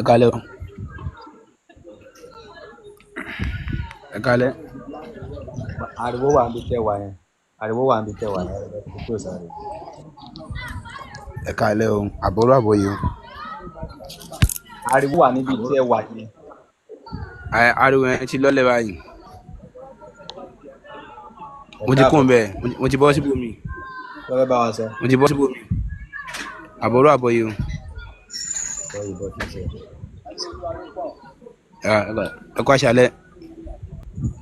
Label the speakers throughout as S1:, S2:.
S1: Ẹ káalẹ́ o. Ẹ káalẹ́.
S2: Ariwo wà níbi tẹ́ wà yẹn. Ariwo wà níbi tẹ́ wà yẹn. Ẹ kúrò sáré.
S1: Ẹ káalẹ́ o. Àbọ̀rú àbọ̀yè o.
S2: Ariwo wà níbi tẹ́ wà yẹn.
S1: Ariwo yẹn ti lọ́lẹ̀ báyìí.
S2: Ẹ
S1: Mo ti kúrò
S2: káàbọ̀.
S1: ńbẹ̀. Mo ti bọ́ síbòmíì.
S2: Kí lẹ fẹ́ bá wa sọ?
S1: Mo ti bọ́ síbòmíì. Àbọ̀rú àbọ̀yè o.
S2: Sọ ìbọn tí ń sọ.
S1: Ẹ kú àṣálẹ́.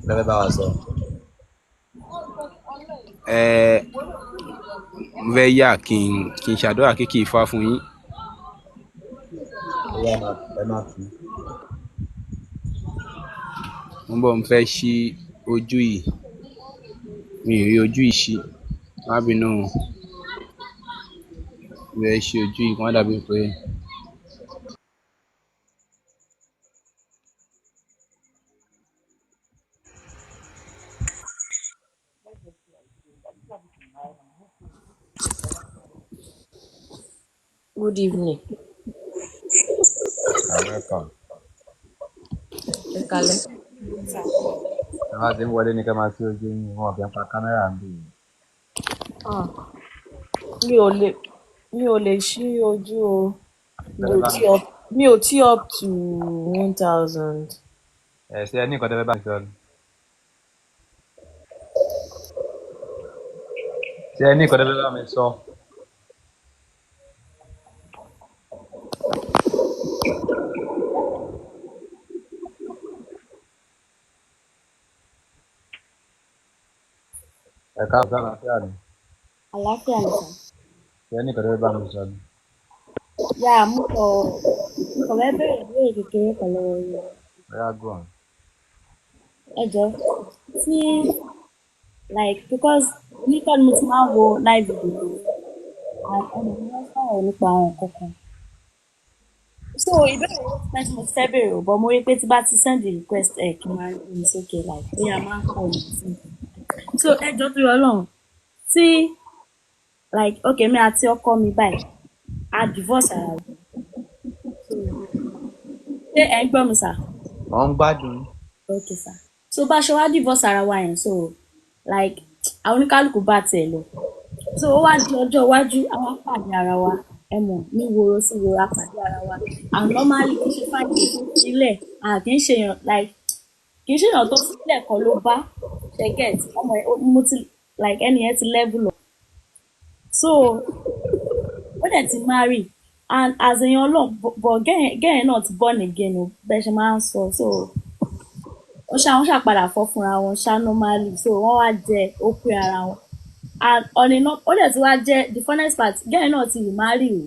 S2: Kí lẹ fẹ́ bá wa sọ?
S1: Ẹ mo fẹ́ yà kí n ṣàdúrà kíkì Ifá fún yín.
S2: Ó yá, ẹ máa fi.
S1: Mo ń bọ̀, mo fẹ́ ṣí ojú yìí. Mi ò rí ojú yìí ṣí. Má bínú o. Mo fẹ́ ṣí ojú yìí kó má dàbí pé.
S3: Good evening.
S2: You're welcome.
S3: Ẹ káalẹ́.
S2: Ẹ bá ti ń wọlé ní ká máa sí ojú yín, wọn kì í pa kámẹ́rà ń bì í.
S3: Ah, mi ò lè mi ò lè ṣí ojú o.
S2: Kí
S3: Mi
S2: lẹ fẹ́
S3: ò
S2: bá
S3: tí
S2: mi
S3: up mi ò tí up to 1,000.
S2: Ẹ ṣé ẹ ní nǹkan tẹ́ fẹ́ bá mi sọ ni? Ṣé ẹ ní nǹkan tẹ́ fẹ́ bá mi sọ? Ẹ káàbọ̀, sí àlàáfíà ni.
S4: Àlàáfíà ni sà.
S2: Ṣé ẹ ní nǹkan tẹ́ fẹ́ bá mi sọ ni?
S4: Yà mo kàn fẹ́ bèèrè ìbéèrè kékeré kan lọ́wọ́ yín.
S2: Ó yá, go on.
S4: Ẹ jọ̀ọ́, tí like because nípa ni mo ti máa ń wo live video yìí and ẹnì kan wọ́n sọ̀rọ̀ nípa àwọn nǹkan kan. So ìbéèrè yìí ti pẹ́ tí mo ti fẹ́ bèèrè o, but mo rí pé tí bá ti send the request ẹ̀ kí n máa rí mi sókè like bóyá máa ń pọ̀ ní sí. So ẹ jọ̀ọ́, torí Ọlọ́run, tí like okay, mi àti ọkọ mi báyìí, a divorce ara wa. So ṣé ẹ ń gbọ́ mi, sà?
S2: Mò ń gbádùn yín.
S4: Okay sir. So bá a ṣe wá divorce ara wa yẹn, so like àwọn oníkálukú bá tiẹ̀ lọ. So ó wá di ọjọ́ iwájú, àwa pàdé ara wa, ẹ mọ̀, ní woro sí woro a pàdé ara wa. And normally kì í ṣe fáìlì tó sílẹ̀, à kì í ṣe èèyàn like kì í ṣe èèyàn tó sílẹ̀ kan ló bá ṣe get ọmọ ẹ̀ mo ti like ẹni yẹn ti level up. So ó dẹ̀ ti marry and as èèyàn Ọlọ́run, but gẹ́yẹn náà ti born again o, bẹ́ẹ̀ ṣe máa ń sọ. So ó ṣá wọ́n ṣàpadà fọ́ fúnra wọn ṣá normally, so wọ́n wá jẹ ó pé ara wọn and on a no ó dẹ̀ ti wá jẹ́ the funniest part, gẹ́yẹn náà ti remarry o,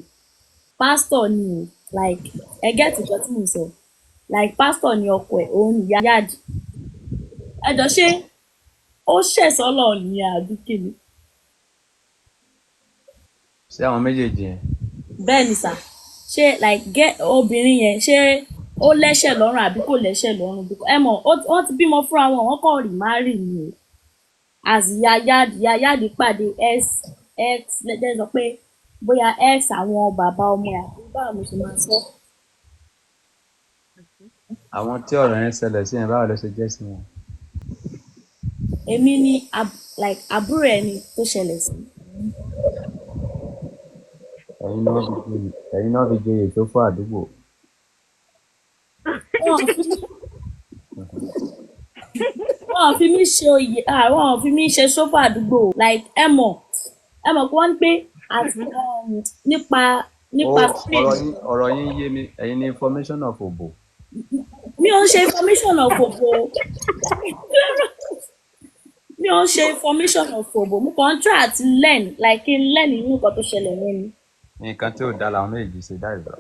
S4: pastor ni o, like ẹ get nǹkan tí mò ń sọ, like pastor ni ọkọ ẹ̀, òun ni ìyá yáàdì. Ẹ jọ, ṣé ó ṣẹ̀ sọ́lọ̀ nìyẹn àbí kí ni?
S2: Ṣé àwọn méjèèjì yẹn?
S4: Bẹ́ẹ̀ ni sà. Ṣé like get obìnrin yẹn, ṣé ó lẹ́ṣẹ̀ lọ́rùn àbí kò lẹ́ṣẹ̀ lọ́rùn? Because ẹ mọ̀ wọ́n ti bímọ fúnra wọn, wọ́n kàn remarry ni o. As ìyá yáàdì, ìyá yáàdì pàdé ex ex lẹ́jẹ̀ sọ pé bóyá ex àwọn bàbá ọmọ ẹ̀ àbí báwo mo ṣe máa sọ.
S2: Àwọn tí ọ̀rọ̀ yẹn ṣẹlẹ̀ sí yẹn, báwo ló ṣe jẹ́ sí wọn?
S4: Èmi ni like àbúrò ẹni tó ṣẹlẹ̀ sí.
S2: Ẹ̀yin náà fi joyè tó fún àdúgbò.
S4: Wọ́n fi mí ṣe oyè, ah, wọ́n ò fi mí ṣe sófò àdúgbò. Like ẹ mọ̀ pé wọ́n ní pé àti nípa
S2: Ó
S4: nípa
S2: ọ̀rọ̀ yín yé mi, ẹ̀yin ní information of òbò.
S4: Mi ò ń ṣe information of òbò. Mi ò ń ṣe information of òbò. Mo kàn ń try àti learn, like kí n learn nínú nǹkan tó ṣẹlẹ̀ yẹn ni.
S2: Nǹkan tí ò dáa làwọn méjèèjì ṣe dá ìlọ.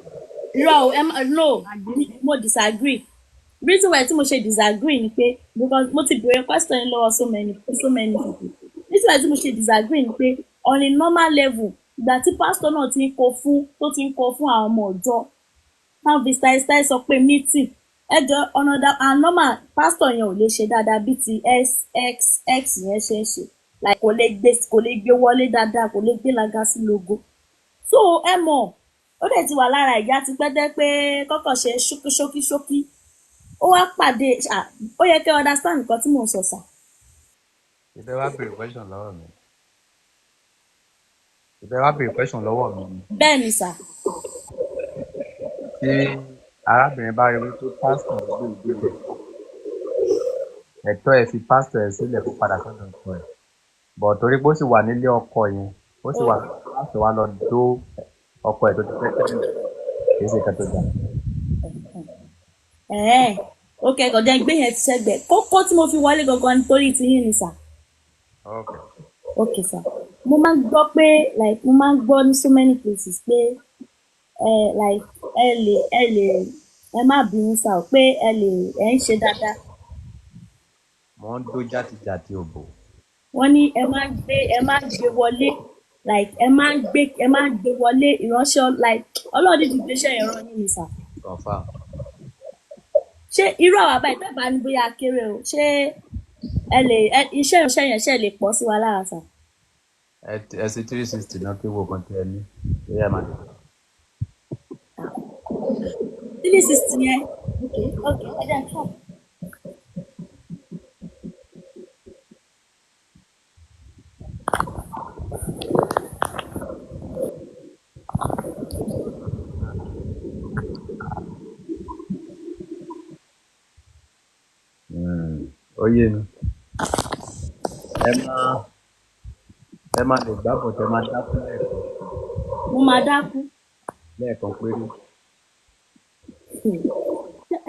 S4: Irọ́ o, ẹ má no, mo disagree. Reason why tí mo ṣe disagree ni pé because mo ti béèrè question yìí lọ́wọ́ so many people. Reason why tí mo ṣe disagree ni pé on a normal level, ìgbà tí pastor náà ti ń kó fún tó ti ń kó fún àwọn ọmọ ọjọ́ táwọn fi style style sọ pé meeting ẹ jọ ọ̀nà and normal pastor yẹn ò lè ṣe dáadáa bí ti x x x yẹn ṣe ń ṣe, like kò lè gbé wọlé dáadáa, kò lè gbé laga sí logo. So ẹ mọ̀ Ó dẹ̀ ti wà lára ìyá ti pẹ́ tẹ́ pé kọ́kọ́ ṣe ṣókí ṣókí ṣókí. Ó wá pàdé, ó yẹ kẹ́ understand nǹkan tí mò ń sọ sà.
S2: Ìfẹ́ wá béèrè question lọ́wọ́ mi. Ìfẹ́ wá béèrè question lọ́wọ́ mi ni.
S4: Bẹ́ẹ̀ ni sà.
S2: Tí arábìnrin bá rí wípé pásítọ̀ ló gbé ìgbésẹ̀, ẹ̀tọ́ ẹ̀ fi pásítọ̀ ẹ̀ sílẹ̀ kó padà sọ́dọ̀ ọkọ ẹ̀. Bọ̀ torí pé ó sì wà nílé ọkọ yẹn, ó sì wà pásítọ̀ wá lọ dó ọkọ ẹ̀ tó ti fẹ́ tẹ́lẹ̀, kì í ṣe nǹkan tó dáa.
S4: Ẹ̀ẹ́, ok, kò jẹ́ gbé yẹn ti sẹ́gbẹ̀ẹ́. Kókó tí mo fi wọlé gangan nítorí tiyín ni sà.
S2: Okay.
S4: Ok sà. Mo máa ń gbọ́ pé, like, mo máa ń gbọ́ ní so many places pé ẹ, like, ẹ lè ẹ má bínú sà o, pé ẹ lè ẹ ń ṣe dáadáa.
S2: Mo ń dó játijàti òbò.
S4: Wọ́n ní ẹ máa ń gbé wọlé, like, ẹ máa ń gbé wọlé ìránṣẹ́, like, Ọlọ́run dídì gbéṣẹ́ yẹn rán yín ni sà.
S2: Confirm.
S4: Ṣé irú àwa báyìí tẹ́ bá ní bóyá a kéré o, ṣé ẹ lè ẹ iṣẹ́ ìránṣẹ́ yẹn ṣe lè pọ̀ sí wa lára sà?
S2: Ẹ ṣe 360 náà kí wo kan tí ẹ ní. Bóyá ẹ máa lè.
S4: 360 yẹn, ok, ẹ jẹ́ n try.
S2: Ó yé mi. Ẹ máa lè gbábọ̀ tẹ máa dákú lẹ́ẹ̀kan.
S4: Mo máa dákú.
S2: Lẹ́ẹ̀kan péré.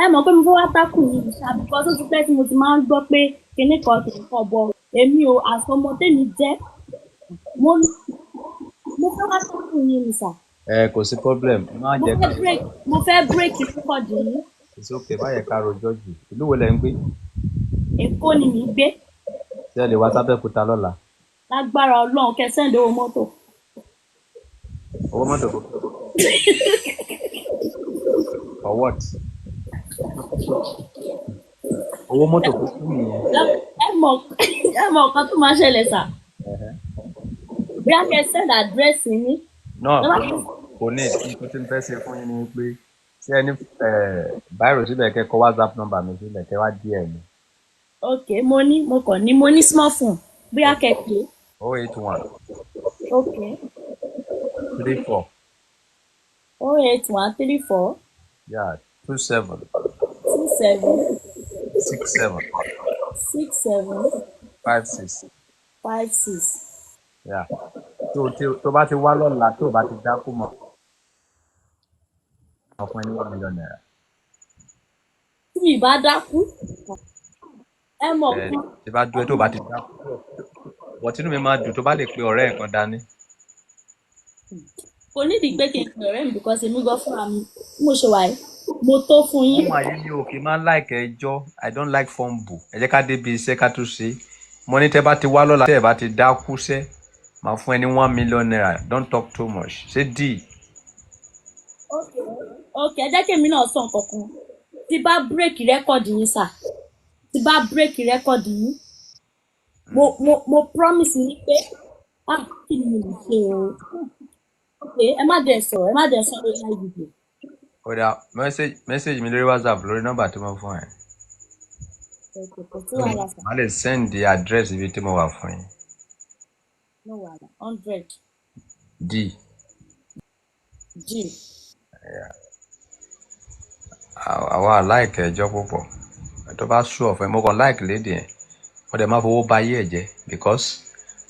S4: Ẹ mọ̀ pé mo fẹ́ wá tákù yìí ṣá, because ó ti pẹ́ tí mo ti máa ń gbọ́ pé kinní kan kìnní kan bọ̀. Èmi ò àsọmọ tèmi jẹ́. Mo fẹ́ wá tákù yìí ni sà.
S2: Ẹ kò sí problem. Má
S4: Mo
S2: jẹ́
S4: fẹ́
S2: ká
S4: break mo fẹ́ break record yìí.
S2: It's okay, má yẹ ká rojọ́ jù. Ìlú wo lẹ ń gbé?
S4: Èkó ni mi gbé.
S2: Ṣé ẹ lè wá sábẹ́òkúta lọ́la?
S4: Lágbára Ọlọ́run, kẹ́ send owó mọ́tò.
S2: Owó mọ́tò kò. For what? Owó mọ́tò kò kú nìyẹn.
S4: Ẹ mọ̀ nǹkan tó máa ṣẹlẹ̀ sà. Bóyá kẹ́ send address yín.
S2: No,
S4: Ẹ má
S2: kò ní nǹkan tí mo fẹ́ ṣe fún yín ni pé ṣé ẹ ní báírò síbẹ̀, kẹ́ kọ WhatsApp number mi sílẹ̀, kẹ́ wá díẹ̀ mi.
S4: Ok, mo ní, mo kàn ní, mo ní small phone. Bóyá kẹ́ pè é.
S2: 081
S4: Ok.
S2: 34
S4: 081 34
S2: yeah, 27
S4: 27
S2: 67
S4: 67
S2: 56.
S4: 56.
S2: Yeah. Tó bá ti wá lọ́la, tó bá ti dákú mọ́, fún ẹ ní ₦1 million.
S4: Tí mi bá dákú, ẹ mọ̀
S2: Ẹ
S4: nǹkan.
S2: tí bá dúró tó bá ti dákú. Bọ̀ tínú mi máa dùn tó bá lè pe ọ̀rẹ́ ẹ̀ kan dání.
S4: Kò nídìí pé kí n pè ọ̀rẹ́ mi, because èmi gan fúnra mi, bí mo ṣe wà yìí, mo tó fún yín.
S2: Wọ́n àyè ní òkè máa ń like ẹjọ́. I don't like fumble. Ẹ jẹ́ ká débi iṣẹ́ ká tún ṣe. Mo ní tẹ́ bá ti wá lọ́la, tẹ́ ẹ bá ti dákú sẹ́, màá fún ẹ ní ₦1 million. Don't talk too much. Ṣé deal?
S4: Ok, ẹ jẹ́ kí èmi náà sọ nǹkan kan. Tí bá break record yín sà, tí bá break record yín, mo promise yín pé, ah, kí ni mo lè ṣe o? Ok, ẹ má dẹ̀ sọ̀rọ̀, ẹ má dẹ̀ sọ̀rọ̀ lórí live video.
S2: Ó dà, message mi lórí WhatsApp lórí nọ́mbà tí mo fún ẹ.
S4: Ok, kò sí wàhálà sà.
S2: Màá lè send the address ibi tí mo wà fún yín.
S4: No wàhálà, 100.
S2: D.
S4: G.
S2: Àwa like ẹjọ́ púpọ̀. Tó bá sú ọ̀fẹ́, mo kàn like lady yẹn. Mo dẹ̀ máa fowó ba ayé ẹ̀ jẹ́ because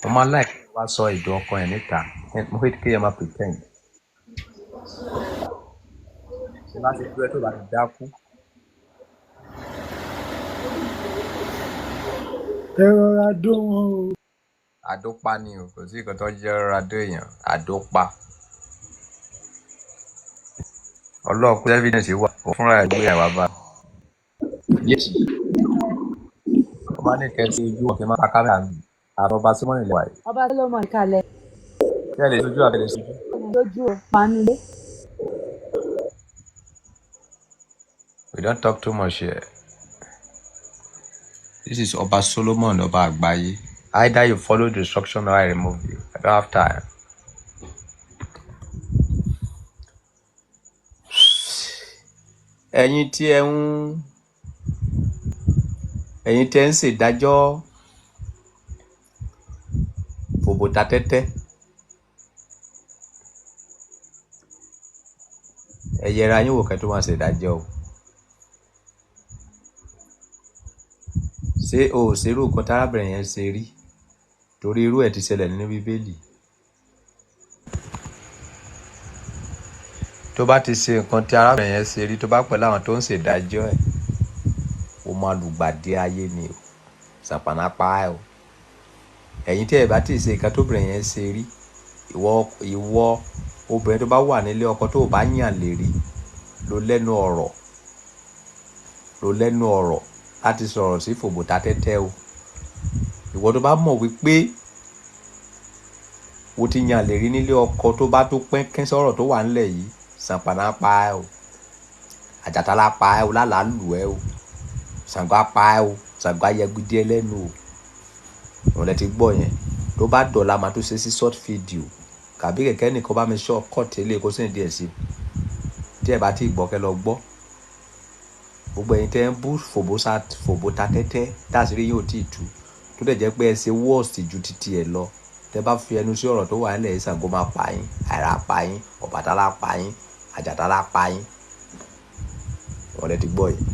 S2: mo máa like wá sọ ìdùn ọkàn ẹ̀ níta. Mo hate kéèyàn máa pretend. Tí bá ti dúró tó bá ti dákú.
S5: Ẹ rọra dó wọn o.
S2: Àdópa ni o, kò sí nǹkan tó jẹ́ rọra dó èèyàn, àdópa. Ọlọ́ọ̀kú evidence wà, òun fúnra ẹ̀ gbé àwa bá. Yéèsì. Ó máa ní kẹ́ sí ojú ọ̀kẹ́ máa pa kámẹ́rà mi. Àrọ̀bá Símọ́nì lè wà yìí.
S6: Ọba Solomon kalẹ̀.
S2: Ṣé ẹ lè sojú àbẹ̀ lè sojú?
S6: Lójú o, panulé.
S2: We don't talk too much here. This is Ọba Solomon, Ọba Àgbáyé. Either you follow the instruction or I remove you. I don't have time. Ẹ̀yin tí ẹ ń ẹ̀yin tí ẹ ń ṣèdájọ́ fòbò ta tẹ́tẹ́, ẹ yẹra yín wò kẹ́ tó máa ṣèdájọ́ o. Ṣé o ò ṣerú nǹkan tárábìnrin yẹn ṣe rí? Torí irú ẹ̀ ti ṣẹlẹ̀ nínú Bíbélì. Tó bá ti ṣe nǹkan tí arábìnrin yẹn ṣe rí, tó bá pẹ̀lú àwọn tó ń ṣèdájọ́ ẹ̀, ó máa lùgbàdì ayé ni o. Ṣàpàná pa ẹ́ o. Ẹ̀yin tí ẹ bá ti ṣe nǹkan tóbìnrin yẹn ṣe rí, ìwọ ìwọ obìnrin tó bá wà nílé ọkọ tó o bá yàn lè rí, ló lẹ́nu ọ̀rọ̀, ló lẹ́nu ọ̀rọ̀ láti sọ̀rọ̀ sí fòbò ta tẹ́tẹ́ o. Ìwọ tó bá mọ̀ wípé o ti yàn lè rí nílé ọkọ tó bá tó pẹ́ńkẹ́ sọ̀rọ̀ tó wà ńlẹ̀ yìí, ṣàpàná pa ẹ́ o. Àjàtálá pa ẹ́ o, lálàá lù ẹ́ o. Ṣàngó á pa ẹ́ o, Ṣàngó á yẹgudí ẹ lẹ́nu o. Òun lẹ ti gbọ́ yẹn. Tó bá dọ̀la, màá tún ṣe sí short video. Kàbí kẹ̀kẹ́ nìkan bá mi ṣọ́ cut eléyìí kó send díẹ̀ sí. Tí ẹ bá ti gbọ́, kẹ́ lọ gbọ́. Gbogbo ẹ̀yin tẹ́ ń bú fòbó sa fòbó ta tẹ́tẹ́, táṣírí yóò tí ì tú. Tó dẹ̀ jẹ́ pé ẹ ṣe worst ju titi ẹ lọ. Tẹ́ bá fi ẹnu sí ọ̀rọ̀ tó wà nílẹ̀ yìí, Ṣàngó máa pa yín, àìrá pa yín, Ọbàtálá pa yín, Àjàtálá pa yín. Òun lẹ ti gbọ́ yẹn.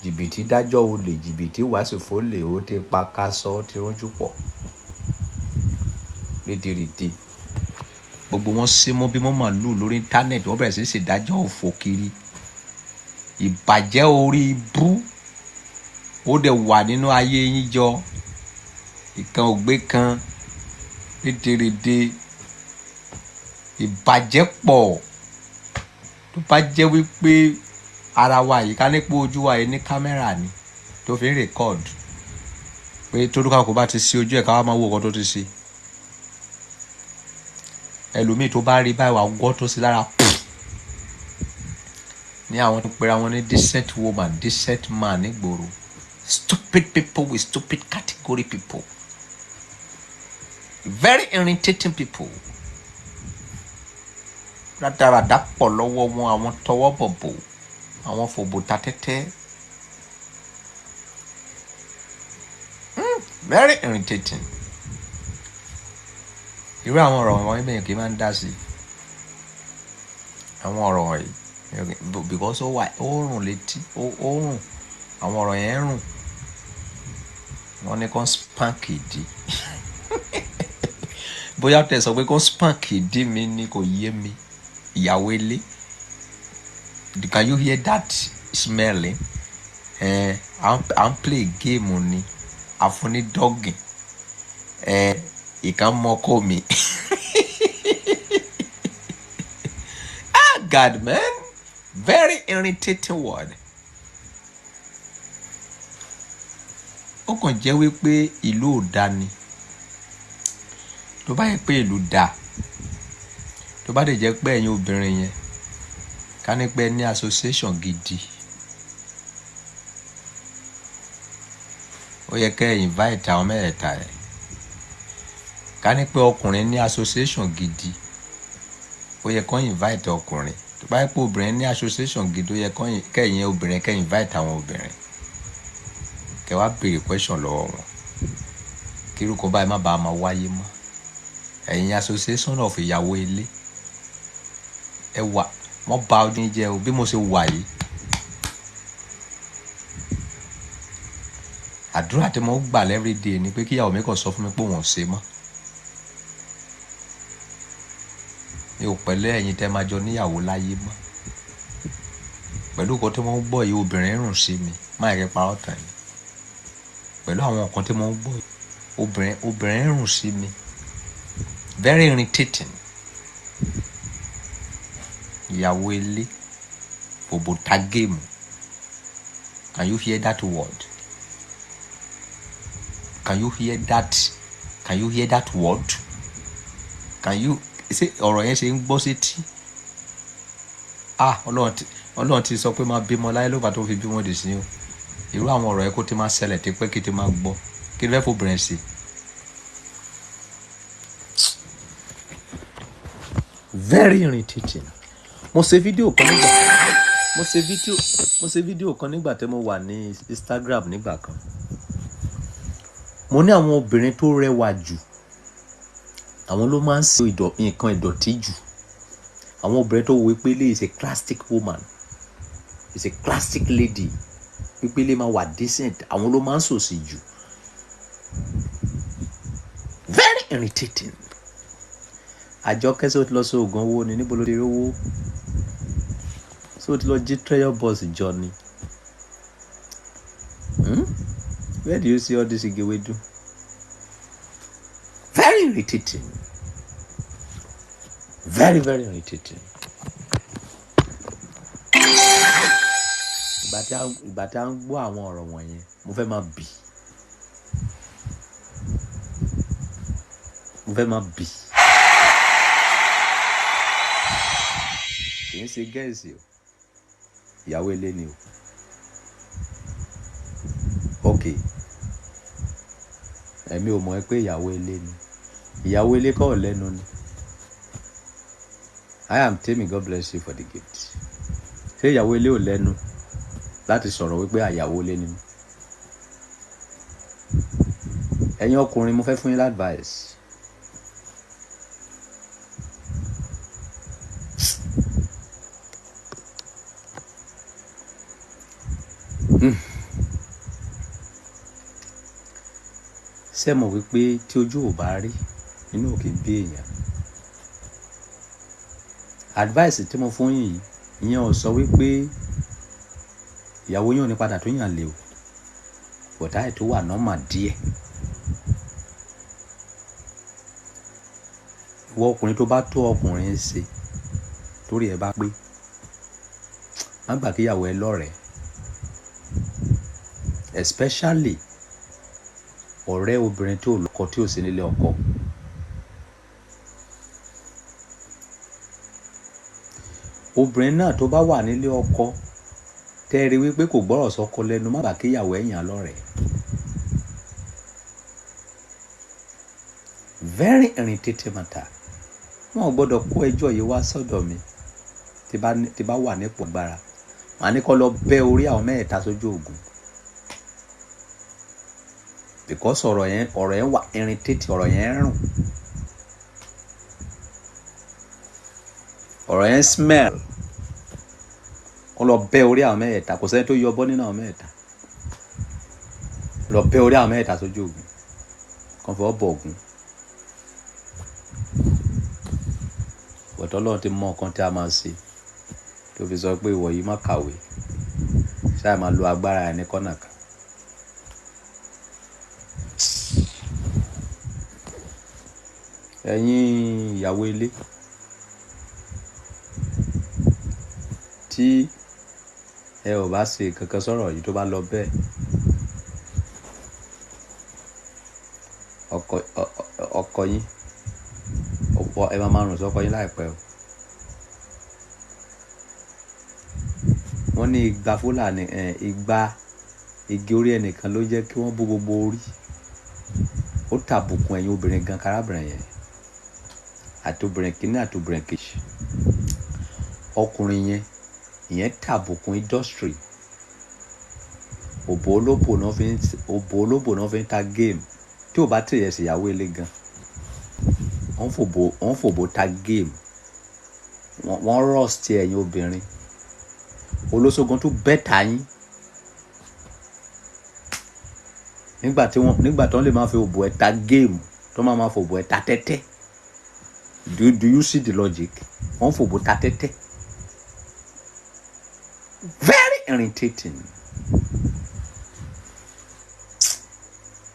S2: Jìbìtì dájọ́ olè, jìbìtì wàásù fólè, ó ti pa kásọ, ó ti rúnjú pọ̀. Rédèrèdè. Gbogbo wọn sé mọ́ bí mọ́ màlúù lórí íńtánẹ́ẹ̀tì, wọ́n bẹ̀rẹ̀ sí í ṣèdájọ́ òfò kiri. Ìbàjẹ́ orí ibú ó dẹ̀ wà nínú ayé yín jọ. Ìkan ògbé kan, rédèrèdè. Ìbàjẹ́ pọ̀. Tó bá jẹ́ wípé ara wa yìí ká nípò ojú wa yìí ní kámẹ́rà ni tó fi ń record pé tólúkàkú bá ti ṣí ojú ẹ̀ ká wá máa wo nǹkan tó ti ṣe. Ẹlòmíì tó bá rí báyìí wà gbọ́ tó sí lára ní àwọn tó pera wọn ní decent woman, decent man nígboro. Stupid people with stupid category people. Very irritating people. Rádaràdá pọ̀ lọ́wọ́ wọn, àwọn tọwọ́ bọ̀bọ̀, àwọn fòbò ta tẹ́tẹ́. Very irritating. Irú àwọn ọ̀rọ̀ wọ̀nyí bẹ́ẹ̀ kì í máa ń dá sí. Àwọn ọ̀rọ̀ wọ̀nyí because ó wà, ó rùn létí, ó rùn. Àwọn ọ̀rọ̀ yẹn rùn. Wọ́n ní kó spank ìdí. Bóyá tẹ́ sọ pé kó spank ìdí mi ni kò yé mi. Ìyàwó ilé. Can you hear that smelling? Eh, à ń play game ni. A fún ní dọ́gìn. Eh, ìkan mọ́kọ́ mi. Ah, God, man. Very irritating word. Ó kàn jẹ́ wípé ìlú ò da ni. Tó bá yẹ pé ìlú da, tó bá dẹ̀ jẹ́ pé ẹ̀yin obìnrin yẹn, ká ní pé ẹ ní association gidi. Ó yẹ kẹ́ ẹ invite àwọn mẹ́ẹ̀ta ẹ̀. Ká ní pé ọkùnrin ní association gidi, ó yẹ kó invite ọkùnrin. Tó bá yẹ pé obìnrin ní association gidi, ó yẹ kó kẹ́yìn obìnrin kẹ́ invite àwọn obìnrin. Kẹ́ wá béèrè question lọ́wọ́ wọn. Kí irú kan báyìí má bàa máa wáyé mọ́. Ẹ̀yin association of ìyàwó ilé, ẹ wà, wọ́n ba ojú yín jẹ́ o bí mo ṣe wà yìí. Àdúrà tí mo ń gbà every day ni pé kí ìyàwó mi kàn sọ fún mi pé òun ò ṣe mọ́. Mi ò pẹ̀lẹ́ ẹ̀yin tẹ́ máa jọ níyàwó láyé mọ́. Pẹ̀lú nǹkan tí mo ń gbọ́ yìí, obìnrin rùn sí mi, má yẹ kí n parọ́ tàn yín. Pẹ̀lú àwọn nǹkan tí mo ń gbọ́ yìí, obìnrin rùn sí mi. Very irritating. Ìyàwó ilé, fòbò ta géèmù. Can you hear that word? Can you hear that? Can you hear that word? Can you ṣé ọ̀rọ̀ yẹn ṣe ń gbọ́ sétí? Ah, Ọlọ́run ti sọ pé máa bímọ láyé ló bá tó fi bímọ dì sí o. Irú àwọn ọ̀rọ̀ yẹn kó ti máa ṣẹlẹ̀ tipẹ́ kí ti máa gbọ́. Kí ló fẹ́ fobìnrin sí? Very irritating. Mo ṣe fídíò kan nígbà. Mo ṣe fídíò kan nígbà tí mo wà ní Instagram nígbà kan. Mo ní àwọn obìnrin tó rẹwà jù, àwọn ló máa ń ṣe nǹkan ìdọ̀tí jù. Àwọn obìnrin tó wò pé lè is a classic woman, is a classic lady, pípé lè máa wà decent, àwọn ló máa ń sòsì jù. Very irritating. Àjọkẹ́, ṣé o ti lọ sí oògùn owó ni? Níbo ló ti rí owó? Ṣé o ti lọ jí treasure box jọ ni? Hmm? Where do you see all this igewedu? Very irritating, very very irritating. Ìgbà tí a ń gbọ́ àwọn ọ̀rọ̀ wọ̀nyẹn, mo fẹ́ máa bì, mo fẹ́ máa bì. Kì í ṣe gẹ̀ẹ́sì o, ìyàwó ilé ni o. Ok, ẹ̀mi ò mọ̀ pé ìyàwó ilé ni. Ìyàwó ilé kọ́ lẹ́nu ni. I am Temi, God bless you for the gift. Ṣé ìyàwó ilé ò lẹ́nu láti sọ̀rọ̀ wípé àyàwó ilé ni mí? Ẹ̀yin ọkùnrin, mo fẹ́ fún yín l'advice. Ṣé mọ̀ wípé tí ojú ò bá rí, inú ò kì í bí èèyàn? Advice tí mo fún yín yìí, ìyẹn ò sọ wípé ìyàwó yín ò ní padà tó yàn lé o, but àì tó wà normal díẹ̀. Ìwọ ọkùnrin tó bá tó ọkùnrin ṣe, torí ẹ bá pé, má gbà kí ìyàwó ẹ lọ́rẹ̀ẹ́, especially ọ̀rẹ́ obìnrin tó lọ́kọ, tí ò sí nílé ọkọ. Obìnrin náà tó bá wà nílé ọkọ, tẹ́ ẹ rí wípé kò gbọ́rọ̀ sọ́kọ lẹ́nu, má gbà kí ìyàwó ẹ̀ yàn lọ́rẹ̀ẹ́. Very irritating matter. Wọn ò gbọ́dọ̀ kó ẹjọ́ yìí wá sọ́dọ̀ mi. Tí bá wà nípò agbára, màá ní kó lọ bẹ́ orí àwọn mẹ́ẹ̀ta sójú ògùn, because ọ̀rọ̀ yẹn wà irritating, ọ̀rọ̀ yẹn ń rùn, ọ̀rọ̀ yẹn smell. Kó lọ bẹ́ orí àwọn mẹ́ẹ̀ta, kò sẹ́ni tó yọ bọ́ nínú àwọn mẹ́ẹ̀ta. Lọ bẹ́ orí àwọn mẹ́ẹ̀ta sójú ògùn, kàn fọwọ́ bọ̀ ògùn. Bọ̀tọ́ Ọlọ́run ti mọ nǹkan tí a máa ṣe, tó fi sọ pé ìwọ yìí má kàwé, ṣáà máa lo agbára ẹ̀ ní kọ́nà kan. Ẹ̀yin ìyàwó ilé tí ẹ ò bá ṣe kankan sọ̀rọ̀ yìí, tó bá lọ bẹ́ẹ̀, ọkọ yín ọ̀pọ̀ ẹ máa rùn sọ́kọ yín láìpẹ́ o. Wọ́n ní igba Fúlàní ẹ̀, igba igi orí ẹnìkan ló jẹ́ kí wọ́n bó gbogbo orí. Ó tàbùkù ẹ̀yin obìnrin gan, karábìnrin yẹn àti obìnrin kìíní àti obìnrin kejì. Ọkùnrin yẹn, ìyẹn tàbùkù industry. Òbò olóbò náà fi ń ta game. Tí ò bá tẹ̀yẹ̀ sí ìyàwó ilé gan, wọ́n fòbò ta game. Wọ́n rust ẹ̀yin obìnrin. Olóṣogun tún bẹ́tà yín nígbà tí wọ́n lè máa fi òbò ẹ̀ ta game, tó máa fòbò ẹ̀ ta tẹ́tẹ́. Do you see the logic? Wọ́n fòbò ta tẹ́tẹ́. Very irritating.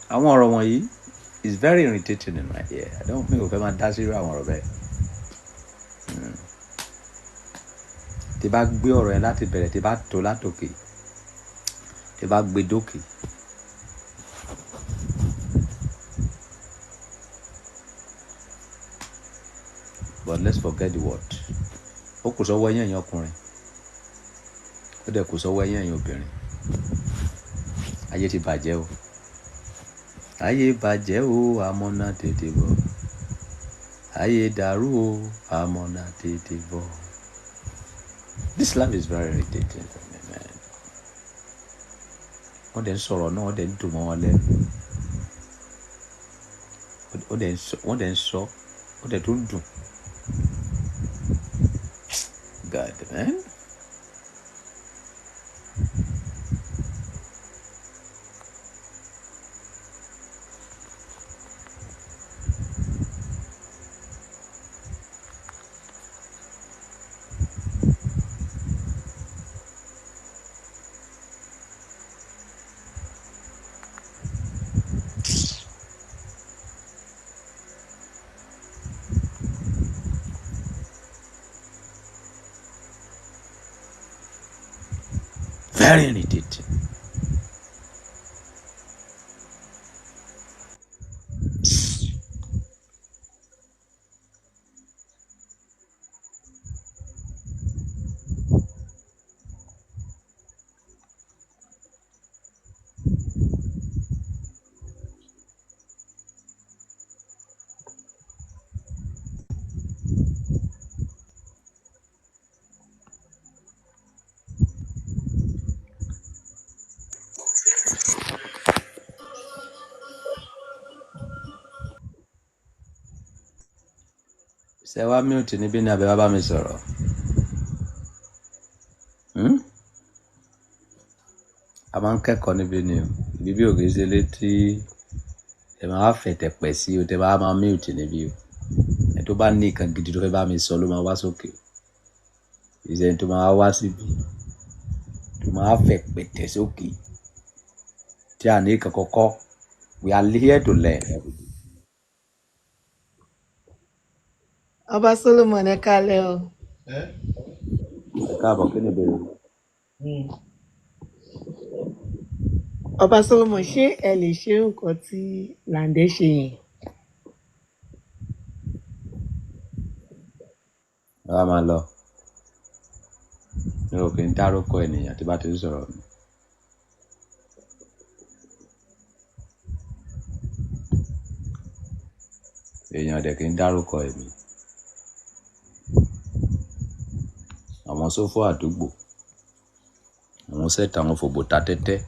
S2: Àwọn ọ̀rọ̀ wọ̀nyí is very irritating in my ear. I don't mi ò fẹ́ máa dá sí irú àwọn ọ̀rọ̀ bẹ́ẹ̀. Tí bá gbé ọ̀rọ̀ yẹn láti bẹ̀rẹ̀, tí bá tó látòkè, tí bá gbé dókè, but let's forget the word. Ó kù sọ́wọ́ ẹ̀yin ẹ̀yin ọkùnrin, ó dẹ̀ kù sọ́wọ́ ẹ̀yin ẹ̀yin obìnrin. Ayé ti bàjẹ́ o, ayé bàjẹ́ o, àmọ́nà tètè bọ̀. Ayé dàrú o, àmọ́nà tètè bọ̀. This life is very irritating for me, man. Wọ́n dẹ̀ ń sọ̀rọ̀ náà, wọ́n dẹ̀ ń dùn mọ́ wọn lẹ́nu. Wọ́n dẹ̀ ń sọ, wọ́n dẹ̀ ń sọ, wọ́n dẹ̀ tún dùn. God, man. Very irritating. Ṣé wá mute níbí ni àbẹ̀ wá bá mi sọ̀rọ̀? Hmm? A máa ń kẹ́kọ̀ọ́ níbí ni o. Ibi bí òkè ṣe létí ẹ máa fẹ̀tẹ̀ pẹ̀ sí o, tẹ bá máa mute níbí o. Ẹ tó bá ní nǹkan gidi tó fẹ́ bá mi sọ ló máa wá sókè. Ìṣẹ́ni tó máa wá síbí tó máa fẹ̀ pẹ̀tẹ̀ sókè tí a ní nǹkan kọ́kọ́. We are here to learn every day.
S7: Ọba Solomon, ẹ kálẹ́ o.
S2: Ẹ káàbọ̀, kí ni ìbéèrè?
S7: Ọba Solomon, ṣé ẹ lè ṣe nǹkan tí Làǹdẹ ṣe yẹn?
S2: Ẹ wá máa lọ. Mi ò kì í dárúkọ ènìyàn tí bá ti ń sọ̀rọ̀ mi. Èèyàn dẹ̀ kì í dárúkọ èmi. Àwọn sófò àdúgbò, àwọn sẹ́ẹ̀tì àwọn fòbò ta tẹ́tẹ́.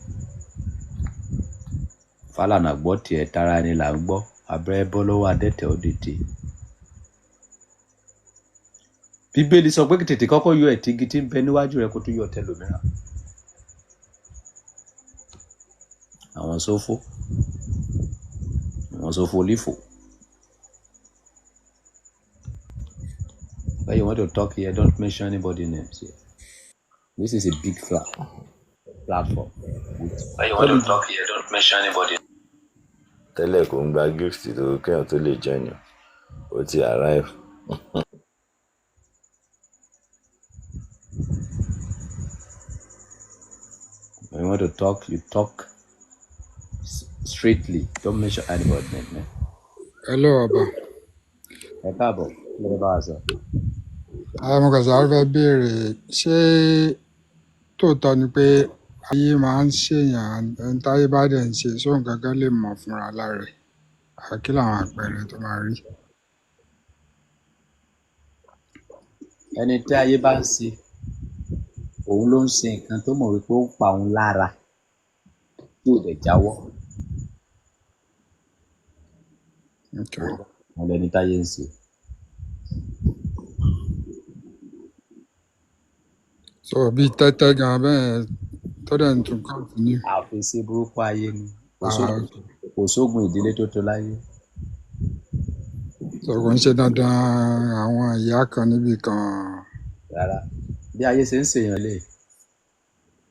S2: Fálànà gbọ́ tiẹ̀ tara ẹni là ń gbọ́. Abẹ́rẹ́ bọ́ lọ́wọ́ adẹ́tẹ̀ ó dìde. Bíbélì sọ pé kí tètè kọ́kọ́ yọ ẹ̀tí igi tí ń bẹ níwájú rẹ kó tó yọ tẹlòmíràn. Àwọn sófò, àwọn sófò olífò. When you want to talk here, don't mention anybody names here. This is a big platform. With
S8: When you want to talk here, don't mention anybody.
S9: Tẹ́lẹ̀ kò ń gba gift tó kéèyàn tó lè join o, ó ti arrive.
S2: When you want to talk, you talk straightly. Don't mention anybody name, man.
S10: Hello ọba.
S2: Ẹ káàbọ̀, kí ló fẹ́ bá wa sọ?
S10: Àwọn ọmọ kàṣà fẹ́ béèrè, ṣé tòótọ́ ni pé ayé máa ń ṣèyàn, ẹni táyé bá dẹ̀ ń ṣe sóun gangan lè mọ̀ fúnra lára ẹ̀? Àbí kí làwọn àpẹẹrẹ tó máa rí?
S2: Ẹni tí ayé bá ń ṣe, òun ló ń ṣe nǹkan tó mọ̀ wípé ó ń pa òun lára tí ò dẹ̀ jáwọ́.
S10: Okay.
S2: Òun lẹni táyé ń ṣe.
S10: So bíi tẹ́tẹ́ gan bẹ́ẹ̀ tó dẹ̀ ń tún continue.
S2: Àfẹsẹ̀ burúkú ayé ni. Kò
S10: Ah,
S2: sóògùn
S10: okay.
S2: kò sóògùn ìdílé tó tó láyé.
S10: So kò ń ṣe dandan àwọn ìyá kan níbì kan.
S2: Rárá. Bí ayé ṣe ń ṣèyàn lè.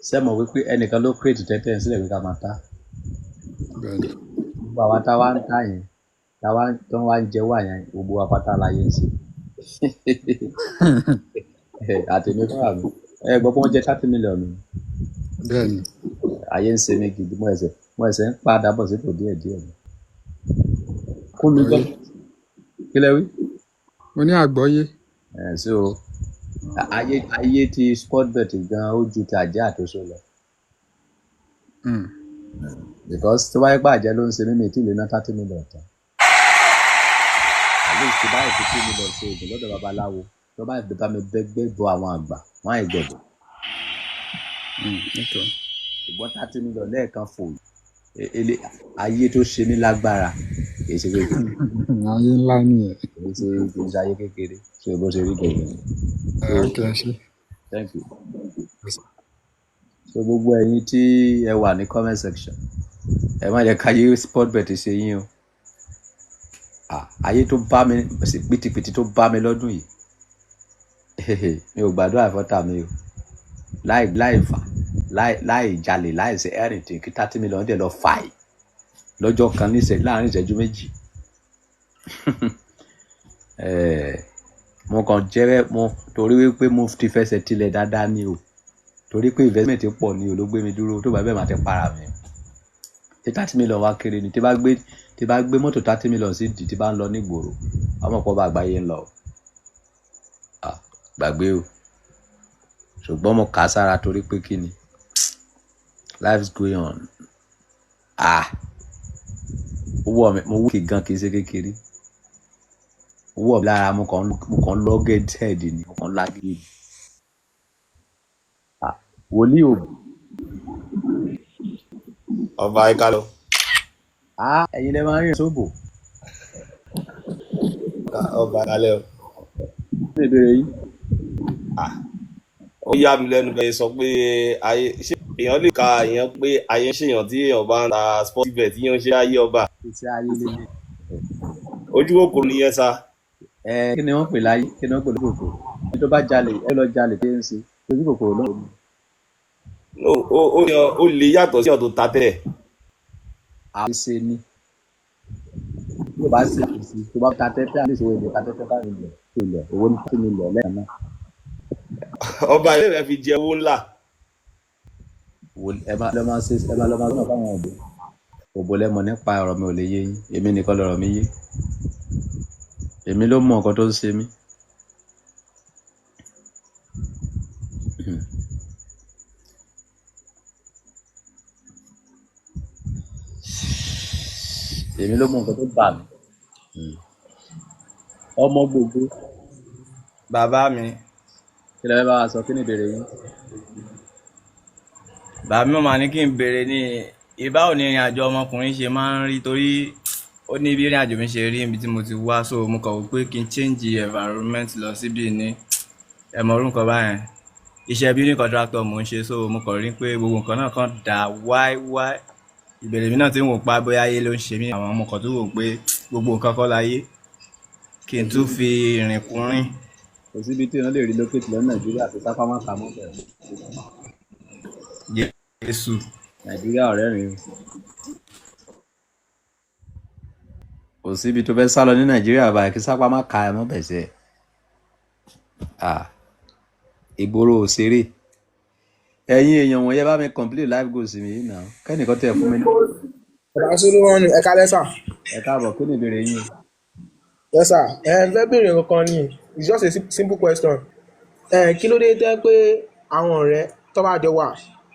S2: Ṣé mọ̀ wípé ẹnìkan ló create tẹ́tẹ́ yẹn sílẹ̀ pé ká máa ta?
S10: Bẹ́ẹ̀ ni.
S2: Gbogbo àwa táwa ń tà yẹn, táwa tó wá ń jẹ wà yẹn, gbogbo wa pátá láyé ń ṣe. Àtẹ̀mí fúnra mi. Ẹ gbọ́ pé wọ́n jẹ 30 million ni.
S10: Bẹ́ẹ̀ ni.
S2: Ayé ń ṣe mí gidi, mo ẹsẹ̀ ń padà bọ̀ sípò díẹ̀ díẹ̀ ni. Kún mi gbọ́.
S10: Àgbọ́yé.
S2: Kí lẹ wí?
S10: Mo ní àgbọ́yé.
S2: Ẹ̀ so ayé ti sport bet gan ó ju ti àjẹ́ àtòso lọ. Because tó bá yẹ pé àjẹ́ ló ń ṣe mí, mi ì tí ì lè ná 30 million tán. At least tí báyìí fi 2 million ṣe oògùn lọ́dọ̀ babaláwo, tó bá bá mi bẹ́gbẹ́ bọ àwọn àgbà, Wọ́n á gbẹ̀bẹ̀.
S1: Okay.
S2: Ṣùgbọ́n 30 million lẹ́ẹ̀kan fò ele ayé tó ṣe mí lágbára, kì í ṣe kékeré.
S10: Ayé ńlá nìyẹn.
S2: Kì í ṣe ayé kékeré. So bó ṣe rí gẹ̀gẹ̀.
S10: Ẹ
S2: So
S10: ok, ẹ ṣé.
S2: Thank you. So gbogbo ẹ̀yin tí ẹ wà ní comment section, ẹ má jẹ́ káyé sport bet ṣe yín o. Ah, ayé tó bá mi sí pìtìpìtì tó bá mi lọ́dún yìí, mi ò gbàdúrà fọ́tà mi o. Láì fà, láì jalè, láì ṣe anything, kí 30 million dẹ̀ lọ fàì lọ́jọ́ kan níṣẹ́ láàrin ìṣẹ́jú 2. Mo kàn jẹ́rẹ́ mo torí wípé mo ti fẹsẹ̀ tilẹ̀ dáadáa ni o, torí pé investment pọ̀ ni o ló gbé mi dúró. Tó bá bẹ́ẹ̀, máa ti para mi. Ṣé 30 million wá kéré ni? Tí bá gbé mọ́tò 30 million sí ìdí tí bá ń lọ nígboro, ọmọ pọ̀ bá àgbáyé ń lọ. Ah, gbàgbé o. Ṣùgbọ́n mo kà á sára torí pé kí ni, life is going on. Ah, owó mi mo wúkì gan, kì í ṣe kékeré owó mi lára. Mo kàn lọ́gẹ̀dẹ̀ ni, mo kàn lágídí ni. Ah, wòlíì ò.
S11: Ọba ìkàlọ.
S2: Ah, ẹ̀yin lè máa ń rìn sóbò.
S11: Ọba ìkàlẹ o.
S2: Ní ìbéèrè yìí.
S11: Ah, ó yà mí lẹ́nu bẹ́ẹ̀ sọ pé ayé ṣé èèyàn lè ka èèyàn pé ayé ń ṣèyàn tí èèyàn bá ń ta sport bet tí èèyàn ń ṣe ayé ọba.
S2: Iṣẹ́ ayé lélẹ̀.
S11: Ojú kòkòrò nìyẹn sa.
S2: Ẹ kí ni wọ́n pè láyé? Kí ni wọ́n pè lókòkò? Ẹni tó bá jalè, ẹ lọ jalè tí ń ṣe ojú kòkòrò náà.
S11: No, ó lè yàtọ̀ sí ọ̀tọ̀ ta tẹ́lẹ̀.
S2: Àṣe ni bí o bá ṣe àṣìṣe tó bá ta tẹ́tẹ́ àti ìṣòwò èdè ta tẹ́tẹ́ 5 million ilẹ̀ owó ní 2 million lẹ́ẹ̀kan náà.
S11: Ọba ilé rẹ fi jẹ owó ńlá.
S2: Wò ẹ máa lọ máa ṣe, ẹ máa lọ máa sọ̀rọ̀ fáwọn òbí òbò lẹ́mọ̀ nípa ọ̀rọ̀ mi ò lè yé yín. Èmi nìkan lọ̀rọ̀ mi yé, èmi ló mọ nǹkan tó ń ṣe mí. Èmi ló mọ nǹkan tó bà mí. Ọmọ gbogbo.
S1: Bàbá mi.
S2: Kí lẹ fẹ́ bá wa sọ? Kí ni ìbéèrè yín?
S1: Bàbá mi, mà ní kí n béèrè ní ìbáwo ni ìrìn àjò ọmọkùnrin ṣe máa ń rí, torí ó ní bí ìrìn àjò mi ṣe rí ibi tí mo ti wá. So mo kàn wò pé kí n change environment lọ síbi ní ẹ mọ orúkọ báyẹn. Iṣẹ́ building contractor mò ń ṣe, so mo kàn rí pé gbogbo nǹkan náà kàn dà wáí wáí. Ìbẹ̀rẹ̀ mi náà ti ń wò pa bóyá ayé ló ń ṣe mí. Àwọn ọmọ kan tó wò pé gbogbo nǹkan kọ́ láyé, kí n tún fi ìrìn kún rìn.
S2: Kò síbi tí èèyàn lè relocate lọ ní Nàìjíríà tó sápá má kà mọ́ bẹ̀rẹ̀.
S1: Jésù.
S2: Nàìjíríà ọ̀rẹ́ mi o, kò síbi tó fẹ́ sá lọ ní Nàìjíríà báyìí kí sápá má ka ẹ mọ́ bẹ̀ sẹ́. Ah, ìgboro ò ṣeré. Ẹ̀yin èèyàn wọ̀nyẹn, bá mi complete life goals mi yìí náà, kẹ́nìkan tẹ̀ fún mi ní.
S12: Bàbá Solomon, ẹ kálẹ́ sà.
S2: Ẹ káàbọ̀, kí ni ìbéèrè yín?
S12: Yes sir, ẹ fẹ́ béèrè nǹkan ni, it's just a simple question. Ẹ kí ló dé tẹ́ pé àwọn ọ̀rẹ́ tó bá jọ wà,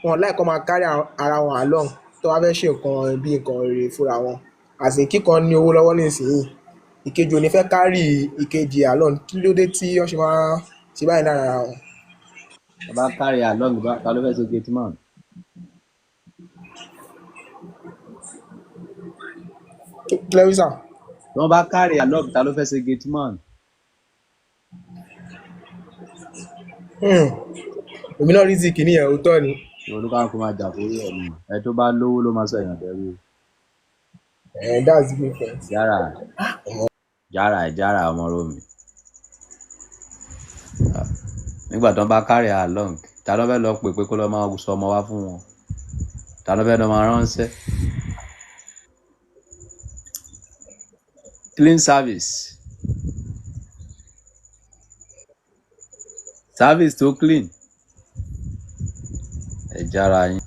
S12: wọn láì kọ́ máa carry ara wọn along tó bá fẹ́ ṣe nǹkan bí nǹkan rere fúnra wọn? Àti kíkan ní owó lọ́wọ́ nísìnyí, ìkejì ò ní fẹ́ carry ìkejì along. Kí ló dé tí wọ́n ṣe máa ṣe báyìí lára ara wọn?
S2: Bàbá, carry along bá ta ló fẹ́ ṣe gate man?
S12: Kí lẹ wí sà?
S2: Tí wọ́n bá carry along, ta ló fẹ́ ṣe gate man?
S12: Èmi náà rí sí kìíní yẹn, òótọ́ ni.
S2: Olúkàkú máa jà fún ẹ̀ ni. Ẹ tó bá lówó ló máa sọ èèyàn dẹrú o.
S12: That's the difference.
S2: Jára jára jára, ọmọ romi. Nígbà tí wọ́n bá carry along, ta ló fẹ́ lọ pè pé kó lọ máa sọ ọmọ wá fún wọn? Ta ló fẹ́ lọ máa ránṣẹ́? Clean service, service tó clean. Ẹ jára yín.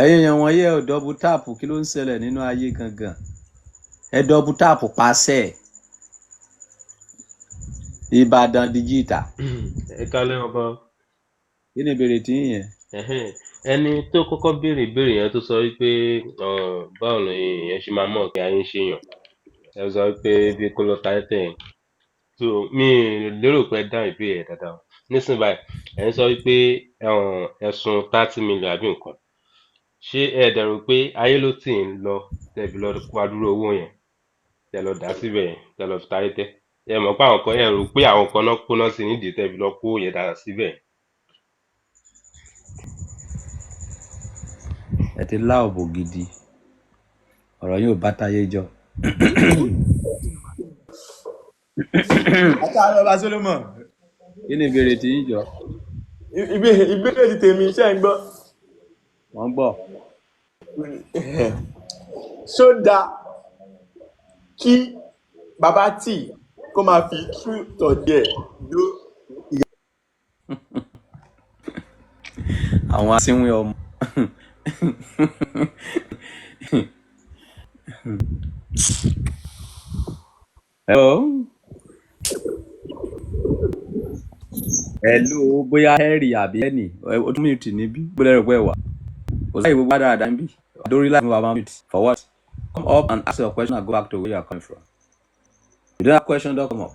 S2: Ẹ̀yin èèyàn wọ̀nyí, ẹ ò double tap. Kí ló ń ṣẹlẹ̀ nínú ayé gangan? Ẹ double tap pàṣẹ Ìbàdàn digital.
S13: Ẹ kálẹ́ ọba.
S2: Kí ni ìbéèrè tí ń yẹn?
S13: Ẹhẹ́n. Ẹni tó kọ́kọ́ béèrè ìbéèrè yẹn tó sọ wípé báwo ni èèyàn ṣe máa mọ̀ pé ayé ń ṣèyàn, ẹ sọ wípé bí kó lọ ta tẹ́tẹ́ yẹn. So mi ì lérò pé ẹ dáhùn ìbéèrè yẹn dáadáa. Nísìnyí báyìí, ẹ̀ ń sọ wípé ẹ̀sùn 30 million àbí nǹkan. Ṣé ẹ dẹ̀ rò pé ayé ló tì ń lọ tẹ́ fi lọ kó adúrú owó yẹn, tẹ́ lọ dà síbẹ̀ yẹn, tẹ́ lọ fi ta tẹ́tẹ́? Ẹ mọ̀ pé àwọn kan, ẹ rò pé àwọn kan náà kóná sí nídìí tẹ́ fi lọ kó yẹn dà síbẹ̀?
S2: Ẹ ti lá òbò gidi, ọ̀rọ̀ yóò bá táyé jọ.
S14: Àtàrà ọba Solomon.
S2: Kí ni ìbéèrè tí yín jọ?
S14: Ìbéèrè ti tèmi, ṣe ń gbọ́?
S2: Wọ́n gbọ́.
S14: Ṣó dáa kí bàbá tí kó máa fi truth or dare dó ìyá?
S2: Àwọn asínwín ọmọ. Hello. Hello, bóyá Harry àbí Ẹnì, ó tún mute níbí, bó lẹ́rù pé ẹ wà. Kò sáyè gbogbo dáadáa níbí. Àdórí láti mú bàbá mute. For what? Come up and ask your question and go back to where you are coming from. You don't have question, don't come up.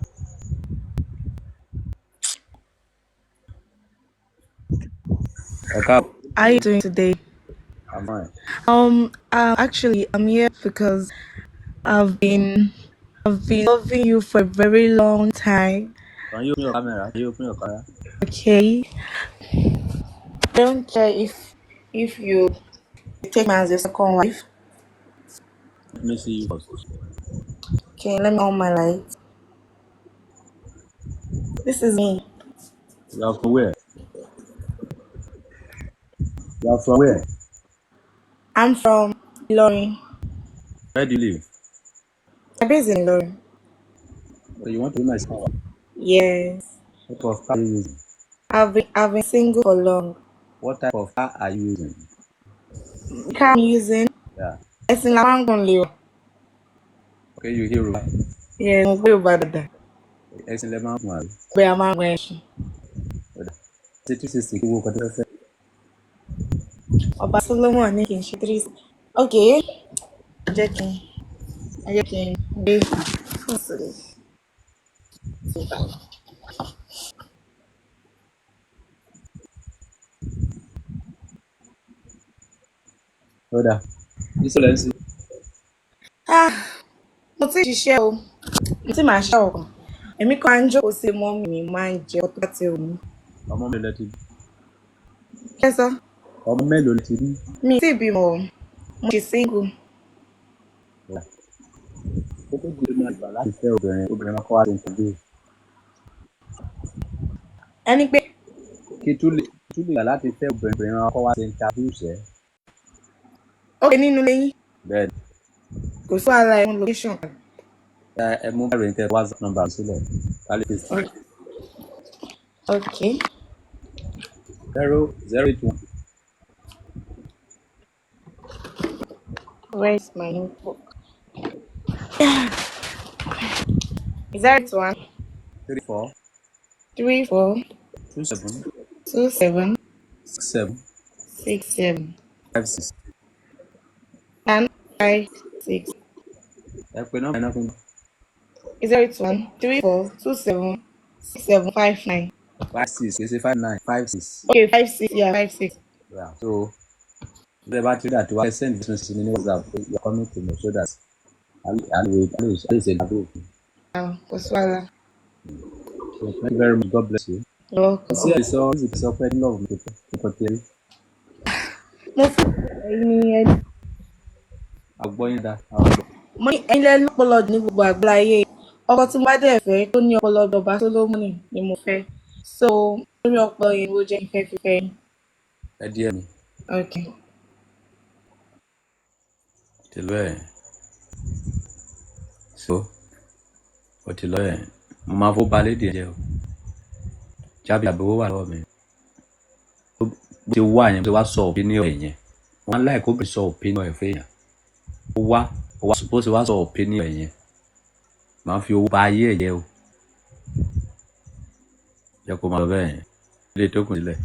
S2: Ẹ káàbọ̀.
S15: How are you doing today?
S2: I'm fine.
S15: Actually, I'm here because I've been loving you for a very long time.
S2: Can you open your camera? Can you open your camera?
S15: Okay. I don't care if you take me as your second wife.
S2: Let me see you first.
S15: Okay, let me on my light. This is me.
S2: You are from where? You are from where?
S15: I'm from Ilorin.
S2: Where do you live?
S15: I'm based in Ilorin.
S2: So you want to be my second wife?
S15: Yes.
S2: What type of car are you using?
S15: I've been single for long.
S2: What type of car are you using?
S15: The car I'm using.
S2: Yeah.
S15: Ẹ̀sìn la máa ń gùn lé o.
S2: Okay, you hear Yoruba.
S15: Yes, mo gbé Yorùbá dáadáa.
S2: Ẹ̀sìn lẹ máa ń fún wa.
S15: Bẹ́ẹ̀ a máa ń gun ẹṣin.
S2: Ṣé 360 kí wo nǹkan tó fẹ́ fẹ́?
S15: Ọba Solomon ní kí n ṣe three. Okay, ẹ jẹ́ kí n gbé fún sílẹ̀.
S2: Ó dáa. Nísòlẹ̀ ń sìn.
S15: Ah, mo ti ṣiṣẹ́ o, mo ti máa ṣiṣẹ́ ọ̀kan. Èmi kan máa ń jókòó sí mọ́mì mi, máa ń jẹ ọtọ́ àti òun.
S2: Ọmọ mélòó lẹ ti bí?
S15: Kí sọ?
S2: Ọmọ mélòó lẹ ti bí?
S15: Mi ì tí ì bímọ o, mo ṣì single.
S2: Kó tó di máa gbà láti fẹ́ obìnrin, obìnrin máa kọ́ wá sí interview.
S15: Ẹni pé
S2: Kí tún lè gbà láti fẹ́ obìnrin, obìnrin máa kọ́ wá sí interview sẹ́.
S15: Ó ké nínú lẹ́yìn,
S2: Bẹ́ẹ̀ni,
S15: kò sí wàhálà, ẹ̀ mú location kan.
S2: Ẹ mú báyìí kẹ́ WhatsApp number sílẹ̀. Ká lè fi sí.
S15: Okay.
S2: 0081
S15: Where is my notebook? 081
S2: 34
S15: 34
S2: 27
S15: 27
S2: 67
S15: 67
S2: 56.
S15: And 56.
S2: Ẹ pe nọ́mbà iná fún mi.
S15: 08134276759.
S2: 56, kì í ṣe 59, 56.
S15: Okay, 56, yeah, 56.
S2: Yeah. So bí ẹ bá ti rí àti wá send voice message mi ní WhatsApp pé you are coming to me so that a lè ṣe ìdádúró fún.
S15: Ah, kò sí wàhálà.
S2: So thank you very much. God bless you.
S15: You're welcome.
S2: Sí ẹ̀ sọ, ó sì sọ pé love mi tó nǹkan tí ẹ rí.
S15: Mo fún ẹ̀yin ní ẹni.
S2: Àgbọ̀ yín dá. Àwọn àgbọ̀.
S15: Mo ní ẹ̀yin lẹ lọ́pọlọ jù ní gbogbo àgbáláyé. Ọkọ tí mo bá dẹ̀ fẹ́ tó ní ọpọlọ bí ọba Sólómọ́nì ni mo fẹ́. So lórí ọpọlọ yẹn ló jẹ́ kí n fẹ́ fi fẹ́ yín.
S2: Ẹ díẹ̀ mi.
S15: Okay.
S2: Ti lọ ẹ̀. So ó ti lọ ẹ̀. Mo máa fó balẹ̀ díẹ̀ jẹ́ o. Jábí àbí owó wà lọ́wọ́ mi. Bó ti wá yẹn, bó ti wá sọ opinion ẹ̀ yẹn. Wọ́n láì kó bẹ̀rẹ̀ sọ opinion ẹ̀ fẹ́ yàn. Ó wá bó ti wá sọ opinion ẹ̀ yẹn. Màá fi owó ba ayé ẹ̀ jẹ́ o. Jẹ́ kó máa lọ bẹ́ẹ̀ yẹn. Ilé tó kù sílẹ̀.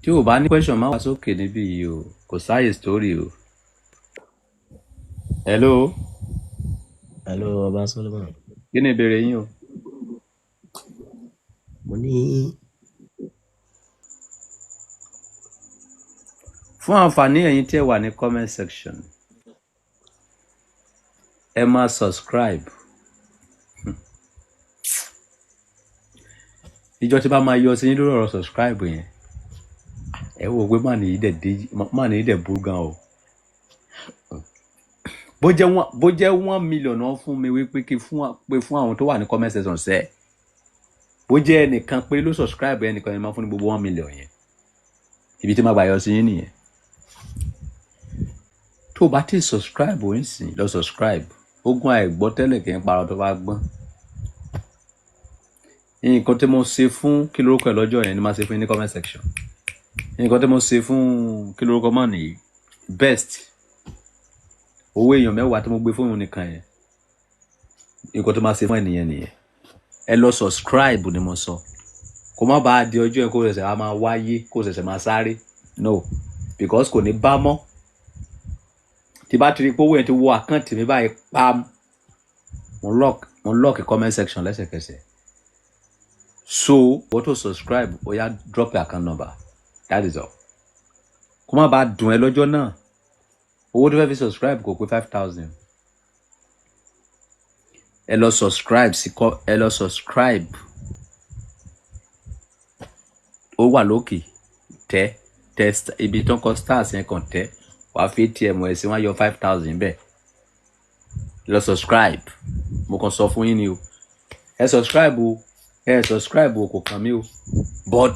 S2: Tí o bá ní question, má wá sókè níbí yìí o. Kò sáàyè story o. Hello.
S16: Hello, Ọba Solomon.
S2: Kí ni ìbéèrè yín o?
S16: Mo ní
S2: Fún àǹfààní ẹ̀yin tí ẹ wà ní comment section, ẹ máa subscribe. Ìjọ tí bá máa yọ sí yín lórí ọ̀rọ̀ subscribe yẹn, ẹ wò pé má nìyí dẹ̀ dé, má nìyí dẹ̀ burú gan o. Bó jẹ́ 1 million náà fún mi wípé kí fún pé fún àwọn tó wà ní comment section sẹ́, bó jẹ́ ẹnìkan pé ló subscribe, ẹnìkan yẹn máa fún ní gbogbo 1 million yẹn. Ibi tí má gbà yọ sí yín nìyẹn. Tó o bá ti subscribe, ò ń sìn lọ subscribe. Ogun àìgbọ́ tẹ́lẹ̀ kì í parọ́ tó bá gbọ́n. Nǹkan tí mo ṣe fún kí lórúkọ ẹ̀ lọ́jọ́ yẹn ni máa ṣe fún yín ní comment section. Nǹkan tí mo ṣe fún kí lórúkọ mọ́ nìyí best owó èèyàn 10 tí mo gbé fóònù nìkan yẹn, nǹkan tó máa ṣe fún ẹnìyẹn nìyẹn. Ẹ lọ subscribe ni mo sọ, kó má bàa di ọjọ́ yẹn kó ṣẹ̀ṣẹ̀ wá máa wáyé, kó ṣẹ̀ṣẹ̀ máa sáré. No, because kò ní bá mọ́. Tí bá ti rí pé owó yẹn ti wọ account mi báyìí pam, mo lock comment section lẹ́sẹ̀kẹsẹ̀. So wọ́n tó subscribe, ó yá, drop your account number, that is all. Kó má bàa dùn ẹ́ lọ́jọ́ náà. Owó tó fẹ́ fi subscribe kò pé 5,000. Ẹ lọ subscribe sí kọ, ẹ lọ subscribe. Ó wà lókè, tẹ tẹ ibi tó ń kọ stars yẹn, kàn tẹ, wàá fi ATM ẹ sí, wọn á yọ 5,000 bẹ́ẹ̀. Lọ subscribe. Mo kàn sọ fún yín ni o, ẹ subscribe o, ẹ subscribe o, kò kàn mí o. But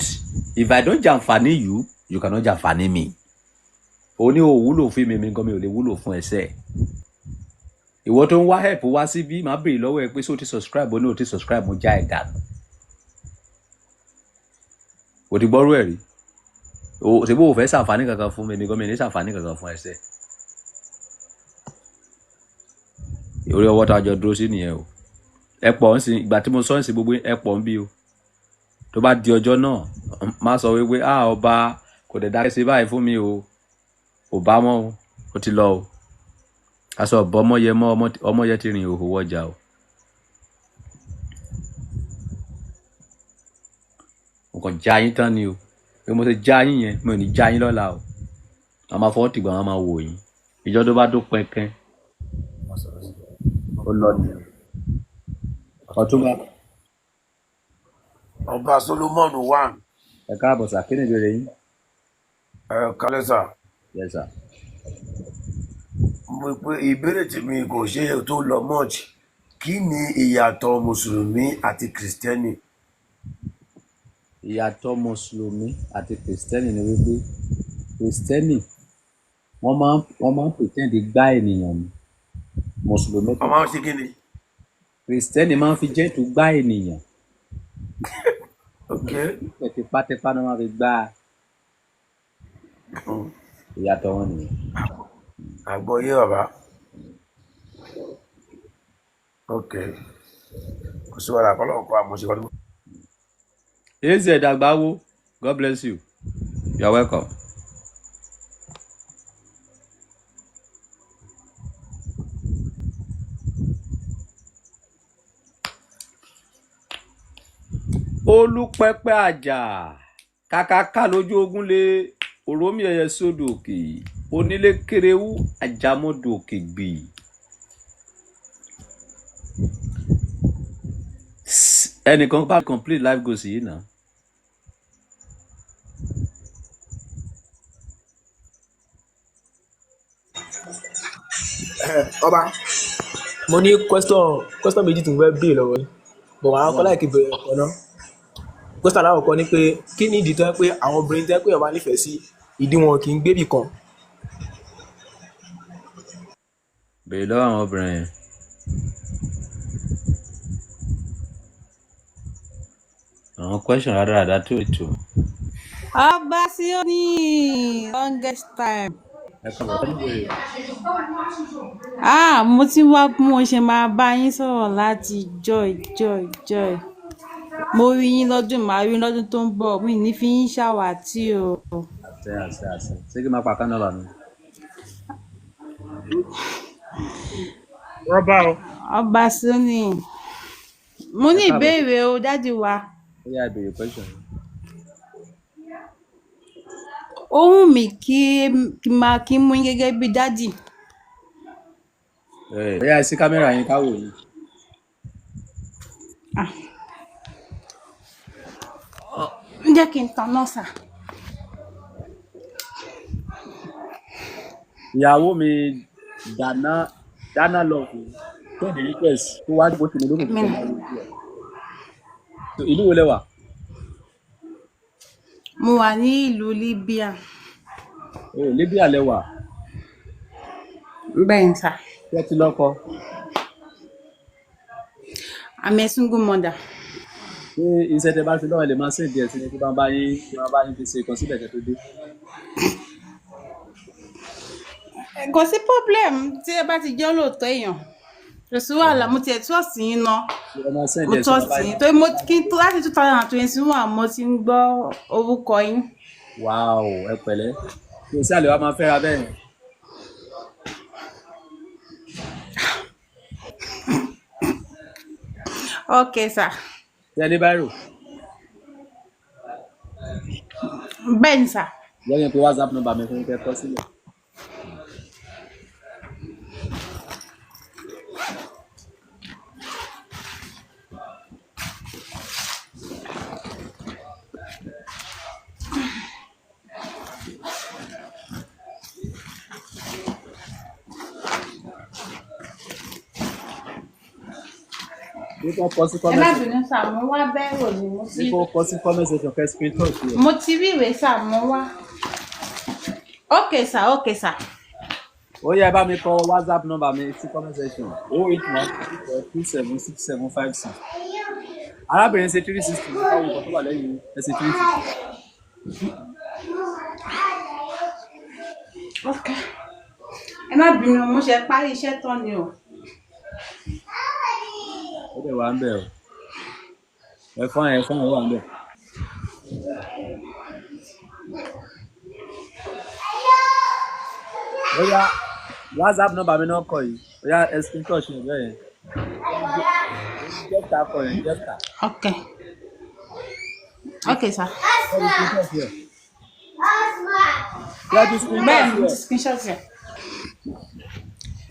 S2: if I don't jàǹfààní you, you cannot jàǹfààní me. O ní o wúlò fún mi, mi gan mi ò lè wúlò fún ẹsẹ. Ìwọ tó ń wá help wá síbí, máa béèrè lọ́wọ́ ẹ pé ṣé o ti subscribe? O ní o ti subscribe, mo já ẹ dànù. O ti gbọ́rú ẹ̀ rí o. Ṣe bó o fẹ́ ṣàǹfààní kankan fún mi, mi gan mi ní ṣàǹfààní kankan fún ẹsẹ. Orí ọwọ́ tá a jọ dúró sí nìyẹn o. Ẹ pọ̀ ń sin ìgbà tí mo sọ ń sin gbogbo ẹ pọ̀ ń bí o. Tó bá di ọjọ́ náà, má sọ wípé ah, ọba kò dẹ̀ dákẹ́ sí báyìí fún mi o. Ò bá mọ́ o, ó ti lọ o. Aṣọ ọ̀bọ ọmọyẹ mọ́, ọmọyẹ ti rìn òhò wọjà o. Mo kàn já yín tán ni o. Bí mo ṣe já yín yẹn, mi ò ní já yín lọ́la o. Màá máa fọwọ́ tìgbà, máa máa wò yín. Ìjọ tó bá dún pẹ́ńkẹ́, ó lọ nìyẹn. Ọ̀túnba.
S17: Ọba Solomon one.
S2: Ẹ káàbọ̀ sà, kí ni ìbéèrè yín?
S17: Ẹ kálẹ́ sà.
S2: Yes sir.
S17: Mo pé ìbéèrè tèmi kò ṣe é tó lọ much. Kí ni ìyàtọ̀ mùsùlùmí àti kìrìsìtẹ́nì?
S2: Ìyàtọ̀ mùsùlùmí àti kìrìsìtẹ́nì ni wípé kìrìsìtẹ́nì, wọ́n máa ń pretend gbá ènìyàn ni. Mùsùlùmí
S17: Wọ́n máa ń ṣe kí ni?
S2: Kìrìsìtẹ́nì máa ń fi gentle gbá ènìyàn.
S17: Ok.
S2: Tipátipá ni wọ́n fi gbá a. Ìyàtọ̀ wọn nìyẹn.
S17: Àgbọ́yé bàbá. Ok, kò sí wàhálà, kọ́lọ́ kọ́ àmọ́ ṣe kọ́.
S2: Az Dàgbàwo, God bless you, you are welcome. Olùpẹpẹ àjà kàkàkà lójú ogun lé òrómì ẹyẹ sódò òkè onílé kéréwú àjàmọdò òkè gbì. Ẹnìkan bá complete life goals yìí náà.
S12: Ọba, mo ní question méjì tí mo fẹ́ béèrè lọ́wọ́ yín, but màá kọ́ láìkí bẹ̀rẹ̀ ẹ̀kọ́ náà. Question alákọ̀ọ́kọ́ ni pé kí ni ìdí tó jẹ́ pé àwọn obìnrin tó jẹ́ pé èèyàn bá nífẹ̀ẹ́ sí, ìdí wọn kì í gbébì kan?
S2: Béèrè lọ́wọ́ àwọn obìnrin yẹn. Àwọn question rádaràda tó ètò.
S6: Ọba Síónì, longest time.
S2: Ẹ kàn bọ̀ béèrè.
S6: Ah, mo ti wá bí mo ṣe máa bá yín sọ̀rọ̀ láti joy joy joy. Mo rí yín lọ́dún, màá rí yín lọ́dún tó ń bọ̀. Mi ní fi yín ṣàwátì o.
S2: Àṣẹ, àṣẹ, àṣẹ. Ṣé kí n máa pa account number mi?
S16: Rọ́bà o.
S6: Ọba Sóní. Mo
S2: Ẹ
S6: ní
S2: káàbọ̀.
S6: ìbéèrè o, dádì wa.
S2: Ó yá, ẹ béèrè question yín.
S6: Ó wù mí kí n máa kí n mú yín gẹ́gẹ́ bí dádì.
S2: Ó yá, ẹ ṣí kámẹ́rà yín ká wò yín.
S6: Ah, ń jẹ́ kí n tanná sà.
S2: Ìyàwó mi Dana Dana Love send a request kó wá bó ti mi lókùn
S6: Èmi
S2: kó
S6: nà.
S2: máa wojú ẹ. So ìlú wo lẹ wà?
S6: Mo wà ní ìlú Libya.
S2: Oh, Libya lẹ wà.
S6: Bẹ́ẹ̀ ni sà.
S2: Ṣé ẹ ti lọ́kọ?
S6: I'm a single mother.
S2: Ṣé iṣẹ́ tẹ bá ti lọ́wọ́ ẹ lè máa send ẹ̀ sí ni kí wọ́n bá yín fi ṣe ìkọsílẹ̀ kẹ́ tó dé?
S6: Kò sí problem tí ẹ bá ti jẹ́ olóòótọ́ èèyàn. Kò sí wàhálà, mo tiẹ̀ trust yín ná.
S2: Ṣé ẹ máa send
S6: Mo
S2: ẹ̀ sí wọn
S6: trust
S2: bá
S6: yín.
S2: yín?
S6: Torí mo kí n tó láti 2021 mo ti ń gbọ́ orúkọ yín.
S2: Wow, ẹ pẹ̀lẹ́. Kò sí àlè wa máa fẹ́ra bẹ́ẹ̀ yẹn.
S6: Okay sir.
S2: Ṣé ẹ ní báírò?
S6: Bẹ́ẹ̀ ni sà.
S2: Jẹ́ kí n pe WhatsApp number mi fún yín kẹ́ ẹ kọ sílẹ̀. Ní kó kọ sí
S6: Ẹ má
S2: comment section.
S6: bínú sà, mo wá bẹ́rò ni mo
S2: Ní
S6: ti
S2: kó kọ sí comment section kẹ́ screenshot ẹ̀.
S6: mo ti rí ìwé sà, mo wá. Okay sà, okay sà.
S2: Ó yá, ẹ bá mi kọ WhatsApp number mi sí comment section. 081 24 27 67 56. Arábìnrin ṣe 360 ní káwọn nǹkan tó wà lẹ́yìn ẹ ṣe 360.
S6: Okay. Ẹ má bínú, mo ṣe parí iṣẹ́ tán ni o.
S2: Ó dẹ̀ wà ń bẹ̀ o. Ẹ̀fọn ẹ̀fọn ẹ̀ wà ń bẹ̀. Ó yá, WhatsApp number mi náà kọ yìí. Ó yá, ẹ screenshot ẹ̀ bẹ́ẹ̀ yẹn. Jẹ́ta kọ yẹn, jẹ́ta.
S6: Okay. Okay sà.
S2: Ṣé ẹ ti screenshot ẹ̀? Ṣé ẹ ti screenshot
S6: Bẹ́ẹ̀ ni mo
S2: ẹ̀?
S6: ti screenshot ẹ̀.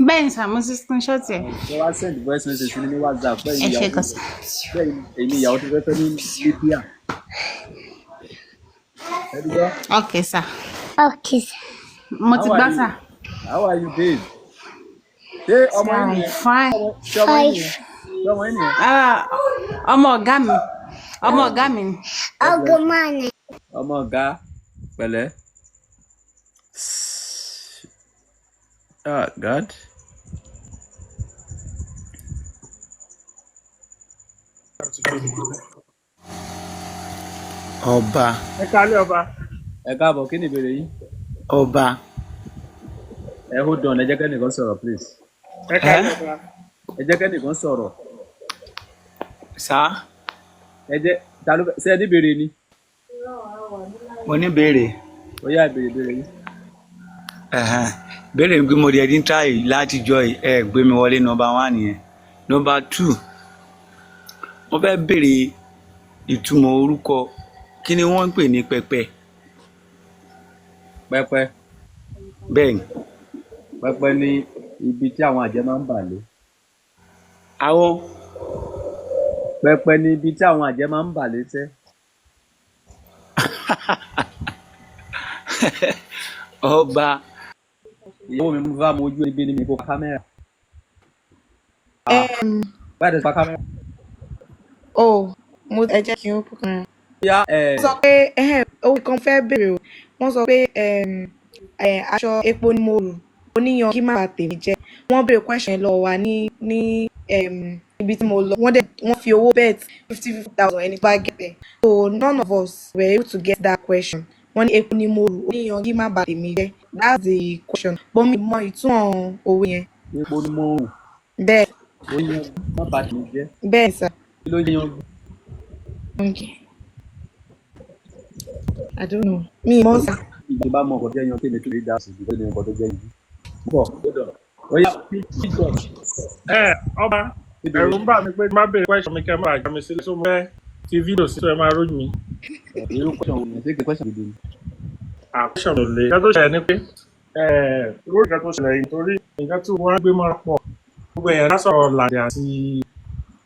S6: Bẹ́ẹ̀ ni sà, mo ti screenshot ẹ̀.
S2: Ṣé wá send voice message sí mi ní WhatsApp bẹ́ẹ̀
S6: Ẹ
S2: ni
S6: ṣé
S2: ìyàwó
S6: gan sà.
S2: bẹ́ẹ̀ ni èmi ìyàwó tó fẹ́ fẹ́ ní Libya. Ẹ ti gbọ́?
S6: Okay sà.
S4: Okay sir.
S6: Mo ti
S2: How
S6: gbọ́
S2: are
S6: sà.
S2: you? How are you babe? Ṣé ọmọ yín
S6: Sà,
S2: nìyẹn?
S6: fine.
S2: Ṣé ọmọ yín
S4: Five.
S2: nìyẹn? Ṣé ọmọ yín nìyẹn?
S6: Ah, ọmọ ọ̀gá mi. Ọmọ ọ̀gá mi ni.
S2: God bless you.
S4: Ogumani.
S2: Ọmọ ọ̀gá pẹ̀lẹ́. Ah, God.
S18: Ọba.
S16: Ẹ kálẹ̀ ọba.
S2: Ẹ káàbọ̀, kí ni ìbéèrè yín?
S18: Ọba.
S2: Ẹ hold on, ẹ jẹ́ kẹ́nìkan sọ̀rọ̀ please.
S16: Ẹ
S18: Ẹ
S16: kálẹ̀ ọba.
S2: Ẹ jẹ́ kẹ́nìkan sọ̀rọ̀.
S18: Sá.
S2: Ẹ jẹ́ ta ló fẹ́ ṣé ẹ ní ìbéèrè ni?
S18: Mo ní béèrè.
S2: Ó yá, ìbéèrè ìbéèrè yín.
S18: Ẹ̀hẹ́n. Béèrè mi pé mo dẹ̀ dín try látijọ́ yìí, ẹ gbé mi wọlé number one yẹn. Number two, mo fẹ́ béèrè ìtumọ̀ orúkọ kí ni wọ́n ń pè ní pẹpẹ?
S2: Pẹpẹ.
S18: Bẹ́ẹ̀ ni.
S2: Pẹpẹ ní ibi tí àwọn àjẹ́ máa ń bà lé.
S18: Àwọn
S2: Pẹpẹ ní ibi tí àwọn àjẹ́ máa ń bà lé sẹ́.
S18: Ọba.
S2: Ìyàwó mi mo fẹ́ mọ ojú ibi ni mi kò pa kámẹ́rà. Ah, báyìí tẹ̀sí pa kámẹ́rà.
S15: Oh, mo ẹ jẹ́ kí n open camera.
S2: Ó yá ẹ̀
S15: Wọ́n sọ pé owó kan fẹ́ bèrè o. Wọ́n sọ pé aṣọ epo ni mo rò, oníyan kí má bà tèmi jẹ́. Wọ́n béèrè question yẹn lọ́wọ́ wa ní ibi tí mo lọ. Wọ́n dẹ̀ wọ́n fi owó bet 50,000 ẹni tó bá get ẹ̀. So none of us were able to get that question. Wọ́n ní epo ni mo rò, oníyan kí má bà tèmi jẹ́. That's the question. But mi ò mọ ìtumọ̀ òwe yẹn.
S2: Epo ni mo rò.
S15: Bẹ́ẹ̀.
S2: Ó yan má bà tèmi jẹ́.
S15: Bẹ́ẹ̀ sà.
S2: Kí ló yan?
S15: Okay. I don't know. Mi ò mọ̀ sà.
S2: Ìgbà tó bá mọ ọkọ̀ jẹ́ yan tèmi tó lè dá sí ibi tó ní ọkọ̀ tó jẹ́ yìí. Bọ̀ hold on. Ó yá, picture.
S16: Ẹ ọba,
S2: Ìbéèrè
S16: ẹ̀rù ń bà mí pé má béèrè question mi kẹ́ ẹ má bàa já mi sílẹ̀, so mo fẹ́ fi fídíò sí tó ẹ máa rójú mi.
S2: Irú question wo ni? Ṣé kí question gidi ni?
S16: Question ò le. Nǹkan tó ṣẹlẹ̀ ni pé lórí nǹkan tó ṣẹlẹ̀ yìí, torí nǹkan tí wọ́n á gbé mọ́ra pọ̀, gbogbo èèyàn dá sọ̀rọ̀ Làǹdẹ̀ àti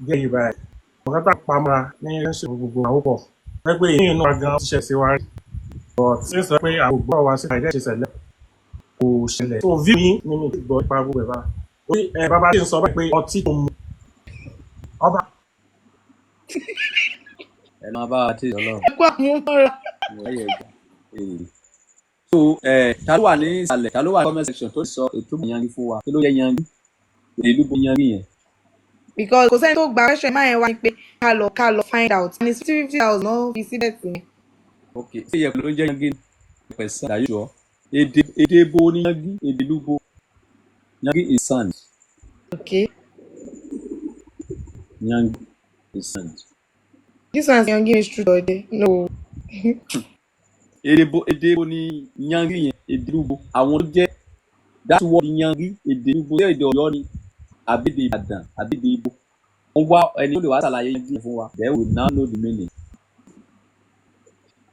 S16: gẹ̀yì báyìí. Nǹkan tá a pamọ́ra ní ṣe gbogbo àwọn pọ̀. Wọ́n pé èyí inú wa gan ti ṣẹ̀ sí wa rí. But since pé àwọn ògbọ́ wa síta ìdẹ́ ṣe ṣẹlẹ̀ kò ṣẹlẹ̀. So view yín ni mi ti gbọ́ nípa gbogbo ẹ̀ bá. Orí ẹ bàbá tí ń sọ báyìí pé ọtí tó mu ọba.
S2: Ẹ máa bá wa tí Ọlọ́run.
S15: Ẹ kú àmúmọ́ra.
S2: Láyé ẹja. Èrè. So ta ló wà ní ìsàlẹ̀, ta ló wà ní comment section tó sọ ìtumọ̀ yangi fún wa? Kí ló jẹ́ yangi? Èdè ìlú bo yangi yẹn?
S15: Because kò sẹ́ni tó gba question máa yẹn wá ní pé ká lọ find out ní 50,000 náà fi síbẹ̀ sí mi.
S2: Ok, ṣé ìyẹ̀pẹ̀ ló ń jẹ́ yangi? Ìyẹ̀pẹ̀ sand, are you sure? Èdè bo ní yangi? Èdè ìlú bo? Yangi is sand.
S15: Okay.
S2: Yangi is sand.
S15: This one is yangi is truth or dare. No.
S2: Èdè bo ní yangi yẹn? Èdè ìlú bo? Àwọn tó jẹ́ that word yangi, èdè ìlú bo, ṣé èdè Ọ̀yọ́ ni àbí èdè Ìbàdàn àbí èdè Ìgbò? Wọ́n wá ẹni tó lè wá ṣàlàyé yangi yẹn fún wa. Then we now know the meaning.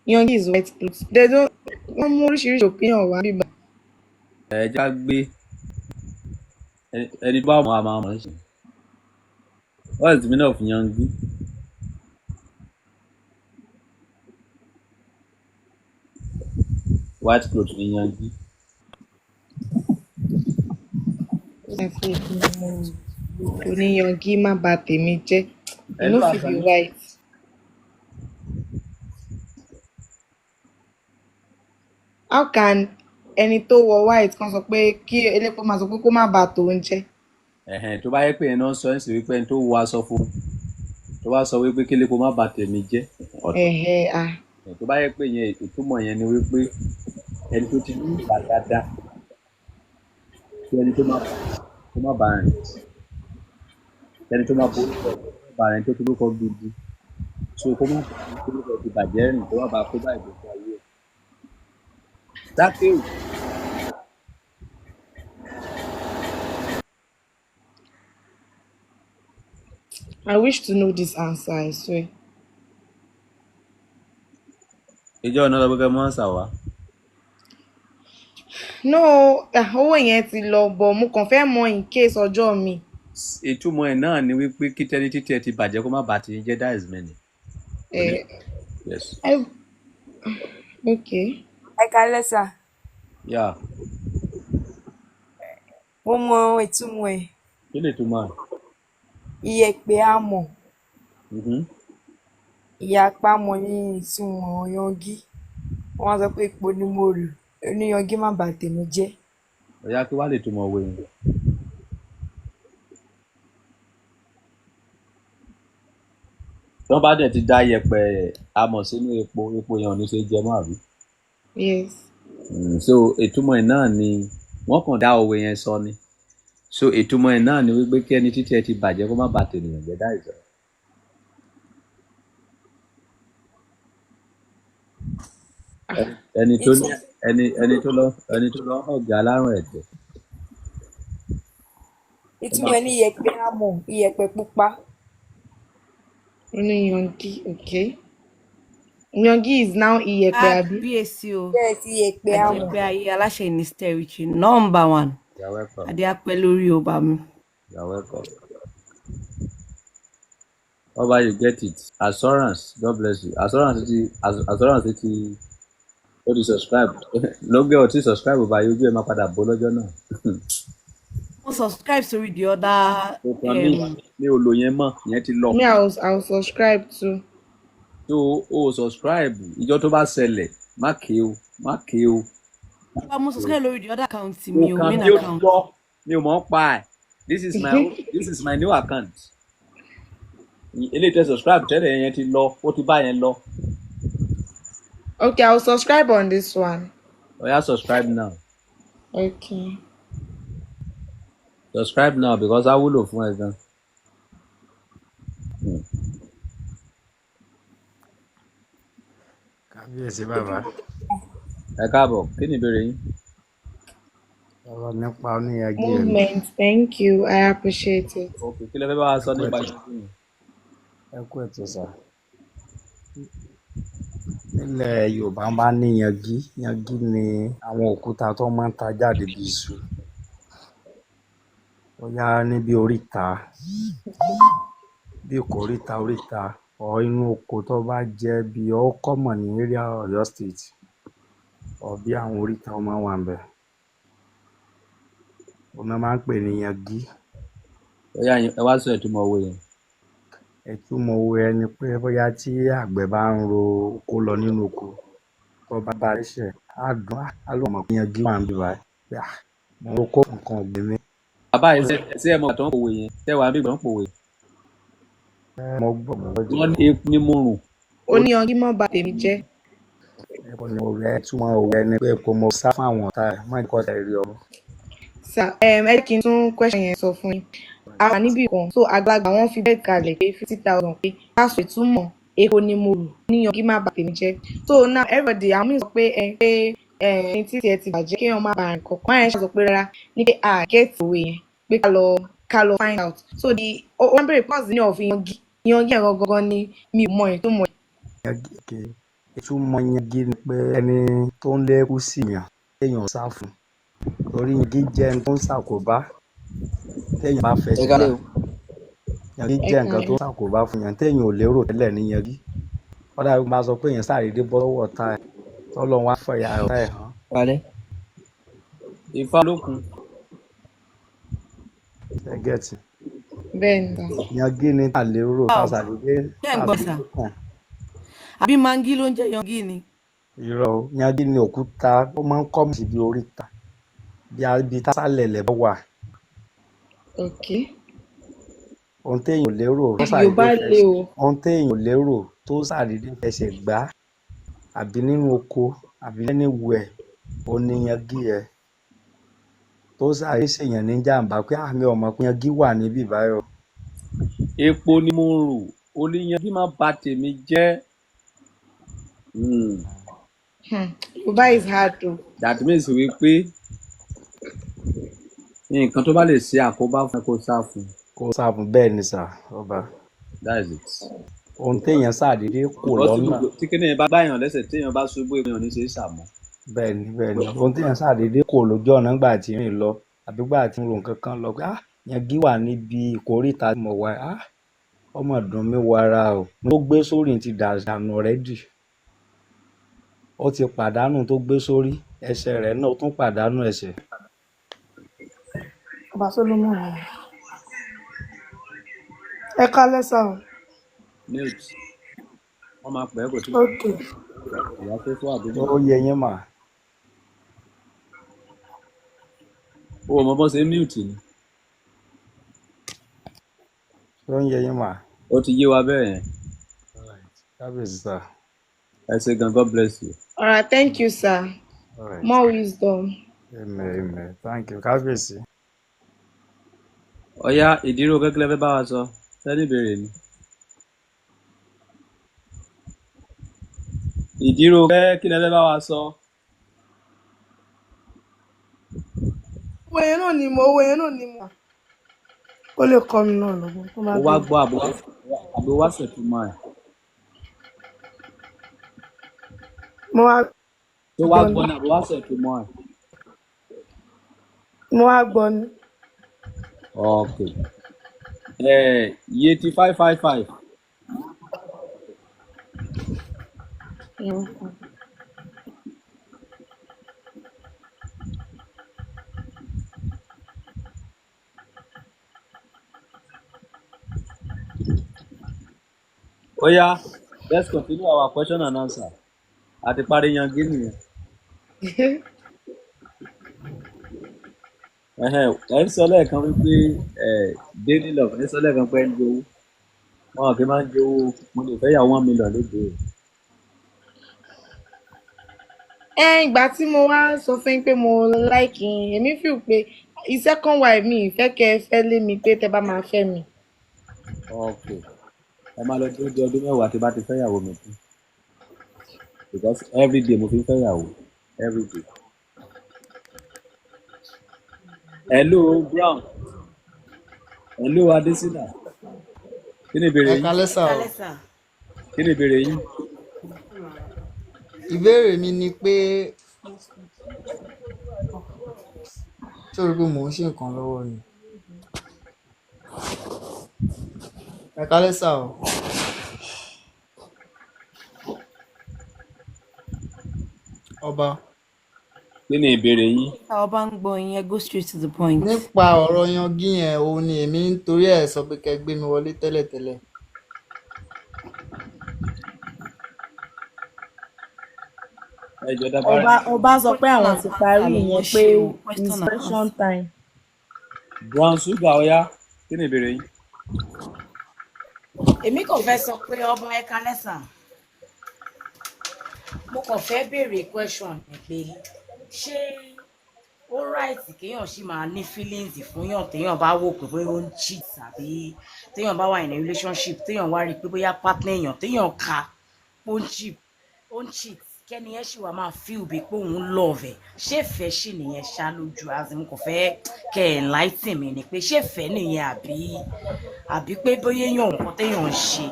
S15: Yangi is white cloth. They don't, wọ́n mú oríṣiríṣi opinion wá bíbá.
S2: Ẹ jẹ́ ká gbé ẹni tó bá mọ̀ á máa mọ̀ ọ́n ṣe. What is the meaning of yangi? White cloth ni yangi.
S15: Oníyangi má bà tèmi jẹ́. E
S2: Ẹni
S15: no
S2: tó
S15: fit be
S2: àṣà
S15: white. How can ẹni tó wọ white kan sọ pé kí elépo máa sọ pé kó má bà tòun jẹ́?
S2: Ẹ̀hẹ̀n, tó bá yẹ pé ẹ̀ náà sọ ẹ̀ sì wípé ẹni tó wọ aṣọ fún tó bá sọ wípé kí lépo má bà tèmi jẹ́, ọ̀tọ̀.
S15: Ẹ̀hẹ̀ ah.
S2: Tó bá yẹ pé yẹn, ìtumọ̀ yẹn ni wípé ẹni tó ti ní ìgbà dáadáa kí ẹni tó má bá rìn, ẹni tó má borúkọ tó má bá rìn, tó ti lórúkọ gidi, so kó má bá ẹni tó lórúkọ ti bàjẹ́ rìn, kó má bàa kó bá ìgbésí ayé ẹ̀. Dákéwù.
S15: I wish to know this answer, I swear.
S2: Ìjọ náà lọ pé kẹ́ mọ́ àṣà wá.
S15: No, ah, owó yẹn ti lọ, but mo kàn fẹ́ mọ̀ in case ọjọ́ mi.
S2: Ìtumọ̀ ẹ̀ náà ni wípé kí tẹ́ni títí ẹ ti bàjẹ́ kó má bàa ti jẹ́, that is meaning.
S15: Eh,
S2: Yes.
S15: Okay.
S19: Ẹ kalẹ́ sà.
S2: Yeah.
S19: Mo mọ ìtumọ̀ ẹ̀.
S2: Kí ni ìtumọ̀ ẹ̀?
S19: Iyẹ̀pẹ̀ amọ̀. Ìyapa amọ̀ ní ìtumọ̀ yangi. Wọ́n wá sọ pé epo ni mo rò, oníyangi má bà tèmi jẹ́.
S2: Ọ̀yá, kí wá lè túmọ̀ òwe yẹn? Tí wọ́n bá dẹ̀ ti da yẹ̀pẹ̀ amọ̀ sínú epo, epo yẹn ò ní ṣe jẹ mọ́, àbí?
S15: Yes.
S2: So ìtumọ̀ ẹ̀ náà ni wọ́n kàn dá òwe yẹn sọ ni. So ìtumọ̀ ẹ̀ náà ni wípé kí ẹni títí ẹ ti bàjẹ́ kó má bà tènìyàn jẹ́, that is all. Ẹni tó ní
S19: Ìtumọ̀
S2: ẹni tó lọ ọ̀gá alárùn ẹ̀tẹ̀. Ó
S19: Ìtumọ̀
S2: máa
S19: ẹ̀ ní iyẹ̀pẹ̀ amọ̀, iyẹ̀pẹ̀ pupa.
S15: Oníyangi, okay. Yangi is now iyẹ̀pẹ̀, àbí?
S20: Kábíyèsí o.
S19: Yes, iyẹ̀pẹ̀ amọ̀.
S20: Àjẹpẹ́ ayé, aláṣẹ ní territory number one.
S2: You are welcome.
S20: Adé apẹ́ lórí ọba mi.
S2: You are welcome. Ọba, you get it. Assurance, God bless you. Assurance ti ó ti subscribe. Lógé ò ti subscribe báyìí, ojú ẹ̀ máa padà bó lọ́jọ́ náà.
S20: Mo subscribe sórí the other.
S2: Kò kàn mí, mi ò lò yẹn mọ́, ìyẹn ti lọ.
S15: Me, I will subscribe too.
S2: Tó o subscribe, ìjọ tó bá ṣẹlẹ̀, má ké o, má ké o.
S20: Mo subscribe lórí the other account
S2: Kò
S20: mi o,
S2: kàn
S20: main
S2: mí, ó ti
S20: account.
S2: lọ. Mi ò mọ̀ ń pa ẹ̀. This is my new account. Eléyìí tẹ́ subscribe tẹ́lẹ̀ yẹn ti lọ, ó ti bá yẹn lọ.
S15: Okay, I will subscribe on this one.
S2: Oya, subscribe now.
S15: Okay.
S2: Subscribe now because á wúlò fún ẹ gan.
S21: Kábíyèsí bàbá.
S2: Ẹ káàbọ̀, kí ni ìbéèrè yín?
S21: Ọ̀rọ̀ nípa oníyanjú ẹ̀ ni.
S15: Movement, thank you, I appreciate it.
S22: Ok, kí lẹ fẹ́ bá wa sọ
S21: Ẹ kú
S22: nípa
S21: ètò.
S22: yangi yẹn?
S21: Ẹ kú ètò sà. Nílẹ̀ Yorùbá máa ń ní yangi. Yangi ni àwọn òkúta tó máa ń ta jáde bí iṣu. Bóyá níbi oríta, bí ìkóríta oríta or inú oko tó bá jẹ́ bí ó common ní area Ọ̀yọ́ State or bí àwọn oríta ó máa ń wà ńbẹ̀. Òun ná máa ń pè ní yangi.
S22: Ó yá, ẹ wá sọ ìtumọ̀ òwe yẹn.
S21: Ìtumọ̀ òwe yẹn ni pé bóyá tí àgbẹ̀ bá ń ro oko lọ nínú oko, tó bá bá lẹ́sẹ̀, á dùn, á lóun mọ̀ pé yangi wà níbí báyìí. Pé ah, mò ń roko nǹkan ọ̀gbìn mi.
S22: Bàbá yìí, ṣé ẹ mọ ìgbà tó ń pòwe yẹn? Ṣé wàá bí ìgbà tó ń pòwe?
S21: Ẹ mo gbọ́, mo gbọ́
S22: Wọ́n ní eku ni mo rùn.
S15: Oníyanjú má bà tèmi jẹ́.
S21: Ẹ̀kọ́ ni òwe ẹ̀ túmọ̀ òwe ni pé kò mọ sá fún àwọn ọ̀tá ẹ̀, má jẹ́ kọ́tàá ẹ rí ọ mú.
S15: Sir, ẹ jẹ́ kí n tún question yẹn sọ fún yín. A wà níbì kan, so àgbàlagbà wọn fi bẹ́ẹ̀ kalẹ̀ pé 50,000 pé ká sọ ìtumọ̀ èpo ni mo rù, oníyanjú má bà tèmi jẹ́. So now everybody, àwọn míì sọ pé ẹ pé ẹ ẹni tí tiẹ̀ ti bàjẹ́ kéèyàn má bàa rìn kankan. Wọ́n yẹn ṣe sọ pé rárá ní pé a get òwe yẹn pé ká lọ find out. So the wọ́n béèrè pé what's the meaning of yangi? Yangi yẹn gangan ni mi ò mọ ìtumọ̀ ẹ̀.
S21: Yangi, okay. Ìtumọ̀ yangi ni pé ẹni tó ń lékú sí èèyàn kéèyàn sá fún. Torí yangi jẹ́ ẹni tó ń ṣàkóbá téèyàn bá
S23: Ẹ
S21: fẹsẹ̀ bá.
S23: kálẹ́ o.
S21: Yangi
S15: Ẹ
S21: jẹ́ nǹkan tó
S15: kálẹ́.
S21: ń ṣàkóbá fún èèyàn téèyàn ò lérò tẹ́lẹ̀ ní yangi. Ó dàbí máa sọ pé èèyàn ṣàdédé bọ́ sọ́wọ́ ọ̀tá ẹ̀ tọ́lọ́run wá fẹ̀yà ọ̀tá ẹ̀ hàn.
S23: Kálẹ́.
S22: Ifá olókun.
S21: Ẹ get it?
S15: Bẹ́ẹ̀ ni sir.
S21: Yangi ni tá lérò tá
S20: Wow.
S21: ṣàdédé
S20: Ṣé ń gbọ́ sà?
S21: ṣàdédé kàn.
S20: Àbí mangi ló ń jẹ́ yangi ni?
S21: Irọ́ o, yangi ni òkúta ó máa ń common síbi oríta bí ibi tásálẹ̀ ilẹ̀ bá wà.
S15: Okay.
S21: Ohun téèyàn ò lérò tó ṣàdédé
S15: Yorùbá le
S21: fẹsẹ̀
S15: o.
S21: ohun téèyàn ò lérò tó ṣàdédé fẹsẹ̀ gbá àbí nínú oko àbí anywhere, òun ni yangi yẹn tó ṣàdédé ṣèyàn ní jàǹbá pé ah, mi ò mọ̀ pé yangi wà níbí báyìí o.
S22: Epo ni mo rù, oníyanjú má bà tèmi jẹ́.
S15: Yorùbá is hard o.
S22: That means wípé nǹkan tó bá lè ṣe àkóbá fún ẹ, kó sá fún.
S21: Kó sá fún, bẹ́ẹ̀ ni sà, ọba.
S22: That is it.
S21: Ohun téèyàn ṣàdédé kò
S22: Because tí
S21: lọ́nà.
S22: gbogbo tí kíní yẹn bá gbáyàn lẹ́sẹ̀, téèyàn bá ṣubú, èèyàn ò ní ṣe é ṣàmọ́.
S21: Bẹ́ẹ̀ ni, ohun téèyàn ṣàdédé kò lójú ọ̀nà nígbà tí ń rìn lọ àbí gbà tí ń ro nǹkan kan lọ pé ah, yangi wà níbi ìkóríta tí mo wà, ah, ọmọ dùn mí wọ ara o. Ohun tó gbé sórí ti dànù already. Ó ti pàdánù tó gbé sórí, ẹsẹ̀ rẹ̀ náà ó tún pàdánù ẹsẹ̀.
S24: Ọba Solomon, ẹ kálẹ́ sà o.
S22: Mute. Wọ́n máa pè é, kò tí
S24: Ok.
S22: ìyá tó fún àdúgbò.
S21: Ó yẹ yín mà.
S22: O ò mọ bọ́n ṣe mute ni.
S21: Ṣé ó ń yé yín mà?
S22: Ó ti yé wa bẹ́ẹ̀ yẹn.
S21: Kábíyèsí sà.
S22: Ẹ ṣé gan, God bless you.
S15: All right, thank you, sir.
S21: All right.
S15: More wisdom.
S21: Amen, amen. Thank you, kábíyèsí.
S22: Ọ̀yá ìdírò kékeré fẹ́ bá wa sọ sẹ́ni ìbéèrè ni. Ìdírò kẹ́ kí lẹ fẹ́ bá wa sọ?
S24: Owó yẹn náà ni mo ó lè kọ́ mi náà lọ́gbọ́n tó bá
S22: Ó wá
S24: béèrè.
S22: gbọ́ àbò wá ṣètùmọ̀ ẹ̀.
S24: Mo wá
S22: Tó wá
S24: gbọ́ ni.
S22: gbọ́ ni àbò wá ṣètùmọ̀ ẹ̀.
S24: Mo wá gbọ́ ni.
S22: Ok. Ẹ iye ti 555. Ó yá, let's continue our question and answer. Àti parí yangi nìyẹn. Ẹhẹ́n, ẹ ń sọ lẹ́ẹ̀kan wípé ẹ daily love, ẹ ń sọ lẹ́ẹ̀kan pé ẹ ń jowú. Wọn kì í máa ń jowú, mo lè fẹ́ yàwó 1 million lóde.
S15: Ẹ ìgbà tí mo wá sọ fún yín pé mo like yín, èmi feel pé second wife mi ìfẹ́ kẹ́ ẹ fẹ́ lé mi pé tẹ́ bá máa fẹ́ mi.
S22: Ok. Ẹ máa lọ dúró di ọdún 10 tí bá ti fẹ́ yàwó mi tán. Because every day mo fi ń fẹ́ yàwó. Every day. Hello Brown, hello Adesina, kí ni ìbéèrè
S3: Ẹ
S22: yín?
S3: kalẹ́
S5: Ẹ
S3: sà o.
S5: kalẹ́ sà.
S22: Kí ni ìbéèrè yín?
S3: Ìbéèrè mi ni pé sórí pé mò ń ṣe nǹkan lọ́wọ́ ni. Ẹ kalẹ́ sà o. Ọba.
S22: Kí ni ìbéèrè yín?
S20: Tá ọba ń gbọ́ yín, ẹ go straight to the point.
S3: Nípa ọ̀rọ̀ yangí yẹn, òun ni èmi ń torí ẹ̀ sọ pé kẹ́ gbé mi wọlé tẹ́lẹ̀tẹ́lẹ̀.
S22: Ẹ jọ dábàá.
S15: Ọba ọba sọ pé
S20: Question
S15: àwọn
S20: and
S15: ti parí
S20: answer lòun
S15: ìyẹn
S20: ṣe
S15: pé
S20: o,
S15: it's
S20: question and
S15: question
S20: answer.
S15: time.
S22: Brown Sugar, ọ̀yá, kí ni ìbéèrè yín?
S5: Èmi kàn fẹ́ sọ pé ọba, ẹ kalẹ́ sà. Mo kàn fẹ́ béèrè question ni pé ṣé ó right kéèyàn ṣì máa ní feelings fún yàn téèyàn bá wò pé bóyá ó ń cheat, àbí téèyàn bá wà in a relationship, téèyàn wá rí i pé bóyá partner èèyàn téèyàn ka ó ń cheat, ó ń cheat, kẹ́ni yẹn ṣì wá máa feel bíi pé òun love ẹ̀? Ṣé ìfẹ́ ṣì nìyẹn ṣá lójú? As in, mo kàn fẹ́ kẹ́ ẹ̀ enlighten mi ni pé ṣé ìfẹ́ nìyẹn, àbí pé bóyá èèyàn nǹkan téèyàn ń ṣe.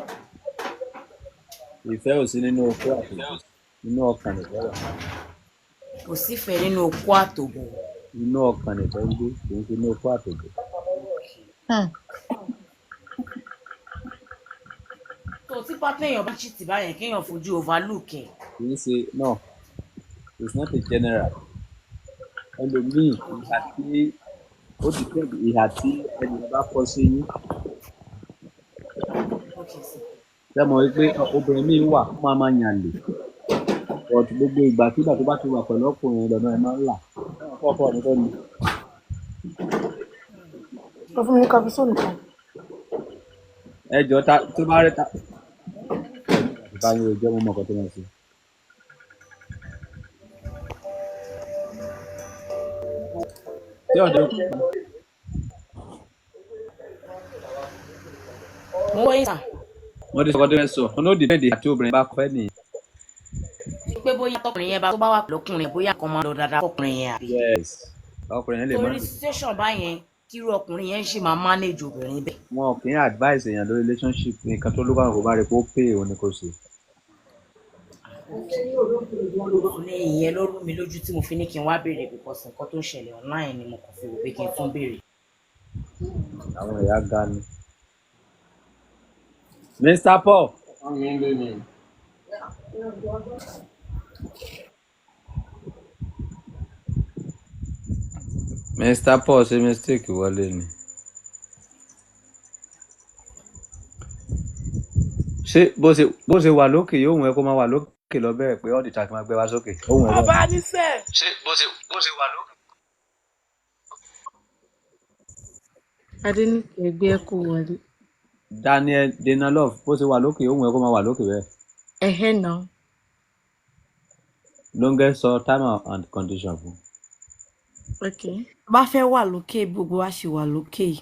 S22: Ìfẹ́ ò sí nínú okó àtòbò, inú ọkàn nìfẹ́ wà.
S5: Kò sífẹ̀ẹ́ nínú okó àtòbò?
S22: Inú ọkàn nìfẹ́ ń gbé, kì í ṣe inú okó àtòbò.
S5: Tó tí partner èèyàn bá cheat báyẹn, kéèyàn fojú overlook ẹ̀?
S22: Kì í ṣe, no, it's not a general. Ẹlòmíì, ìhà tí ó depend, ìhà tí ẹnìyẹn bá kọ sí yín.
S5: Okay, sir.
S22: Ṣé mo rí i pé obìnrin míì wà, ó máa máa yàn lè, but gbogbo ìgbàkigbà tó bá ti wà pẹ̀lú ọkùnrin, lọ́nà ẹ̀ máa ń là fọ́fọ́ mi fẹ́ mi.
S24: Lọ fún mi ní capsule kan.
S22: Ẹ jọ, ta tó bá rí ta bá yín rojọ́, mo mọ nǹkan tó máa ṣe. Tí ọ̀dọ́
S5: Mo ń wọ́n yín sà.
S22: Wọ́n ti sọ ọdún ẹ̀ sọ wọn ló depend àti obìnrin bá kọ́ ẹ̀ nìyẹn.
S5: Pé bóyá tọkùnrin yẹn bá tó bá wà pẹ̀lú ọkùnrin yẹn, bóyá nǹkan máa lọ dáadáa fọkùnrin yẹn, àbí?
S22: Yes, ọkùnrin yẹn lè má
S5: Torí situation báyẹn, kírú ọkùnrin yẹn ṣì máa manage obìnrin bẹ́ẹ̀?
S22: Wọn kì í advice èèyàn lórí relationship. Nǹkan tó lókàn kò bá rí pé ó pay, òun ni kò ṣe.
S5: Ní ìyẹn ló rú mi lójú tí mo fi ní kí n wá béèrè, because nǹkan tó ń ṣẹlẹ̀ online ni mo kàn fi wò pé kí n tún béèrè.
S22: Àwọn ẹ̀yà ga ni. Mr Paul.
S7: Mi ń lé ni.
S2: Mr Paul ṣe mistake wọlé ni.
S22: Ṣé bó ṣe wà lókè yóò wù ẹ́ kó máa wà lókè lọ bẹ́ẹ̀, pé all the time máa gbé wa sókè, ó wù ẹ́ bẹ́ẹ̀?
S24: Ọba níṣẹ́.
S8: Ṣé bó ṣe wà lókè.
S6: Adéníkẹ gbé ẹkú wọlé.
S22: Daniel Dana Love, bó ṣe wà lókè, ó wù ẹ́ kó máa wà lókè bẹ́ẹ̀?
S6: Ẹhẹ náà.
S22: Ló ń gẹ́ sọ time and condition fún.
S6: Ok.
S20: Tó bá fẹ́ wà lókè, gbogbo wa ṣe wà lókè yìí,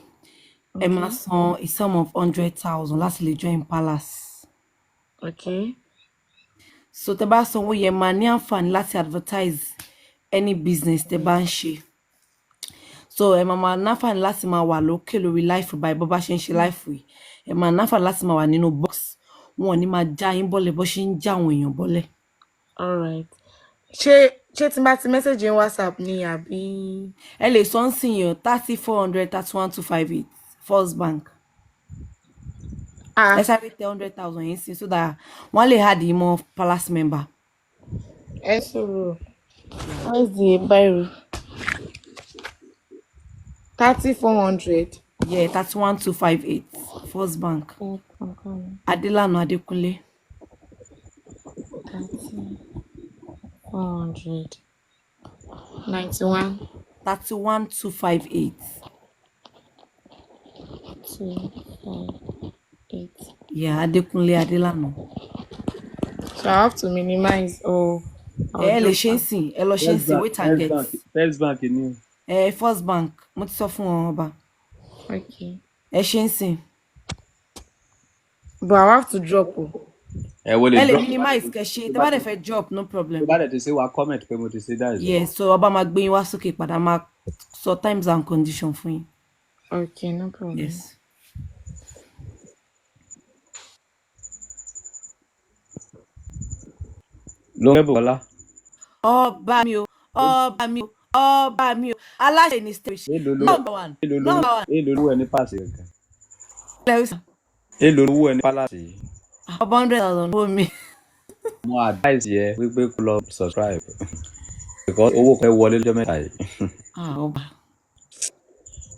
S20: ẹ
S6: Ok.
S20: máa san a sum of 100,000 láti lè join palace.
S6: Ok.
S20: So tẹ bá sanwó yẹn, máa ní àǹfààní láti advertise any business tẹ bá ń ṣe. So ẹ máa náfààní láti máa wà lókè lórí live báyìí, bó bá ṣe ń ṣe live yìí. Ẹ máa náfààní láti máa wà nínú box, wọn ò ní máa já yín bọ́lẹ̀ bó ṣe ń já àwọn èèyàn bọ́lẹ̀.
S15: Alright, ṣé tí n bá ti message yín WhatsApp ni, àbí?
S20: Ẹ lè sọ ń sìn yàn 30 400 31258, First Bank.
S15: Ah.
S20: Ẹ sáré tẹ 100,000 yín sí so that wọ́n lè add yín mọ́ palace member.
S15: Ẹ sọ̀rọ̀, where's the biro? 30 400.
S20: Yeah, 31258, First Bank, Adelana Adekunle.
S6: 30 400 91.
S20: 31258.
S6: 258.
S20: Yeah, Adekunle Adelana.
S15: So I have to minimize or I'll
S20: Ẹ lè
S15: drop
S20: ṣe ń
S15: am.
S20: sìn, ẹ lọ ṣe ń
S22: First
S20: sìn,
S22: Bank.
S20: Wait and
S22: First
S20: get.
S22: Bank, First Bank ni o.
S20: Ẹ First Bank, mo ti sọ fún wọn, ọba.
S15: Okay.
S20: Ẹ ṣe ń sìn.
S15: But I have to drop o.
S2: Ẹ wo lè
S20: Ẹ lè
S2: drop
S20: minimize kẹ́ ṣe,
S2: tó
S20: tẹ́
S2: bá
S20: bá
S2: ti
S20: dẹ̀ fẹ́ drop, no
S2: tó
S20: problem.
S2: bá dẹ̀ ti ṣe wá comment pé mo ti ṣe, that is all.
S20: Yes, so ọba máa gbé yín wá sókè padà, máa sọ times and condition fún yín.
S15: Okay, no problem.
S20: Yes.
S2: Ló ń Bùkọ́lá.
S20: Ọba mi o, ọba mi o, ọba mi o, aláṣẹ ní stage
S2: Èló ló
S20: number one,
S2: èló ló
S20: number one.
S2: Èló lówó ẹni pàṣẹ gan?
S20: Lẹ́wọ̀sán.
S2: Èló lówó ẹni pálásì yìí?
S20: Ọba 100,000 owó mi.
S2: Mo advice yẹ wípé kó lọ subscribe because owó kan wọlé lọ́jọ́ mẹ́ta yìí.
S20: Ah, ọba.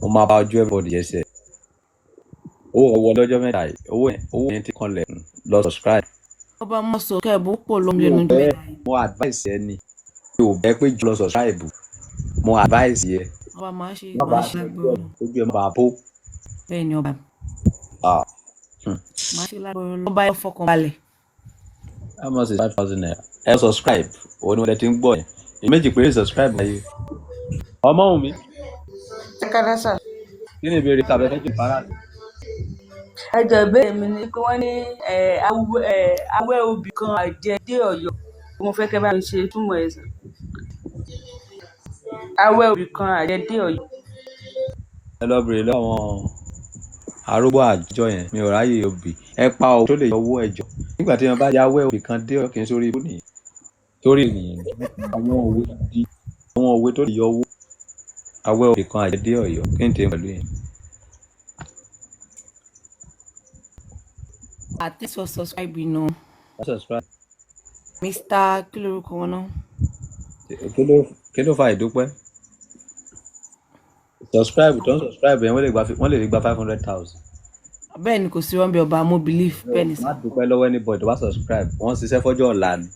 S2: Mo máa bá ojú everybody yẹn ṣe. Owó kan wọlé lọ́jọ́ mẹ́ta yìí. Owó yẹn ti kanlẹ̀, lọ subscribe.
S20: Ọba mọ̀ sọ kẹ́ẹ̀bù pọ̀ lómi
S2: Mi ò
S20: lẹ́nu ọjọ́
S2: bẹ́ẹ̀
S20: mẹ́ta yìí.
S2: mo advice ẹ ni. Mi ò bẹ́ẹ̀ pé jù lọ subscribe. Mo advice yẹ.
S20: Ọba máa ṣe
S2: Má
S20: máa
S2: bàa
S20: ṣe lágbóró.
S2: ojú ẹ má bàa bó.
S20: Bẹ́ẹ̀ ni ọba.
S2: Ah.
S20: Máa ṣe lágbóró. Ọba ẹ fọkàn balẹ̀.
S2: How much is ₦5,000? Ẹ subscribe. Òun ni wọ́n ti ń gbọ́ yẹn. Èmi méjì péré subscribe ayé. Ọmọ òun mi.
S7: Ẹ káalẹ́ sà.
S2: Kí ni ìbéèrè tàbí ẹ fẹ́ kí n fara?
S7: Ẹ jọ̀ọ́, ìbéèrè mi ni pé wọ́n ní awẹ́ obì kan àjẹ́ dé Ọ̀yọ́. Mo fẹ́ kẹ́ bá mi ṣe túmọ̀ ẹ̀ sà. Awẹ́ obì kan àjẹ́ dé Ọ̀yọ́.
S2: Ẹ lọ bèrè lọ́wọ́ àwọn arúgbó àjọ yẹn, mi ò ráyè obì. Ẹ pa owó tó lè yọ owó ẹjọ́. Nígbà tí wọn bá ya awẹ́ obì kan dé Ọ̀yọ́, kì í sórí ibú nìyẹn. Sórí ènìyàn ni. Àwọn òwe di àwọn òwe tó lè yọ owó. Awẹ́ obì kan àjẹ́ dé Ọ̀yọ́. Kí n tèmi pẹ̀lú yẹn?
S20: Ah, thanks for subscribing o.
S2: Subscribe.
S20: Mr. Kí lorúkọ wọn náà?
S2: Kí ló fa ìdúpẹ́? Subscribe tó ń subscribe yẹn, wọ́n lè gba 500,000.
S20: Bẹ́ẹ̀ ni, kò sí wọn bí ọba, mo believe bẹ́ẹ̀ ni
S2: Má
S20: sà.
S2: dúpẹ́ lọ́wọ́ anybody tó bá subscribe. Wọ́n ń ṣiṣẹ́ fọ́jọ́ ọ̀la ni.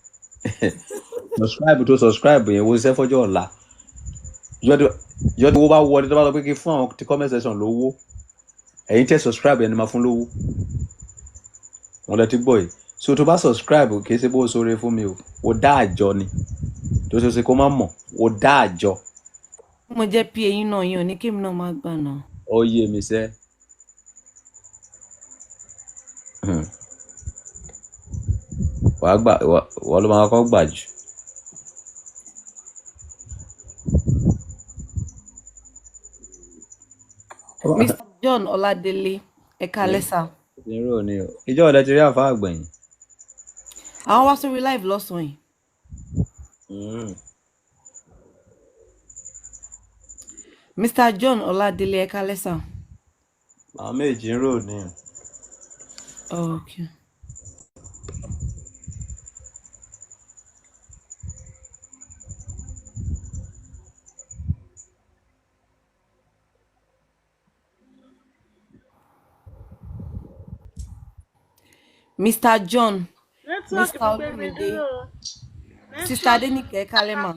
S2: Subscribe tó subscribe yẹn, wọ́n ṣiṣẹ́ fọ́jọ́ ọ̀la. Ìjọ́ tí owó bá wọlé, tó bá sọ pé kí fún àwọn ti comment section lówó, ẹ̀yin tẹ́ subscribe yẹn ni máa fún lówó. Wọ́n lẹ ti gbọ́ yìí. So tó bá subscribe, kì í ṣe bó o ṣoore fún mi o, o dá àjọ ni. Tó ṣe ṣe kó má mọ̀, o dá àjọ.
S20: Mo jẹ́ pa yín náà, yín ò ní kémi náà má gbà náà.
S2: Ó yé mi sẹ́. Wàá gbà, wọ́n ló máa kọ́ gbà jù.
S20: Mr. John Ọládélé, ẹ káalẹ́ sà.
S2: Irú ni o. Ìjọ ọ̀dẹ ti rí àfa àgbẹ̀yìn.
S20: Àwọn wá sórí live lọ́sàn-án yìí. Mr. John Ọládélé, ẹ káalẹ́ sà.
S2: Àwọn méjì ń rò ní.
S20: Okay. Mr. John,
S9: Network
S20: Mr.
S9: ló gbé mi
S20: Olumide,
S9: dúró o.
S20: Sister
S9: Network.
S20: Adenike, ẹ káalẹ́ mà.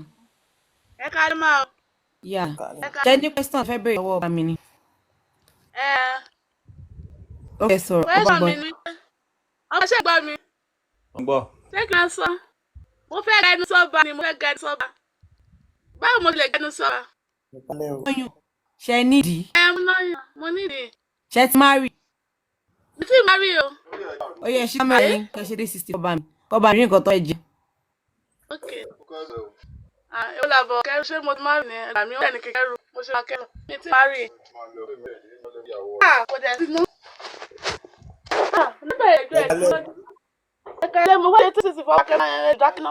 S9: Ẹ káalẹ́ máa o.
S20: Yeah.
S9: Ẹ
S20: Ṣé
S9: káalẹ́.
S20: ní question fẹ́ béèrè lọ́wọ́ ọba mi ni?
S9: Ẹ
S20: Ok, sọ̀rọ̀, ọba
S9: question
S20: gbọ́.
S9: mi ni pé ọmọ ṣe gbọ́ mi.
S2: Ń gbọ́.
S9: Ṣé kí n sọ? Mo fẹ́ gẹnu sọ́ba ni, mo fẹ́ gẹnu sọ́ba. Báwo mo lè gẹnu sọ́ba?
S20: Oyún, ṣe nídìí?
S9: Ẹ mo lọ́yàn, mo nídìí.
S20: Ṣe ti marry?
S9: Mi tí máa rí o.
S20: Ó yẹ ṣí kámẹ́rà yín kẹ́ ṣe dé 60 ọba mi. Kọ́ba mi rí nǹkan tó ẹ jẹ.
S9: Ok. Ah, èwo làbọ̀ kẹ́rù, ṣé mo ti máa rí ni? Ẹ̀gbà mi ó dẹ̀ ní kẹ́rù. Mo ṣe máa kẹ́rù. Mi tí máa rí. Ah, kò dẹ̀ sínú. Ah, nígbà ẹjọ́ ẹ̀ tí wọ́n. Ẹ káalẹ́, mo wáyé tí sì fọwọ́ kẹ́rù ẹ̀ dákínà.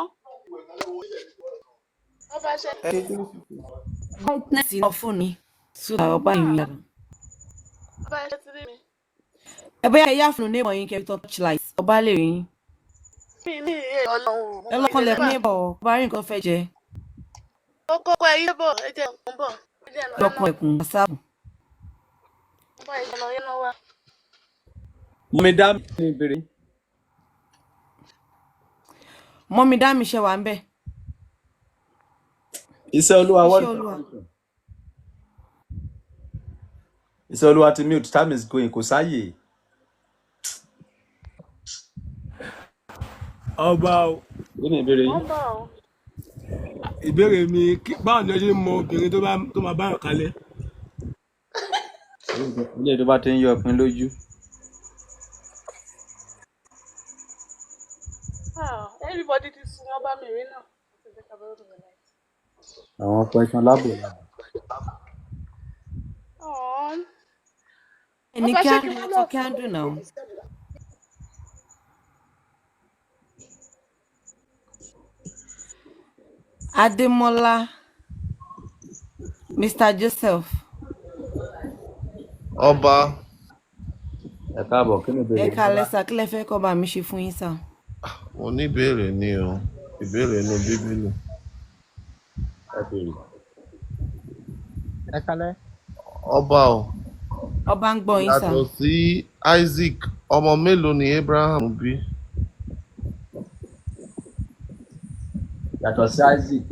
S9: Ọba ṣe.
S20: Brightness iná fóònù yín. So that ọba yìí rí dáadáa.
S9: Ọba ṣe ti rí mi.
S20: Ẹ bóyá ẹ yá fóònù neighbor yín kẹ́ fi tan torchlight. Ọba lè rí yín.
S9: Mi ní ìyè Ọlọ́run o.
S20: Ẹ lọ́kàn lẹ̀kùn neighbor, ọba rí nǹkan fẹ́ jẹ.
S9: Ó kókó ẹyí bọ̀, ẹ jẹ́ ń bọ̀. Ẹ jẹ́ lọ
S20: Lọ́kàn ẹ̀kùn WhatsApp.
S9: Ọba ìjọba yẹn lọ wá.
S2: Mummy dá mi ní ìbéèrè.
S20: Mummy dá mi, ṣe wà ń bẹ̀.
S2: Iṣẹ́ olúwa what
S20: Iṣẹ́ olúwa.
S2: Iṣẹ́ olúwa ti mute, time is going, kò sáàyè.
S10: Ọba o.
S2: Kí ni ìbéèrè
S9: Mo
S2: yín?
S9: ń bọ̀ o.
S10: Ìbéèrè mi, báwo ni ẹ ṣe ń mọ obìnrin tó bá tó máa báyọ̀ kalẹ̀?
S2: Ilé tó bá ti ń yọ ọpin lójú.
S22: Àwọn question lábò lábò.
S9: Ọ̀ọ́n.
S20: Ẹni
S9: Ọba ṣé kí
S20: candle,
S9: wọ́n
S20: ẹ
S9: lọ
S20: tan candle now. Adémọ́lá, Mr. Joseph,
S1: Ọba.
S22: Ẹ káàbọ̀, kí ni
S20: ẹ
S22: ìbéèrè yín?
S20: káalẹ́ sà, kí lẹ fẹ́ kọ́ bá mi ṣe fún yín sà?
S1: Mo ní ìbéèrè ni o, ìbéèrè inú Bíbélì.
S22: Ẹ béèrè.
S11: Ẹ kalẹ.
S1: Ọba o.
S20: Ọba ń gbọ́ yín sà.
S1: Yàtọ̀ sí Isaac, ọmọ mélòó ni Abraham bí?
S22: Yàtọ̀ sí Isaac,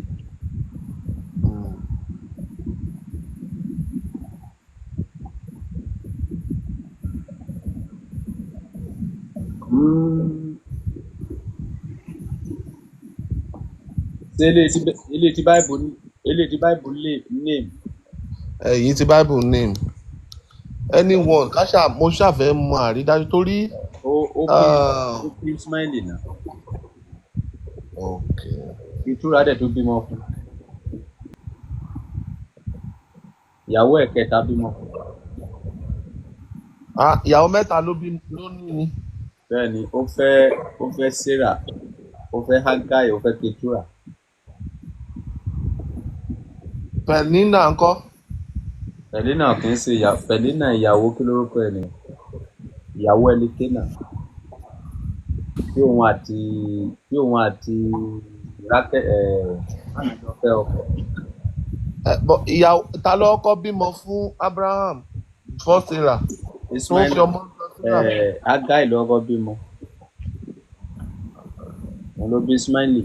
S22: ṣé eléyìí tí Bible lè name?
S1: Èyí tí Bible name. Anyone, ká ṣáà mo ṣàfẹ́ mọ àrídájú torí.
S22: Ó bí ó bí Ismaili náà.
S1: Okay.
S22: Ìtura dẹ̀ tó bímọ fún. Ìyàwó ẹ̀ kẹta bímọ fún.
S1: Ah, ìyàwó mẹ́ta ló bí ló ní ni.
S22: Bẹ́ẹ̀ni, ó fẹ́ Sarah, ó fẹ́ Haggai, ó fẹ́ Ketura.
S1: Penina ńkọ́?
S22: Pẹ̀línà kì í ṣe ìyá Pẹ̀línà, ìyàwó kí lórúkọ ẹ̀ ni? Ìyàwó Ẹlikena tí òun àti Rákẹ́ ẹ̀ Hánà jọ fẹ́ ọkọ.
S1: Ẹ, but ìyàwó ta ló kọ́kọ́ bímọ fún Abraham before Sarah tó ń
S22: Ismail
S1: fi ọmọ lọ Sarah?
S22: Ẹ̀ Haggai ló kọ́kọ́ bímọ. Òun ló bí Ismaili.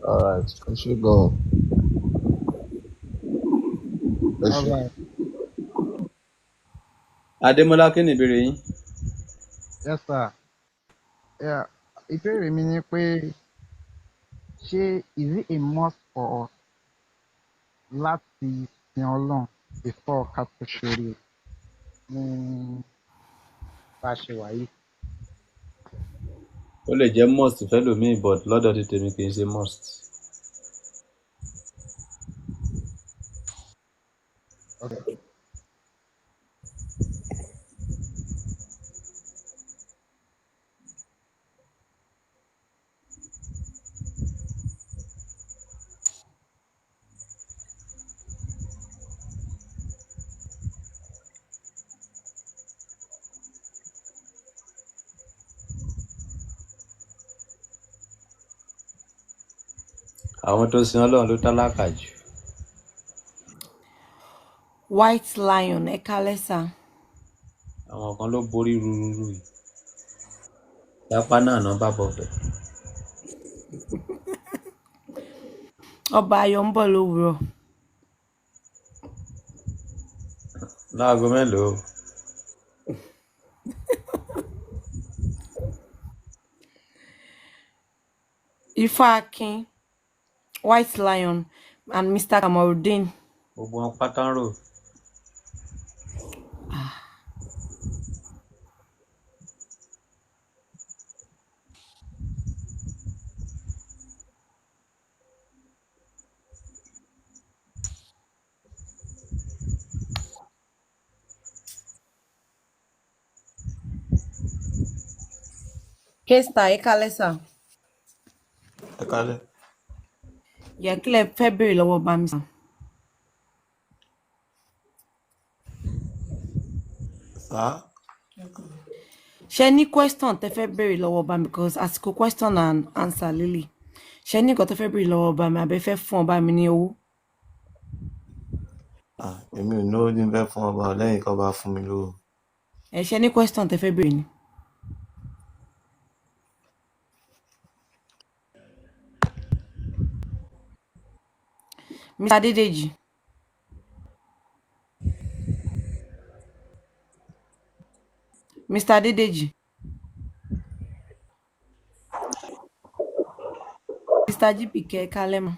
S1: Alright, ẹ ṣé gan-an. Ẹ ṣé.
S11: Alright.
S22: Adémọ́lá, kí ni ìbéèrè yín?
S11: Yes sir. Yeah. Ìbéèrè mi ni pé ṣé is it a must for us láti sin Ọlọ́run before ká tó ṣoríire ní bá a ṣe wà yìí?
S22: Ó lè jẹ́ must fẹ́lòmíì, but lọ́dọ̀ ti tèmi kì í ṣe must.
S11: Okay.
S22: Àwọn tó sin Ọlọ́run ló tálákà jù.
S20: White Lion, ẹ káalẹ́ sà.
S22: Àwọn kan ló borí rúrúrú yìí. Lápá náà náà bá bọ̀bẹ̀.
S20: Ọba ayọ̀ ń bọ̀ lówùúrọ̀.
S22: Láago mélòó?
S20: Ifá Akin, White Lion and Mr. Kamorudeen.
S22: Gbogbo wọn pátá ń rò.
S20: K-Star, ẹ káalẹ́ sà.
S1: Ẹ kálẹ́.
S20: Yẹ kí lẹ fẹ́ béèrè lọ́wọ́ bá mi sà?
S1: Sá.
S20: Ṣé ní question tẹ fẹ́ béèrè lọ́wọ́ bá mi, because àsìkò question and answer lily. Ṣé ní nǹkan tẹ fẹ́ béèrè lọ́wọ́ bá mi àbẹ fẹ́ fún ọba mi ní owó?
S1: Ah, èmi ò náwó ní fẹ́ fún ọba lẹ́yìn kó bá fún mi lówó.
S20: Ẹ ṣe ní question tẹ fẹ́ béèrè ni. Mr. Adedeji. Mr. Adedeji. Mr. GPK, ẹ káalẹ́ mà.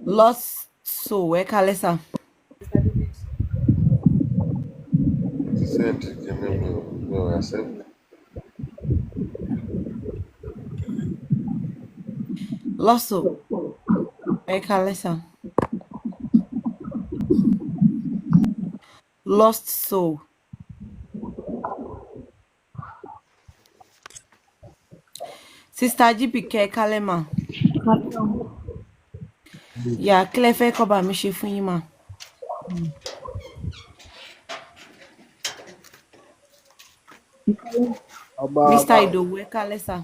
S20: Lost Soul, ẹ káalẹ́ sà.
S13: Ti send kíní, mi ò accept.
S20: Lost Soul, ẹ káalẹ́ sà. Lost Soul. Sister Jíbìkẹ́, ẹ káalẹ́ mà. Yà, kí lẹ fẹ́ kọ́ba mi ṣe fún yín mà?
S14: Ọba.
S20: Mr. Ìdòwú, ẹ káalẹ́ sà.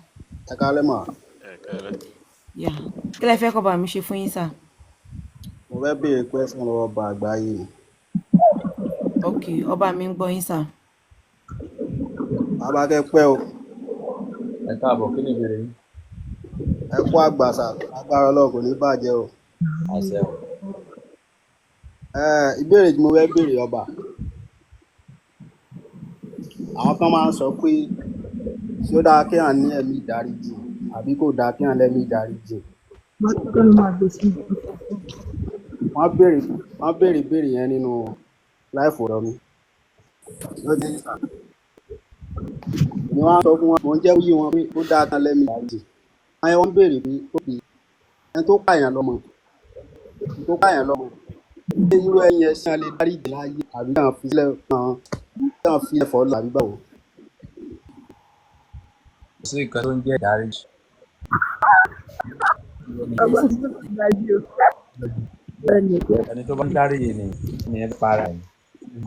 S14: Ẹ káalẹ́ mà.
S13: Ẹ káalẹ́.
S20: Yà, kí lẹ fẹ́ kọ́ba mi ṣe fún yín sà?
S14: Mo fẹ́ béèrè question lọ́wọ́ ọba àgbáyé ni.
S20: Ok, ọba mi ń gbọ́ yín sà.
S14: Bàbá, kẹ́ pẹ́ o.
S22: Ẹ káàbọ̀, kí ni ìbéèrè yín?
S14: Ẹ kú àgbà sà, agbára Ọlọ́run kò ní bàjẹ́ o.
S22: Àṣẹ o.
S14: Ẹ ìbéèrè tí mo fẹ́ béèrè, ọba, àwọn kan máa ń sọ pé ṣé ó dáa kéèyàn ní ẹ̀mí ìdáríjì àbí kò dáa kéèyàn lẹ́mí ìdáríjì. Wọ́n béèrè ìbéèrè yẹn nínú live ọ̀dọ̀ mi. Ló dé sà. Ni wọ́n á sọ fún wọn, mò ń jẹ́ kó yé wọn pé ó dáa kán lẹ́mí ìdáríjì. Àwọn yẹn wọ́n béèrè pé ó fi ẹni tó pààyàn lọ́mọ, ṣé irú ẹni yẹn ṣé wọ́n lè dáríjì láyé àbí kàn fi sílẹ̀, kàn fi ẹ̀fọ́ lọ àbí báwo?
S2: Kò sí nǹkan tó ń jẹ́ ìdáríjì. Ẹni tó bá ń dáríjì ni ìyẹn para ẹ̀.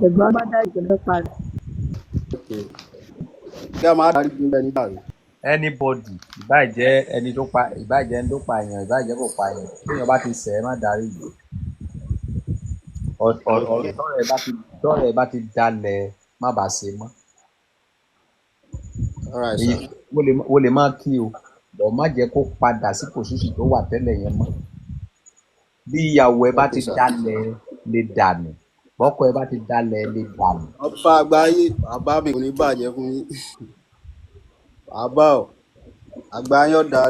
S17: Ẹ̀gbọ́n bá dáríjì ló parí.
S14: Okay. Kí a máa dáríjì ẹni tàbí.
S2: Anybody, ìbáà jẹ́ ẹni tó pa, ìbáà jẹ́ ẹni tó pa èèyàn, ìbáà jẹ́ kò pa èèyàn, téèyàn bá ti ṣẹ̀ ẹ́, má dáríjì. Tọ́rọ̀ ẹ bá ti dalẹ̀, má bàa ṣe mọ́.
S14: All right,
S2: èyí
S14: sir.
S2: Wo lè má kí o bọ̀, má jẹ́ kó padà sí position tó wà tẹ́lẹ̀ yẹn mọ́. Bí ìyàwó ẹ bá
S14: Okay,
S2: ti
S14: sir.
S2: dalẹ̀, lè dànù. Bọ́kọ ẹ bá ti dalẹ̀, lè dànù.
S14: Ọba àgbáyé, bàbá mi, kò ní bàjẹ́ fún yín. Bàbá o, àgbà yín ọ̀dà.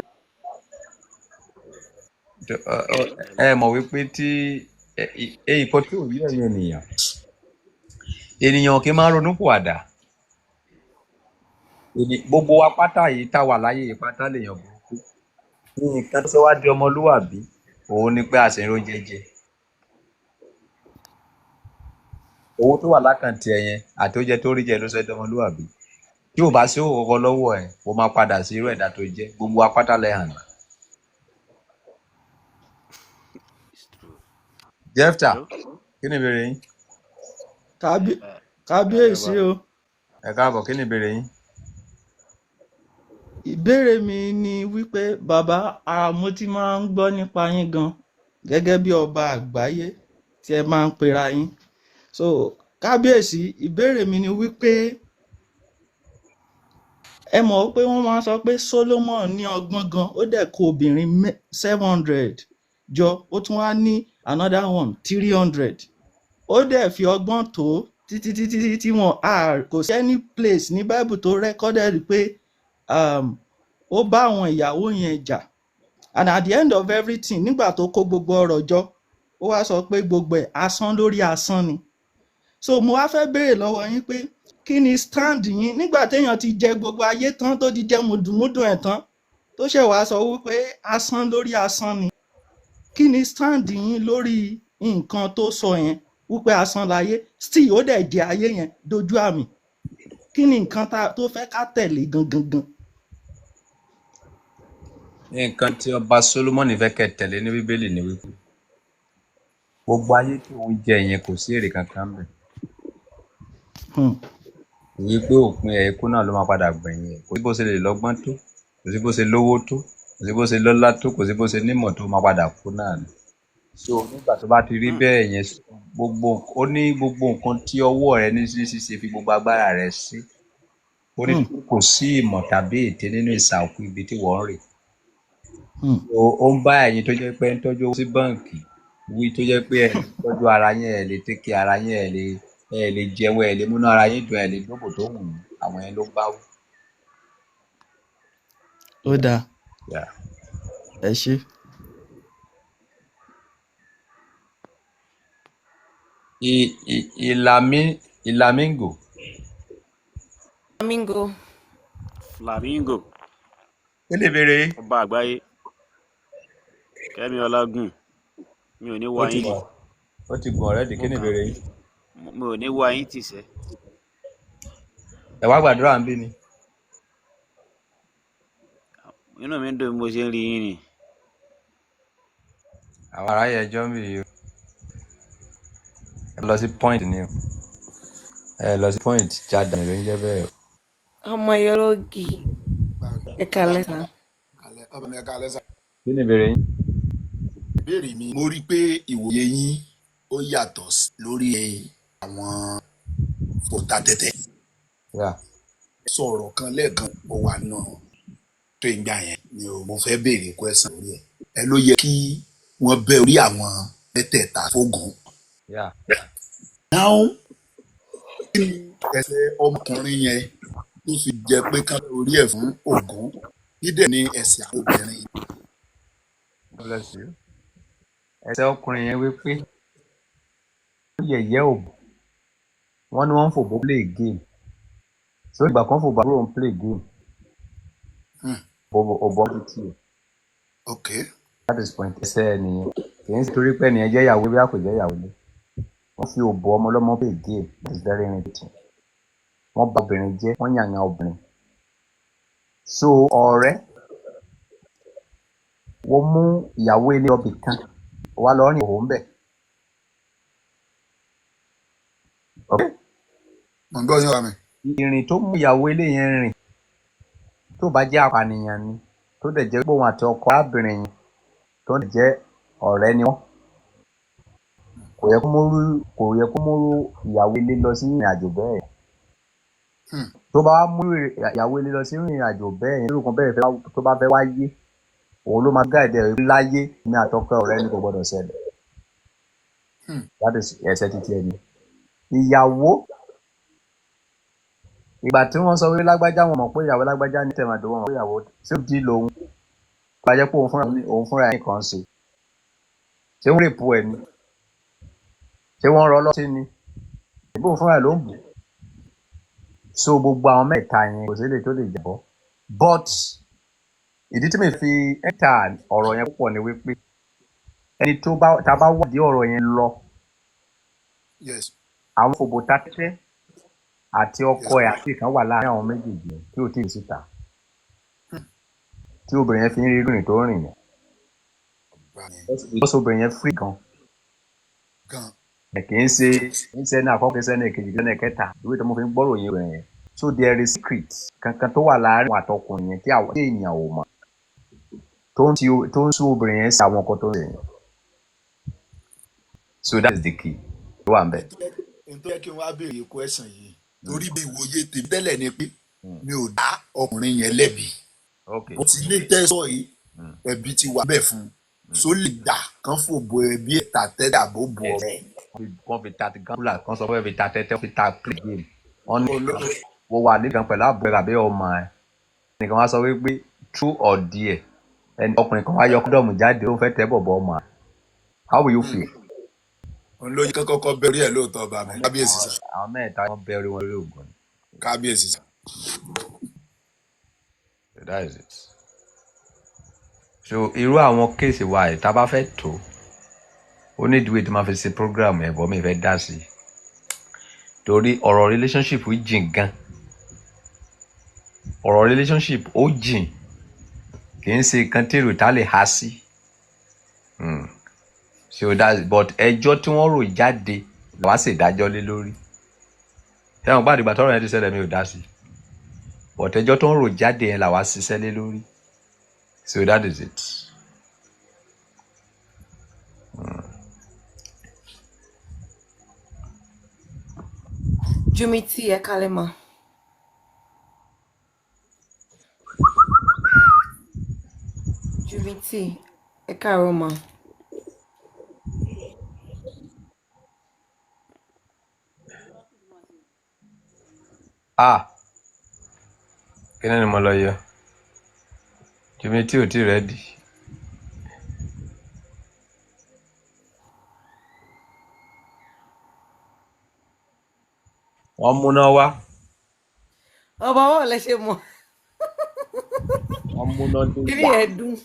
S2: Ẹ mọ̀ wípé tí nǹkan tí ò yé ẹ̀yin ènìyàn, ènìyàn kì í máa ronú pìwàdà. Gbogbo wa pátá yìí tá wà láyé yìí pátá lèèyàn burúkú. Nǹkan tó sọ wá di ọmọlúwàbí òun ni pé a sì ń róúnjẹ jẹ. Owó tó wà l'account ẹ yẹn àti oúnjẹ tó rí jẹ ló sọ ẹ́ di ọmọlúwàbí. Tí ò bá sí owó kankan lọ́wọ́ ẹ̀, ó máa padà sí irú ẹ̀dá tó jẹ́. Gbogbo wa pátá lẹ hàn. Jefta,
S13: Hello?
S2: kí ni ìbéèrè yín?
S23: Kábíyèsí o.
S2: Ẹ káàbọ̀, kí ni ìbéèrè yín?
S23: Ìbéèrè mi ni wípé, bàbá, mo ti máa ń gbọ́ nípa yín gan gẹ́gẹ́ bí ọba àgbáyé tí ẹ máa ń pera yín. So kábíyèsí, ìbéèrè mi ni wípé, ẹ mọ̀ pé wọ́n máa ń sọ pé Solomon ní ọgbọ́n gan, ó dẹ̀ kó obìnrin 700 jọ, ó tún wá ní another one 300, ó dẹ̀ fi ọgbọ́n tó títí títí tí wọn kò sí any place ní Bible tó recorded pé ó bá àwọn ìyàwó yẹn jà. And at the end of everything, nígbà tó kó gbogbo ọrọ̀ jọ, ó wá sọ pé gbogbo ẹ̀ asán lórí asán ni. So mo wá fẹ́ béèrè lọ́wọ́ yín pé kí ni stand yín nígbà téèyàn ti jẹ gbogbo ayé tán, tó ti jẹ mùdùmúdùn ẹ̀ tán, tó ṣẹ̀ wá sọ wípé asán lórí asán ni? Kí ni stand yín lórí nǹkan tó sọ yẹn wípé asán láyé, still ó dẹ̀ jẹ ayé yẹn dojú àmì? Kí ni nǹkan tó fẹ́ ká tẹ̀lé gangan gan?
S2: Nǹkan tí ọba Solomoni fẹ́ kẹ́ tẹ̀lé ní Bíbélì ni wípé gbogbo ayé tó ń jẹ yẹn, kò sí èrè kankan bẹ̀, wípé òpin ẹ̀ ikú náà ló máa padà gbẹ̀yìn ẹ̀. Kò sí bó ṣe lè lọ́gbọ́n tó, kò sí bó ṣe lówó tó, kò sí bó ṣe lọ́lá tó, kò sí bó ṣe nímọ̀ tó, máa padà kú náà ni. So nígbà tó bá ti rí bẹ́ẹ̀ yẹn, gbogbo ó ní gbogbo nǹkan tí ọwọ́ rẹ ní sí ṣíṣe, fi gbogbo agbára rẹ sí. Ó ní kò sí ìmọ̀ tàbí ète nínú ìsà òkú ibi tí wọ́n ń rè. So ó ń bá ẹ̀yin tó jẹ́ pé ń tọ́jú owó sí báǹkì wí, tó jẹ́ pé ẹ̀ ń tọ́jú ara yín, ẹ̀ lè take care ara yín, ẹ̀ lè jẹun, ẹ̀ lè múnú ara yín dùn, ẹ̀ lè dóbò tó wù yín. Àwọn yẹn ló ń bá wí.
S23: Ó dáa.
S2: Yeah.
S23: Ẹ ṣé.
S2: Ìlàmí Ìlàmíngò.
S20: Flamingo.
S4: Flamingo.
S2: Kí ni ìbéèrè yín?
S4: Ọba àgbáyé. Kẹ́mi Ọlágùn, mi ò ní
S2: Ó
S4: wá
S2: ti
S4: yín tì.
S2: gùn, ó ti gùn already.
S4: Mo
S2: Kí ni
S4: kàn
S2: ìbéèrè yín?
S4: Mi ò ní wá yín tì sẹ́.
S2: Ẹ wá gbàdúrà ń bí ni.
S4: Inú mi ń dùn bí mo ṣe ń rí yín ni.
S2: Àwọn aráyé ẹjọ́ ń bì yìí o. Ẹ lọ sí point ni o. Ẹ lọ sí point jáde ló ń jẹ́ bẹ́ẹ̀ o.
S20: Ọmọ Yọlọ́gì. Ẹ kalẹ́ sá.
S12: Ọba mi, ẹ káalẹ́ sà.
S2: Kí ni ìbéèrè yín?
S12: Ìbéèrè mi, mo rí i pé ìwòye yín ó yàtọ̀ lórí àwọn fòtátẹ́tẹ́.
S2: Yeah.
S12: Sọ̀rọ̀ kan lẹ́ẹ̀kan, mo wà nínú tó ìgbà yẹn ni o, mo fẹ́ béèrè question lórí ẹ̀. Ẹ ló yẹ kí wọ́n bẹ́ orí àwọn mẹ́tẹ̀ẹ̀ta fógun.
S2: Yeah.
S12: Now, kí ni ẹsẹ̀ ọmọkùnrin yẹn tó fi jẹ pé ká bẹ́ orí ẹ̀ fún Ògún? Dídẹ̀ ni ẹsẹ̀ àwọn obìnrin.
S2: God bless you. Ẹsẹ̀ ọkùnrin yẹn wípé ó yẹ̀yẹ́ òbò. Wọ́n ní wọ́n ń fòbó play game. So ìgbà kan fòbó àbúrò ń play game. Òbò ti tiẹ̀.
S12: Okay.
S2: That is point ẹsẹ̀ ẹ nìyẹn. Kì í ṣe torí pé ẹnìyẹn jẹ́ ìyàwó bí a kò jẹ́ ìyàwó lé. Wọ́n fi òbò ọmọ ọlọ́mọ play game. That is very irritating. Wọ́n bà obìnrin jẹ́, wọ́n yàngàn obìnrin. So ọ̀rẹ́, wọ́n mú ìyàwó ilé ọbì kan, wá lọ rìn òun bẹ̀. Okay.
S12: Mo ń gbọ́ yín, ọ̀rẹ́ mi.
S2: Ìrìn tó mú ìyàwó ilé yẹn rìn, tó bá jẹ́ apànìyàn ni, tó dẹ̀ jẹ́ pé òun àti ọkọ arábìnrin yẹn tó dẹ̀ jẹ́ ọ̀rẹ́ ni wọ́n. Kò yẹ kó múrú ìyàwó ilé lọ sí ìrìn àjò bẹ́ẹ̀. Tó bá wá mú ìyàwó ilé lọ sí ìrìn àjò bẹ́ẹ̀ yẹn, irú kan bẹ́ẹ̀ tó bá fẹ́ wáyé, òun ló máa gáàdì ẹ̀ láyé ní àtọkọ ọ̀rẹ́ ni kò gbọdọ̀ ṣẹlẹ̀. That is ẹsẹ̀ títí ẹni. Ìyàwó, ìgbà tí wọ́n sọ wípé lágbájá, wọn mọ̀ pé ìyàwó lágbájá ní tẹ̀mọ̀dọ̀, wọn mọ̀ pé ìyàwó tí ó di lòun. Bá jẹ́ pé òun fúnra ẹ̀ nìkan ṣe. Ṣé wọ́n rèpù ẹ̀ ni? Ṣé wọ́n rọ lọ́tí ni? Ìbò òun fúnra ẹ̀ ló ń bù. So gbogbo àwọn mẹ́ta yẹn, kò sí lè tó lè jàbọ́. But ìdí tí mi fi ẹ́ta ọ̀rọ̀ yẹn púpọ̀ ni wípé ẹni tó bá tá a bá wádìí ọ̀rọ̀ yẹn lọ, àwọn fòbò tatẹ́tẹ́ àti ọkọ ẹ̀ àti ìkan wà láàárín àwọn méjèèjì yẹn tí ò tí ì síta, tí obìnrin yẹn fi ń rí rìnrìn tó rìn yẹn. Because obìnrin yẹn free gan.
S12: Gan.
S2: Kì í ṣe ẹni àkọ́kọ́, kì í ṣe ẹni èkejì, kì í ṣe ẹni ẹ̀kẹta ìwé tó mo fi ń gbọ́rò yẹn obìnrin yẹn. So there is secret kankan tó wà láàárín àwọn àtọkùnrin yẹn tí àwọn tí èèyàn ò mọ̀, tó ń sún obìnrin yẹn sí àwọn nǹkan tó ń ṣe yẹn. So that is the key tó wà ń bẹ̀.
S12: Ohun tó yẹ kí n wá béèrè question yìí, torí bí ìwòye tèmi tẹ́lẹ̀ ni pé mi ò dá ọkùnrin yẹn lẹ́bi. Ó ti ní tẹ́sọ̀ yìí, ẹbí ti wà bẹ́ẹ̀ fún un, só lè gbà kán fòbò ẹbí ẹ̀ ta tẹ́lẹ̀ àbó bu ọ̀rẹ́.
S2: Wọ́n fi ta gambler kan sọ pé wọ́n fi ta tẹ́tẹ́, wọ́n fi ta play game. Wọ́n ní wọ́n wà nìkan pẹ̀lú àbúrò àbí ọmọ ẹ̀. Nìkan wá sọ wípé true or dare, ẹni ọkùnrin kan wá yọ condom jáde, ó fẹ́ tẹ́ bọ̀bọ̀ ọmọ ẹ̀. How will you feel?
S12: Òun ló yẹ kán kọ́kọ́ bẹ̀rù ẹ̀ lóòótọ́, ọba mi. Kábíyèsí sà.
S2: Àwọn mẹ́ta wọ́n bẹ̀rù wọn lórí ògùn.
S12: Kábíyèsí sà.
S2: That is it. So irú àwọn case wa yìí, tá a bá fẹ́ tó, ó ní ìdíwé tí máa fi ṣe program ẹ̀ bọ́ mi fẹ́ dá sí i. Torí ọ̀rọ̀ relationship jìn gan. Ọ̀rọ̀ relationship ó jìn, kì í ṣe nǹkan tí èrò tá lè há sí. So that, but ẹjọ́ tí wọ́n rò jáde làwa sì dájọ́ lé lórí. Ṣé àwọn gbàdúgbà tọ́rọ̀ yẹn ti ṣẹlẹ̀, mi ò dá sí. But ẹjọ́ tó ń rò jáde yẹn làwa ṣiṣẹ́ lé lórí. So that is it.
S20: Jumi tí ẹ kalẹ́ ma. Jumi tí ẹ káàárọ̀ ma.
S2: Ah, kí ni mo lọ yọ? Jumi tí ò tí ready. Wọ́n múná wá.
S20: Ọba, báwo lẹ ṣe mọ̀?
S2: Wọ́n múná dé
S20: Kí ni
S2: wá.
S20: ẹ dùn?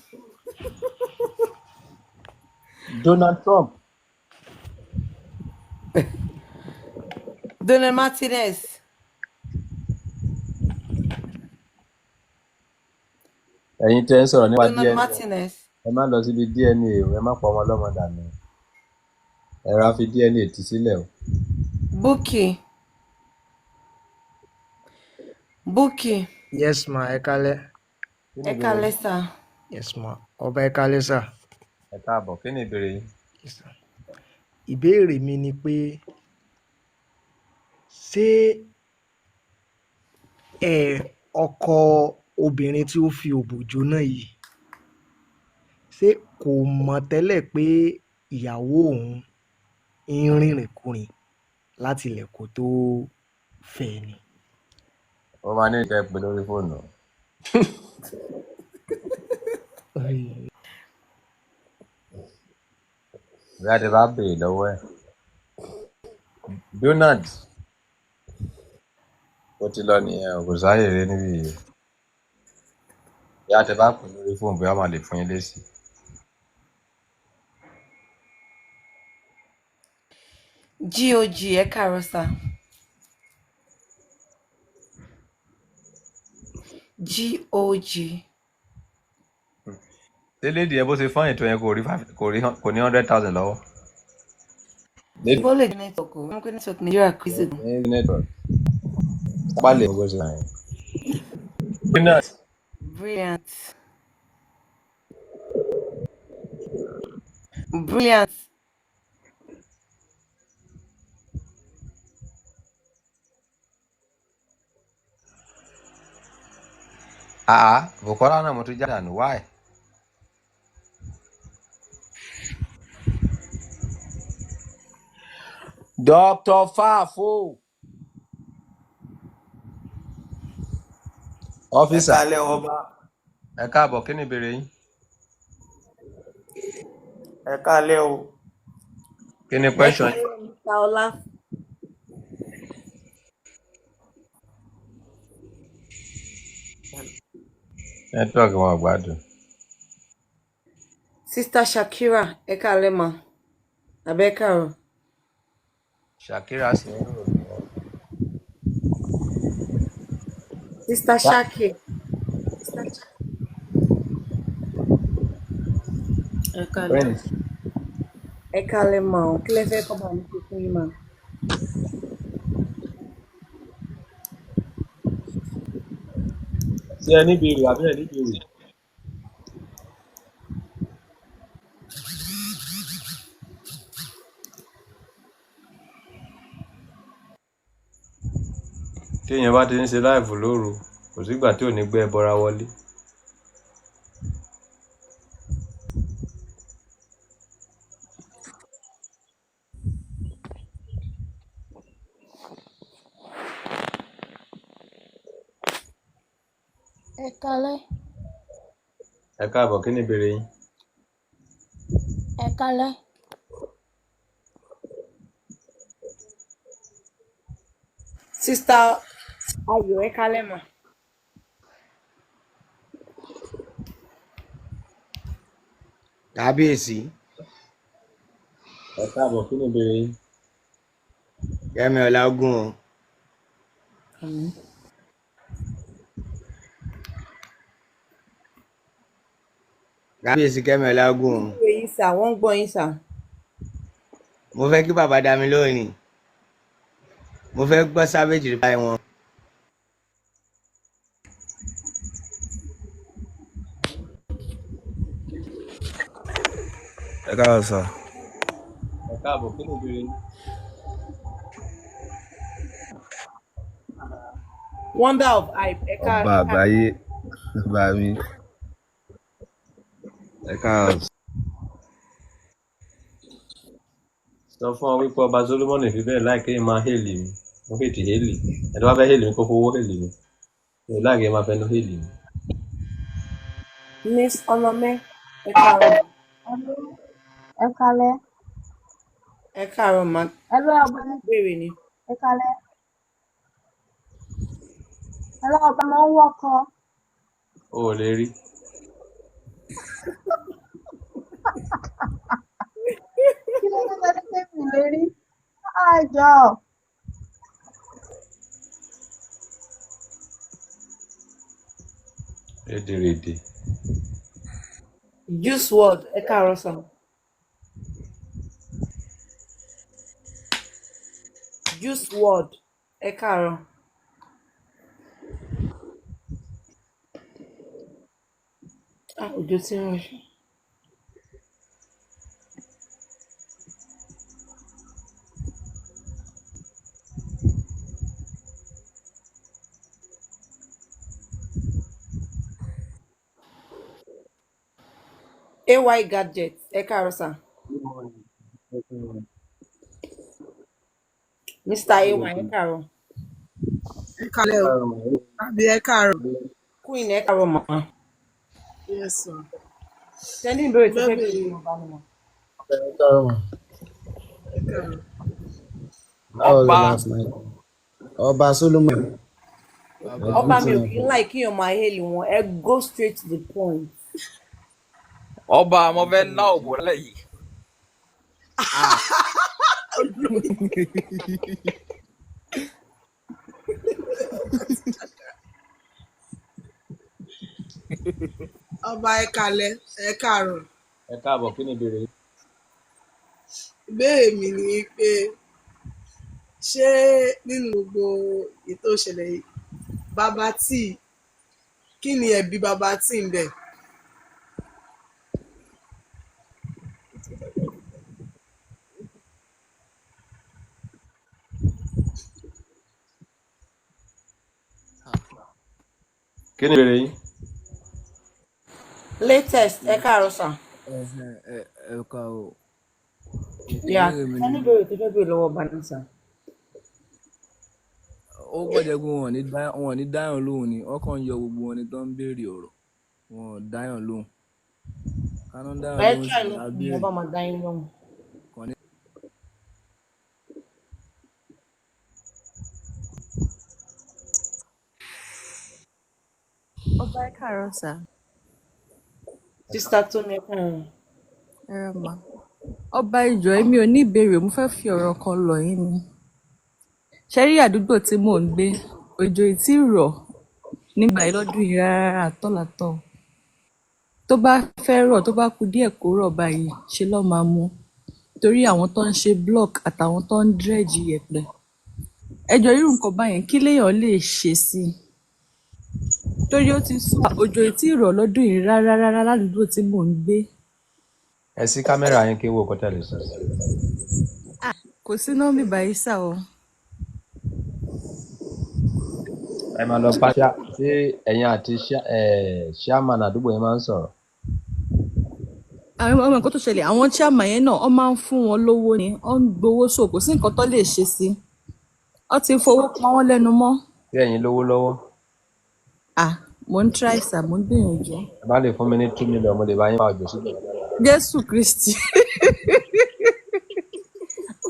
S2: Donald Trump.
S20: Donald Martinez.
S2: Ẹ̀yin tẹ́ ń sọ̀rọ̀ nípa
S20: Donald
S2: DNA,
S20: Martinez.
S2: ẹ má lọ síbi DNA o, ẹ má pa ọmọ ọlọ́mọ dànù o. Ẹ ra fi DNA tì sílẹ̀ o.
S20: Bukky. Bukky.
S16: Yes ma, ẹ kálẹ́.
S2: Kí ni
S20: Ẹ
S2: ìbéèrè
S20: kálẹ́
S2: yín?
S20: sà.
S16: Yes ma, ọba, ẹ kálẹ́ sà.
S2: Ẹ káàbọ̀, kí ni ìbéèrè yín?
S16: Yes sir. Ìbéèrè mi ni pé ṣé ẹ ọkọ obìnrin tí ó fi òbò jóná yìí, ṣé kò mọ̀ tẹ́lẹ̀ pé ìyàwó òun ń rìnrìnkurìn láti ilẹ̀ kó tó fẹ́ ẹ ni?
S2: Ó máa ní ìkẹ́ pé lórí fóònù. Bí a ti bá béèrè lọ́wọ́ ẹ̀. Donald, ó ti lọ nìyẹn o, kò sáyè eré níbí yìí. Bí a ti bá pè lórí fóònù, bóyá máa lè fún yín lésì.
S20: GOG, ẹ káàárọ̀ sà. GOG.
S2: Ṣé lady ẹ bó ṣe fọ́n ètò yẹn kò rí five, kò rí, kò ní 100,000 lọ́wọ́? Lady
S20: Bó lè jẹ́ network o, wọ́n pé network Nàìjíríà crazy gan.
S2: Ní network. Bá lè mọ bó ṣe wà yẹn. Donald.
S20: Brilliant. Brilliant.
S2: Àá, Bukola náà mo tún jáde àná, why? Dr. Fafo.
S18: Ẹ
S2: Ọ́físà.
S18: káalẹ́ ọba.
S2: Ẹ káàbọ̀, kí ni ìbéèrè yín?
S18: Ẹ káalẹ́ o.
S2: Kí ni
S20: Ẹ
S2: question yín?
S20: káalẹ́, Mr. Ọlá.
S2: Network wọn ò gbádùn.
S20: Sister Shakira, ẹ káalẹ́ ma. Àbẹ́ ẹ káàárọ̀.
S2: Shakira sì ń rò lọ́wọ́.
S20: Sister Shaki.
S7: Ẹ káalẹ́.
S2: Prince.
S20: Ẹ káalẹ́ ma o. Kí lẹ fẹ́ kọ́ bá mi ṣe fún yín ma?
S2: Ṣé ẹ ní ìbéèrè àbí ẹ ní ìbéèrè? Téèyàn bá ti ń ṣe live lóru, kò sígbà tí ò ní gbé ẹbọra wọlé.
S19: Ẹ kálẹ́.
S2: Ẹ káàbọ̀, kí ni ìbéèrè yín?
S19: Ẹ kálẹ́.
S20: Sister Ayọ̀, ẹ káalẹ́ mà.
S21: Kábíyèsí.
S2: Ẹ káàbọ̀, kí ni ìbéèrè yín?
S21: Kẹ́mi Ọlágún o.
S20: Àmín.
S21: Kábíyèsí, Kẹ́mi Ọlágún o.
S20: Ìbéèrè yín sà, wọ́n ń gbọ́ yín sà.
S21: Mo fẹ́ kí bàbá dá mi lóhùn ni. Mo fẹ́ gbọ́ savage reply wọn.
S1: Ẹ káàbọ̀ sà.
S2: Ẹ káàbọ̀, kí ni ìbéèrè yín?
S20: Wonder of hype, ẹ ká
S1: Ọba àgbáyé, bá mi. Ẹ káàbọ̀.
S2: Sọ fún ọ wípé ọba Solomoni fi bẹ́ẹ̀ láì kéèyàn máa hélì mi. Mo hètì hélì. Ẹni tó bá fẹ́ hélì mi kó fowó hélì mi. Mi ò láì kéèyàn máa fẹnu hélì mi.
S20: Miss Ọlọmẹ, ẹ káàárọ̀ mà.
S19: Ẹ kálẹ́.
S20: Ẹ káàárọ̀ mà.
S19: Hello, ọba.
S20: Ìbéèrè ni.
S19: Ẹ kálẹ́. Hello ọba, mo ń wọ́kọ.
S2: O ò lè rí.
S19: Kí ló dé tẹ́ pé mi lè rí? Àjọ.
S2: Rédèrèdè.
S20: Juice WRLD, ẹ káàárọ̀ sà. Juice WRLD, ẹ káàárọ̀. Ah, òjò tí ń rọ̀. AY Gadget, ẹ káàárọ̀ sà.
S3: Good morning. Good
S20: Mr. AY, ẹ káàárọ̀.
S9: Ẹ kálẹ́ o, tàbí ẹ káàárọ̀.
S20: Queen, ẹ káàárọ̀ mà.
S9: Yes sir.
S20: Ṣé ní ìbéèrè
S9: Mo
S20: tó
S9: fẹ́
S20: fẹ́
S9: béèrè
S20: béèrè ọba ni mà?
S3: Ẹ káàárọ̀ mà.
S9: Ẹ káàárọ̀.
S3: How was
S18: Ọba
S3: the last night? Ọba Solomon. I
S20: Ọba
S3: greet
S20: mi ò
S3: you.
S20: kí ń láì kíyàn máa hail wọn, ẹ go straight to the point.
S18: Ọba, mo fẹ́ lá òbò lálẹ́ yìí.
S3: Ah,
S9: Ọba, ẹ kálẹ́, ẹ káàárọ̀.
S2: Ẹ káàbọ̀, kí ni ìbéèrè yín?
S9: Ìbéèrè mi ni pé ṣé nínú gbogbo ètò ìṣẹ̀lẹ̀ yìí, Bàbá T, kí ni ẹ̀bi Bàbá T ń bẹ̀?
S2: Kí ni ìbéèrè yín?
S20: Latest, ẹ káàárọ̀ sà.
S5: Ẹ̀hẹ̀n, ẹ káàárọ̀.
S20: Yeah,
S5: Ìbéèrè mi
S20: ṣé
S5: ni
S20: ní ìbéèrè tó fẹ́ béèrè lọ́wọ́ ọba ni sà?
S5: Ó kàn jẹ́ pé wọn ò ní dáyàn lóhùn ni, wọ́n kàn ń yọ gbogbo wọn ni tó ń béèrè ọ̀rọ̀, wọn ò dáyàn lóhùn. Ká ló ń dáyàn
S20: Ẹ
S5: lóhùn
S20: try
S5: sí á
S20: lókun,
S5: béèrè.
S20: ọba máa dá yín lóhùn.
S5: Kàn ní.
S8: Ọba, ẹ káàárọ̀ sà.
S20: Sister Tómi, ẹ káàárọ̀.
S8: Ẹ rà mà. Ọba, ìjọ, èmi ò ní ìbéèrè, mo fẹ́ fi ọ̀rọ̀ kan lọ̀ yín ni. Ṣé rí àdúgbò tí mò ń gbé, òjò ì tí rọ̀ nígbà yìí lọ́dún yìí rárá àtọ̀làtọ̀. Tó bá fẹ́ rọ̀, tó bá ku díẹ̀ kó rọ̀ báyìí, ṣe lọ́ máa mú. Torí àwọn tó ń ṣe block àtàwọn tó ń dredge yẹ̀pẹ̀. Ẹ jọ, irú nǹkan báyẹn, kí léèyàn lè ṣe sí i? Torí ó ti sú wa, òjò ì tí rọ̀ lọ́dún yìí rárá rárá ládùúgbò tí mò ń gbé.
S2: Ẹ sí kámẹ́rà yín kí n wo nǹkan tẹ́ lè sọ.
S8: Kò sí nọ́mbì báyìí sà o.
S2: Ẹ máa lọ bá ṣá ṣé ẹ̀yin àti chairman àdúgbò yẹn máa ń sọ̀rọ̀?
S8: Àwọn ọmọ nǹkan tó ṣẹlẹ̀, àwọn chairman yẹn náà, wọ́n máa ń fún wọn lówó ni, wọ́n ń gbowó, so kò sí nǹkan tó lè ṣe sí i. Wọ́n ti fowó pa wọ́n lẹ́nu mọ́.
S2: Ṣé ẹ̀yin lówó lọ́wọ́?
S8: Ah, mò ń try sà, mò ń gbìyànjú.
S2: Ẹ bá lè fún mi ní 2 million, mo lè bá yín pa òjò síbẹ̀.
S8: Jésù Kristi!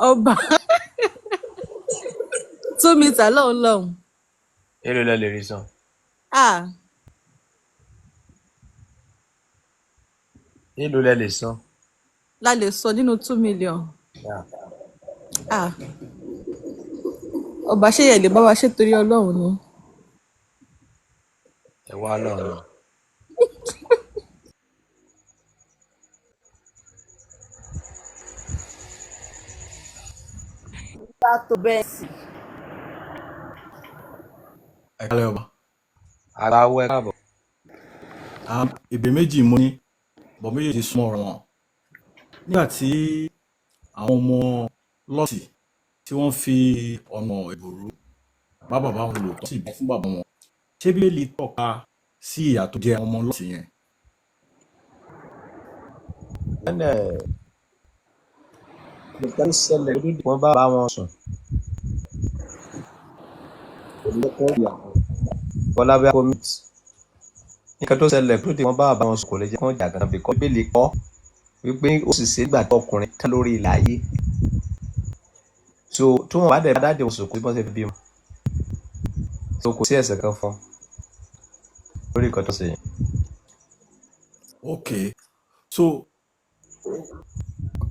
S8: Ọba, 2 meter lọ́hùn lọ́hùn.
S2: Èló lẹ lè rí san?
S8: Ah,
S2: Èló lẹ lè san?
S8: La lè sọ nínú 2 million.
S2: Yeah.
S8: Ah, ọba, ṣé yẹ lè bá wa ṣe torí Ọlọ́run ni?
S2: Ẹ wá lọ́run.
S20: Mr. Tobensi.
S10: Ẹ kálẹ́ ọba.
S2: Ara wọ, ẹ káàbọ̀.
S10: Ìbéèrè méjì mo ní, bọ̀ méjèèjì súnmọ́ ọ̀rọ̀ wọn. Nígbà tí àwọn ọmọ Lọ́ọ̀tì tí wọ́n fi ọ̀nà ìbòrú bá bàbá wọn lò tó sì bọ́ fún bàbá wọn, ṣé Bíbélì tọ́ka sí ìyà tó jẹ àwọn ọmọ Lọ́ọ̀tì yẹn?
S2: Wọ́n ẹ̀ nǹkan tó ṣẹlẹ̀ kó tó di wọ́n bá bá wọn sùn. Kò ní kó yà. Bọ́lá bí a kò mít. Nǹkan tó ṣẹlẹ̀ kó tó di wọ́n bá bá wọn sùn kò lè jẹ́ kó jà gan bìkọ́ Bíbélì kọ́ wípé ó sì ṣe nígbà tí ọkùnrin tán lórí ilẹ̀ ayé. So tí wọ́n bá dẹ̀ bá dáàdì wọn sùn, kò sí bọ́n ṣe fi bímọ. So So kò sí ẹ̀ṣẹ̀ kan fún lórí nǹkan tó ṣe yẹn.
S10: Okay, so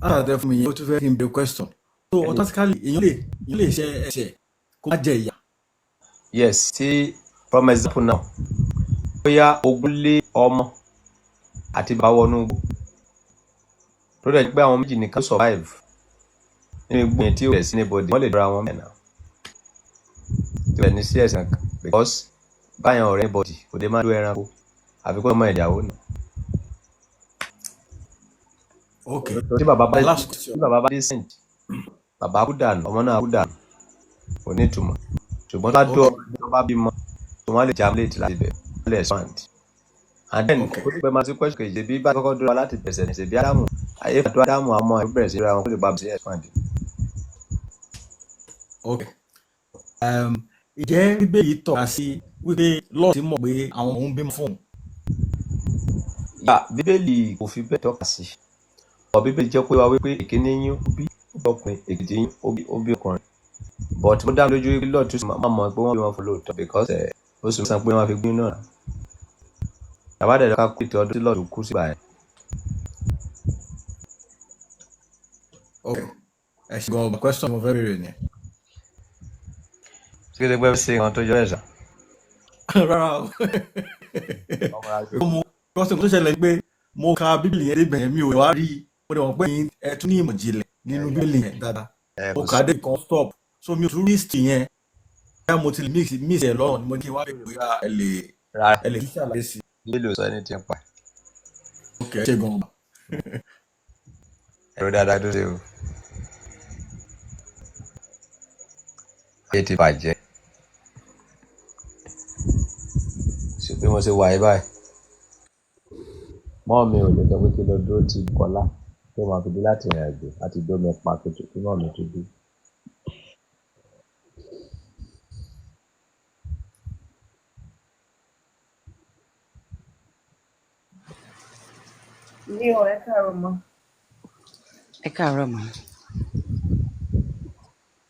S10: answer tẹ fún mi yẹn, ó tún fẹ́ kí n bèrè question. So automatically èèyàn lè ṣe ẹ̀ṣẹ̀ kó má jẹ ìyà?
S2: Yes, tí from example now, bóyá ogun lé ọmọ àti bàbá wọnú igbó, tó dẹ̀ jẹ́ pé àwọn méjì nìkan survive nínú igbó yẹn tí ó rẹ̀ sí anybody, wọ́n lè dọ́ra wọn mẹ́nà tí ó rẹ̀ ní sí ẹ̀sìn kan, because báyẹn ọ̀rẹ́ anybody kò dé má dó ẹranko àfi kó ọmọ ìyàwó ni.
S10: Okay.
S2: Tí bàbá bá
S10: My last question.
S2: Tí bàbá bá decent, bàbá kú dànù, ọmọ náà kú dànù, kò ní ìtumọ̀. Ṣùgbọ́n tó bá dó ọmọ, tó bá bímọ, tó wọ́n lè germinate láti bẹ̀, wọ́n lè expand. And then kó tó pẹ́ máa sí question kejì, bí bá kọ́kọ́ dúró láti bẹ̀sẹ̀ ní ṣèbí Ádámù ayé fàdó Ádámù, àwọn ọmọ ẹ̀ bẹ̀rẹ̀ sí ra wọn kó lè bá sí expand.
S10: Okay. Ǹjẹ́ Bíbélì tọ́ka sí wípé Lọ́ọ̀tì mọ̀ pé àwọn òun bímọ fún òun?
S2: Yà, Bíbélì kò fi bẹ́ẹ̀ tọ́ka sí. Ọ̀ Bíbélì jẹ́ pé wá wípé ìkíní yín ó bí ọkùnrin, èkejì yín ó bí ọkùnrin. But mo dá mi lójú wípé Lọ́ọ̀tì sì máa mọ̀ pé wọ́n bí wọn fún lóòótọ́, because ẹ̀ oṣù mẹ́sàn-án pé wọ́n fi gbé náà. Bàbá dẹ̀ ká kú ìtọ́ ọdún tí Lọ́ọ̀tì kú sígbà yẹn.
S10: Okay. Ẹ ṣe gan-an, question mo fẹ́ béèrè ni.
S2: Ṣé kí ló pẹ́ ṣe nǹkan tó jọ ẹ̀ sá?
S10: Rárá o. Mo question tó ṣẹlẹ̀ ni pé mo ka Bíbélì yẹn débẹ̀ yẹn, mi ò wá rí i. Mo dẹ̀ mọ̀ pé ẹ̀yin ẹ tún ní ìmọ̀ ìjìnlẹ̀ nínú Bíbélì yẹn dáadáa. Mo kà á dé kan stop. So mi ò tún rí history yẹn. Bóyá mo ti miss ẹ̀ lọ́rùn ni mo ní kí n wá béèrè bóyá ẹ lè
S2: Rárá.
S10: ẹ lè tún ṣàlàyé sí i.
S2: Bíbélì ò sọ anything pa.
S10: Okay, ẹ ṣe gan-an.
S2: Ẹ̀rọ dáadáa tó ṣe o. Ayé ti bàjẹ́. Ṣé bí mo ṣe wà yìí báyìí? Mọ́ mi ò lè sọ pé kí n lọ dúró ti Bùkọ́lá tó máa fi dé láti ìrìn àjò láti dómi pa kí mọ́ mi tó dé.
S20: Ní o, ẹ káàárọ̀ mọ́.
S6: Ẹ káàárọ̀ mà.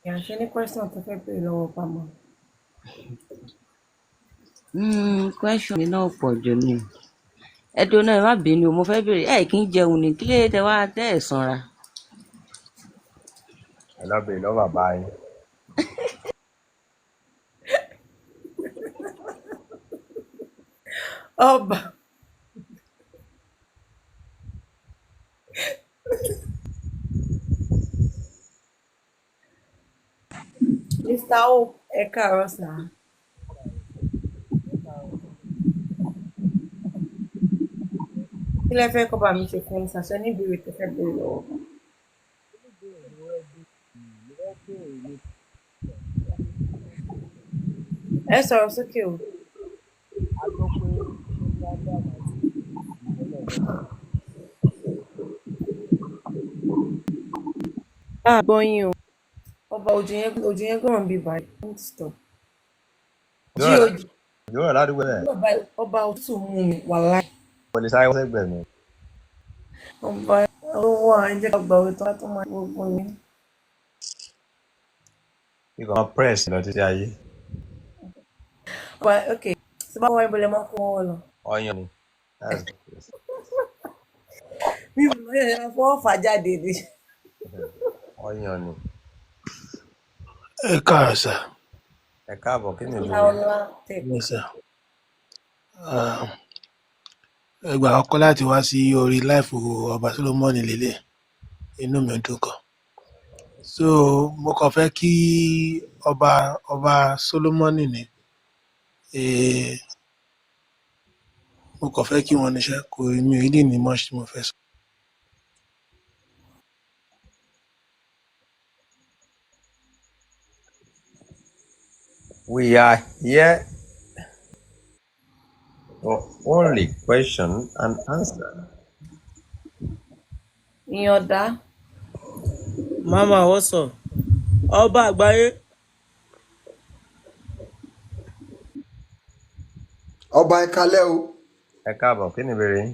S20: Ìyá ṣe ní question tó fẹ́ béèrè lọ́wọ́ pamọ́.
S6: Question mi náà pọ̀ jù ni. Ẹ dúró náà, ẹ má bínú o, mo fẹ́ béèrè. Ẹ kì í jẹun ni, kí ló dé tẹ wá tẹ́ ẹ̀ sanra?
S2: Ẹ lọ bèrè lọ́wọ́ bàbá yín.
S20: Ọba Mr. Hope, ẹ káàárọ̀ sà. Kí lẹ fẹ́ kọ́ bá mi ṣe fún sà? Ṣé ní ìbéèrè tó fẹ́ béèrè lọ́wọ́? Ẹ sọ̀rọ̀ sókè o. A gbọ́ yín o. Ọba, òjò yẹn gbọ́ràn bí báyìí. Don't stop. Jí òjò.
S2: Yóò rọ̀ ládùúgbò ẹ̀.
S20: Ọba, òtútù mú mi wàláì.
S2: Mo lè sáré wọ́n sẹ́gbẹ̀ẹ́ mi.
S20: Ọba owó à ń jẹ́ ká gbàwé tó tó máa gbogbo yín.
S2: Kíkọ́ máa press lọ títí ayé.
S20: Ọba, ok. Tí bá wá ibo lẹ máa kó wọn lọ?
S2: Ọyàn ni. That's the place.
S20: Mi ò mọ̀ ẹ́ fọwọ́ fà jáde ni.
S2: Ọyàn ni.
S11: Ẹ káàárọ̀ sir.
S2: Ẹ káàbọ̀, kí ni ìbéèrè?
S20: Ọlá Tech.
S11: Yes sir. Ah, ẹgbà àkọ́kọ́ láti wá sí orí live ọba Solomoni lélẹ̀, inú mi dùn gan. So mo kàn fẹ́ kí ọba Solomoni ní mo kàn fẹ́ kí wọ́n níṣẹ́ kò mi ò really ní much tí mo fẹ́ sọ.
S2: We are here for only question and answer.
S20: Ìyànda.
S7: Mama, what's up? Ọba àgbáyé.
S15: Ọba, ẹ kalẹ́ o.
S2: Ẹ káàbọ̀, kí ni ìbéèrè yín?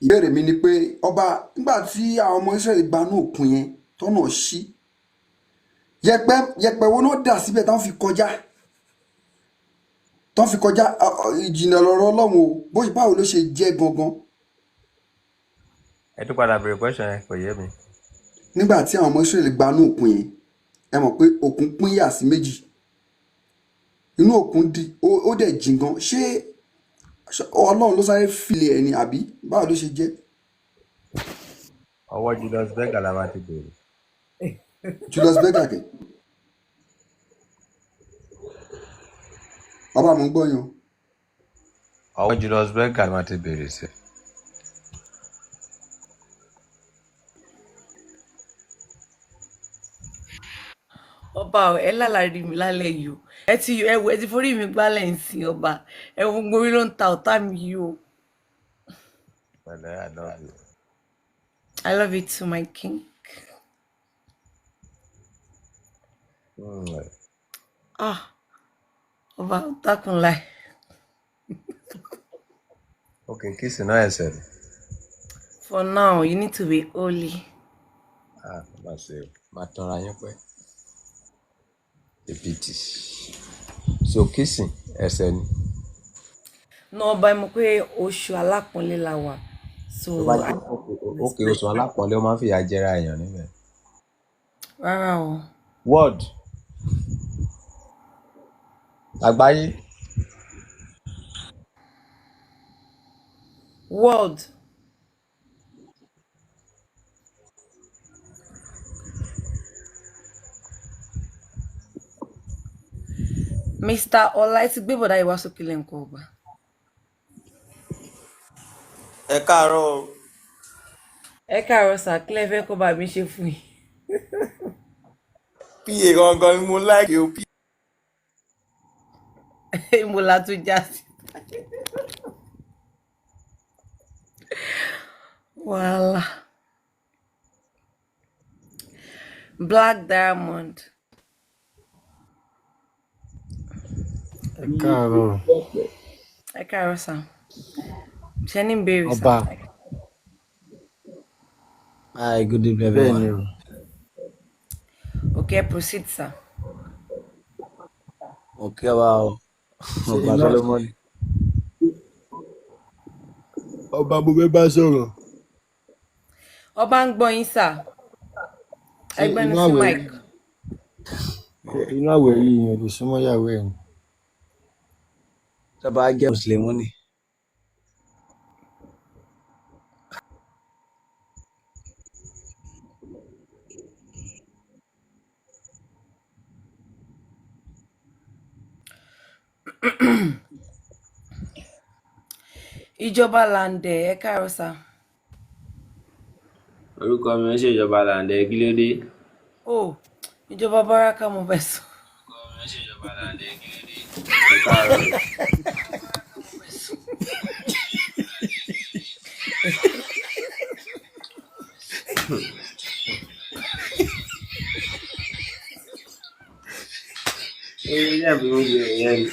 S15: Ìbéèrè mi ni pé, ọba, nígbà tí àwọn ọmọ Israẹli gbanú òkun yẹn tọ́nà ṣí, yẹ̀pẹ̀ yẹ̀pẹ̀ wo náà dà síbẹ̀ táwọn fi kọjá? Tán fi kọjá ìjìnlẹ̀ lọ̀rọ̀ Ọlọ́run o, bó báwo ló ṣe jẹ́ gangan?
S2: Ẹ tún padà béèrè question yẹn, kò yé mi.
S15: Nígbà tí àwọn ọmọ Ísírẹ́lì gbanú òkun yẹn, ẹ mọ̀ pé òkun pín yà sí méjì, inú òkun di ó dẹ̀ jìn gan. Ṣé Ọlọ́run ló sáré fìlẹ̀ ẹ̀ ni àbí báwo ló ṣe jẹ́?
S2: Ọwọ́ Julius Berger la máa ti béèrè.
S15: Julius Berger kẹ̀? Ọba, mò ń gbọ́ yín o.
S2: Ọwọ́ Julius Berger la máa ti béèrè sí.
S20: Ọba o, ẹ lálàrí mi lálẹ́ yìí o. Ẹ ti ẹ wo, ẹ ti forí mi gbálẹ̀ ń sìn ọba. Ẹ wo gbogbo orí ló ń ta ọ̀tá mi yìí o.
S2: Pẹ̀lẹ́, I love you.
S20: I love you too, my king. Ah, ọba dákun láì.
S2: Ok, kiss náà ẹsẹ̀ ni.
S20: For now, you need to be holy.
S2: Ah, má ṣe o, má tanra yín pẹ́. Èbìtì. So kissing ẹsẹ̀ ni.
S20: No, ọba, ẹ mọ̀ pé oṣù alápọ̀nlé la wà. So
S2: Tó bá jẹ́ ok, oṣù alápọ̀nlé, ó máa ń fìyà jẹra èèyàn níbẹ̀.
S20: Rárá o.
S2: Word àgbáyé.
S20: World. Mr. Ọlá, ẹ ti gbé bọ̀dá yìí wá sókè lẹ́ǹkan, ọba.
S14: Ẹ káàárọ̀ o.
S20: Ẹ káàárọ̀ sà, kí lẹ fẹ́ kó bá mi ṣe fún yín?
S14: Pa gangan ni mo like o.
S20: Mo la tún já sí. Wàhálà. Black Diamond.
S17: Ẹ káàárọ̀.
S20: Ẹ káàárọ̀ sà. Ṣé ní ìbéèrè sà?
S17: Ọba.
S3: Hi, good evening,
S17: Bẹ́ẹ̀ ni
S3: everyone.
S17: o.
S20: Okay, proceed, sir.
S3: Mo kí ọba o,
S17: Ṣé
S3: ọba
S17: iná
S3: Solomon.
S17: Ọba mo fẹ́ bá sọ̀rọ̀.
S20: Ọba ń gbọ́ yín sà.
S17: Ṣé
S20: Ẹ gbẹ́nu
S17: inú
S20: sí
S17: àwẹ̀
S20: mic.
S17: yìí, inú àwẹ̀ yìí, èèyàn lè súnmọ́ ìyàwó ẹ̀ ni?
S3: Tọ́ba jẹ́ Mùsùlùmí ni.
S20: Ìjọba Làǹdẹ̀, ẹ káàárọ̀ sà.
S21: Orúkọ mi ń ṣèjọba Làǹdẹ, kí ló dé?
S20: Oh, ìjọba Báràkà mo fẹ́ sọ.
S21: Ẹ káàárọ̀. Ó yẹ kí àbí oúnjẹ ìyẹn ni.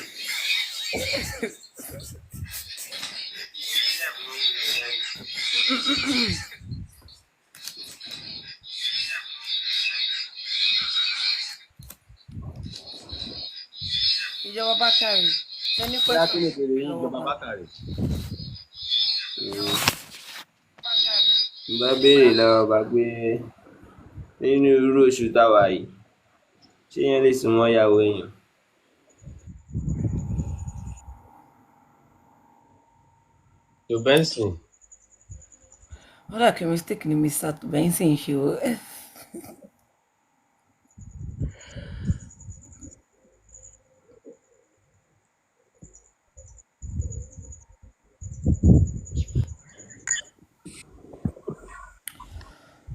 S20: Ìjọba Bákàrè, ṣe ní
S2: Bóyá kí
S20: question
S2: ni ìbéèrè yín,
S20: lọ́wọ́
S2: ìjọba
S20: ọba.
S2: Bákàrè?
S21: Mo bá béèrè lọ́wọ́ ọba pé nínú irú oṣù táwa yìí, ṣé èèyàn lè súnmọ́ ìyàwó èèyàn?
S2: To Benson.
S20: Ó dà kí mistake ni Mr. Benson ń ṣe o.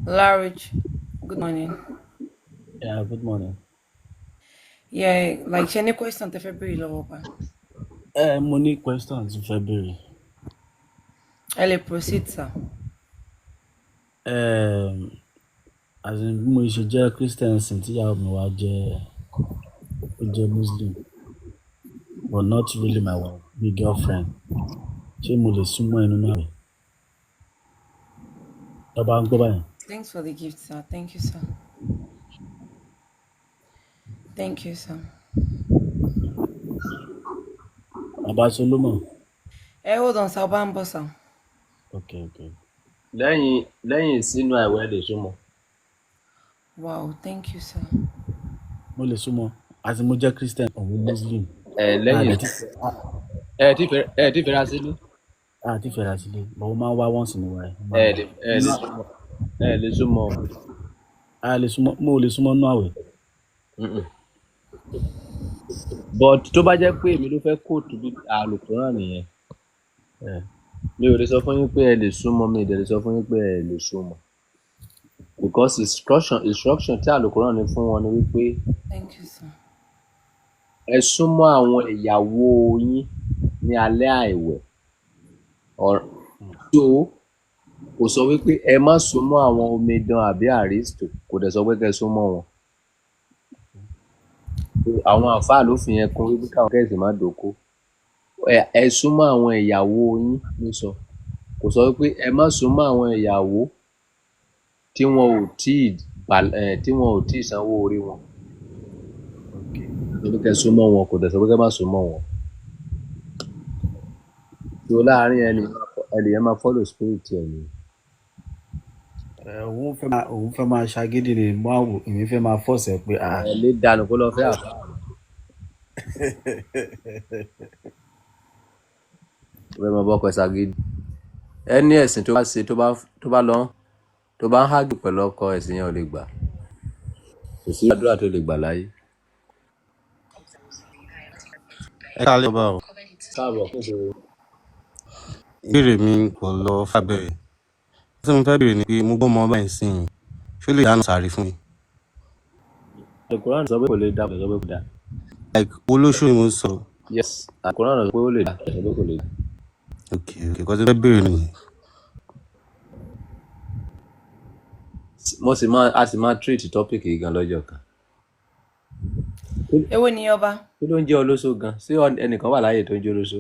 S20: Large, good morning.
S10: Yeah, good morning.
S20: Yeah, like ṣe ní question tẹ́ fẹ́ béèrè lọ́wọ́ ọba.
S10: Ẹ mo ní question tí mo fẹ́ béèrè.
S20: Ẹ lè proceed, sir.
S10: As in, bí mo ṣe jẹ́ Christian sìn, tíyàwó mi wá jẹ́, ó jẹ́ Muslim, but not really my wife, bí girlfriend. Ṣé mo lè súnmọ́ ẹnu náà rẹ̀? Ọba ń gbọ́ báyìí.
S20: Thanks for the gift, sir. Thank you, sir. Thank you, sir.
S17: Bàbá Solomon.
S20: Ẹ hold on sir, ọba ń bọ̀ sir.
S17: Okay.
S2: Lẹ́yìn ìsínú àìwẹ̀ ẹ lè súnmọ́.
S20: Wow, thank you sir.
S17: Mo lè súnmọ́. Àti mo jẹ́ Christian, òun Muslim.
S2: Ẹ lẹ́yìn
S17: Àdẹ̀ tí
S2: ẹ ti fẹ́ra sílé.
S17: Àti fẹ́ra sílé, but ó máa ń wá once in a while. Ó máa
S2: Ẹ
S17: ń wá.
S2: lè ẹ lè súnmọ́, ẹ lè súnmọ́ o.
S17: A lè súnmọ́, mo ò lè súnmọ́ nínú àwẹ̀.
S2: Mm-mm. But tó bá jẹ́ pé èmi ló fẹ́ kóòtù bí àlùkùránì nìyẹn,
S17: Ẹ
S2: mi ò lè sọ fún yín pé ẹ lè súnmọ́, mi ò dẹ̀ lè sọ fún yín pé ẹ lè súnmọ́, because instruction tí àlùkùránì ní fún wọn ni wípé
S20: Thank you sir.
S2: ẹ súnmọ́ àwọn ìyàwó yín ní alẹ́ àìwẹ̀. So kò sọ wípé ẹ má súnmọ́ àwọn omidan àbí àrísítò, kò dẹ̀ sọ pé kẹ́ ẹ súnmọ́ wọn. So, àwọn àáfàá ló fi yẹn kún wípé káwọn kẹ́sì má dóko, ẹ súnmọ́ àwọn ìyàwó yín ló sọ. Kò sọ wípé ẹ má súnmọ́ àwọn ìyàwó tí wọn ò tíì tí wọn ò tíì sanwó orí wọn. Kò sọ pé kẹ́ ẹ súnmọ́ wọn, kò dẹ̀ sọ pé kẹ́ ẹ má súnmọ́ wọn. So láàárín ẹni yẹn máa follow spirit ẹ ni.
S17: Ẹ òun fẹ́ máa ṣagídí ni, mo á wò, èmi fẹ́ máa force ẹ pé ah.
S2: Ẹ lè dànù kó lọ fẹ́ àfáà. Ó fẹ́ máa bọ́kọ ẹ̀ ṣagídí. Ẹni ẹ̀sìn tó bá ṣe, tó bá lọ tó bá ń hágì pẹ̀lú ọkọ, ẹ̀sìn yẹn ò lè gbà. Kò sí àdúrà tó lè gbà láyé.
S13: Ẹ káalẹ́ ọba o.
S2: Káàbọ̀, kí n ṣe?
S13: Ìbéèrè mi kò lọ fàbẹrẹ tí mo fẹ́ béèrè ni pé mo gbọ́ ọmọ ọba ìsìn yìí, ṣó lè dáná sàárè fún mi?
S2: Alukoran sọ pé kò lè dá, kò sọ pé kò dá.
S13: Like olóṣó ni mo ń sọ.
S2: Yes, Alukoran sọ pé ó lè dá, kò sọ pé kò lè dá.
S13: Ok, kò tí mo fẹ́ béèrè nìyẹn.
S2: Mo sì máa a sì máa treat topic yìí gan lọ́jọ́ kan.
S20: Èwo ni ọba?
S2: Kí ló ń jẹ́ olóṣó gan? Ṣé ẹnìkan wà láàyè tó ń jẹ́ olóṣó?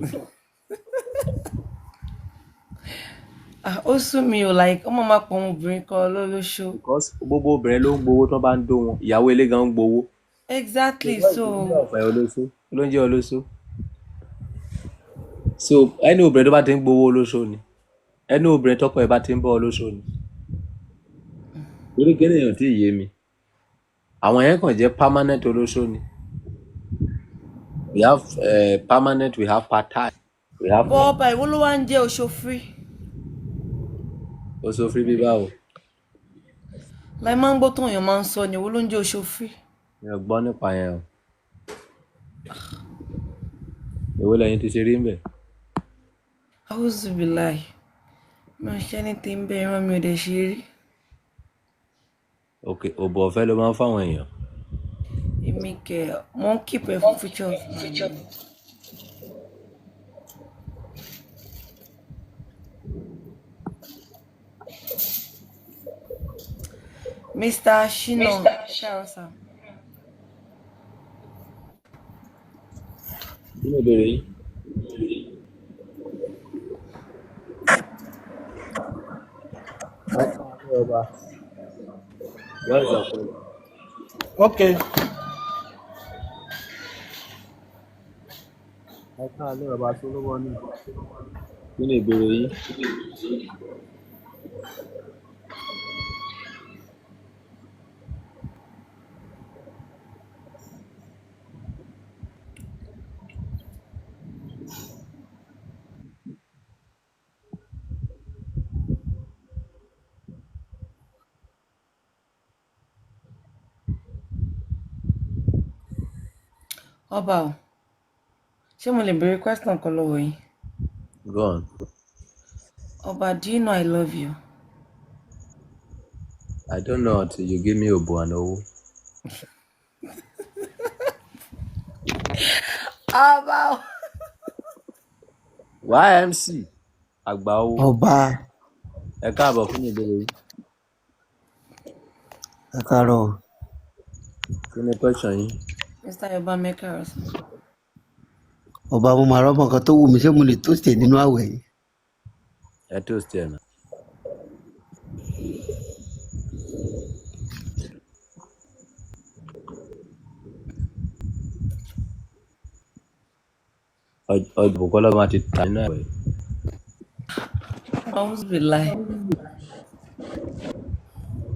S20: Ah, ó sú mi o, like ó máa pọ̀ ọmọbìnrin kan lólóṣó.
S2: Because gbogbo obìnrin ló ń gbowó tó bá ń dó wọn, ìyàwó ilé gan ń gbowó.
S20: Exactly, so
S2: ọ̀fẹ́ olóṣó. Kí ló ń jẹ́ olóṣó? So ẹni obìnrin tó bá ti ń gbowó, olóṣó ni. Ẹni obìnrin tọkọ ẹ̀ bá ti ń bọ́, olóṣó ni. Torí kí ènìyàn tí ì yé mi, àwọn yẹn kàn jẹ́ permanent olóṣó ni. We have permanent, we have part time, we have.
S20: Bọ́ ọba, ìwọ ló wá ń jẹ́ oṣó free.
S2: Oṣó free bí báwo?
S20: Like máa ń gbọ́ tóun èèyàn máa ń sọ ni, ìwọ ló ń jẹ́ oṣó free.
S2: Mi ò gbọ́ nípa yẹn o. Èwo lẹ́yìn ti ṣe rí ń bẹ̀?
S20: Auzubillahi, mi ò ṣe anything bẹ́ẹ̀, ìran mi ò dẹ̀ ṣe rí.
S2: Ok, òbò ọ̀fẹ́ ló máa ń fáwọn èèyàn.
S20: Èmi kẹ̀, mo ń keep ẹ̀ fún future husband mi. Mr. Shina, káàárọ̀ sir.
S2: Kí ni ìbéèrè yìí? Ọba. Where is your phone?
S1: Okay.
S2: Ẹ káàlẹ́ ọba Solomoni. Kí ni ìbéèrè yín?
S20: Ọba o, ṣé mo lè béèrè question kan lọ́wọ́ yín?
S2: Go on.
S20: Ọba, do you know I love you?
S2: I don't know until you give me òbò and owó.
S20: Ọba o.
S2: YMC àgbà owó.
S3: Ọba.
S2: Ẹ káàbọ̀, kí ni ìbéèrè yín?
S3: Ẹ káàárọ̀ o.
S2: Kí ni question yín?
S20: Mr. Yobami, káàárọ̀ sir.
S3: Ọba, mo máa rọ́mọ kan tó wù mí, ṣé mo lè toast ẹ̀ nínú àwẹ̀ yìí?
S2: Ẹ toast ẹ̀ nà. Ọjà Bùkọ́lá máa ti tà nínú àwẹ̀.
S20: Auzubillahi.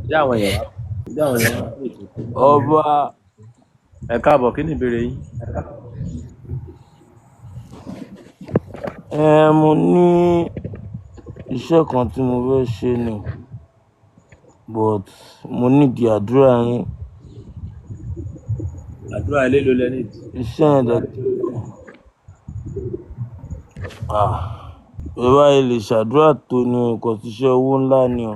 S2: Ṣé àwọn èèyàn wá ṣé àwọn èèyàn wá pè tó tó?
S5: Ọba.
S2: Ẹ káàbọ̀, kí ni ìbéèrè yín?
S5: Ẹ mo ní iṣẹ́ kan tí mo fẹ́ ṣe ni, but mo nídìí àdúrà yín.
S2: Àdúrà ilé ló lẹ́ni.
S5: Iṣẹ́ yẹn dẹ̀ bẹ́ẹ̀ báyìí lè ṣàdúrà tó ni o, kò sí iṣẹ́ owó ńlá ni o.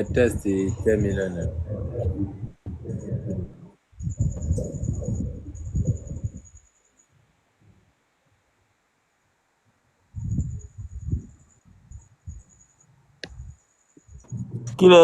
S2: Ẹ test 10 million naira.
S5: Kí lẹ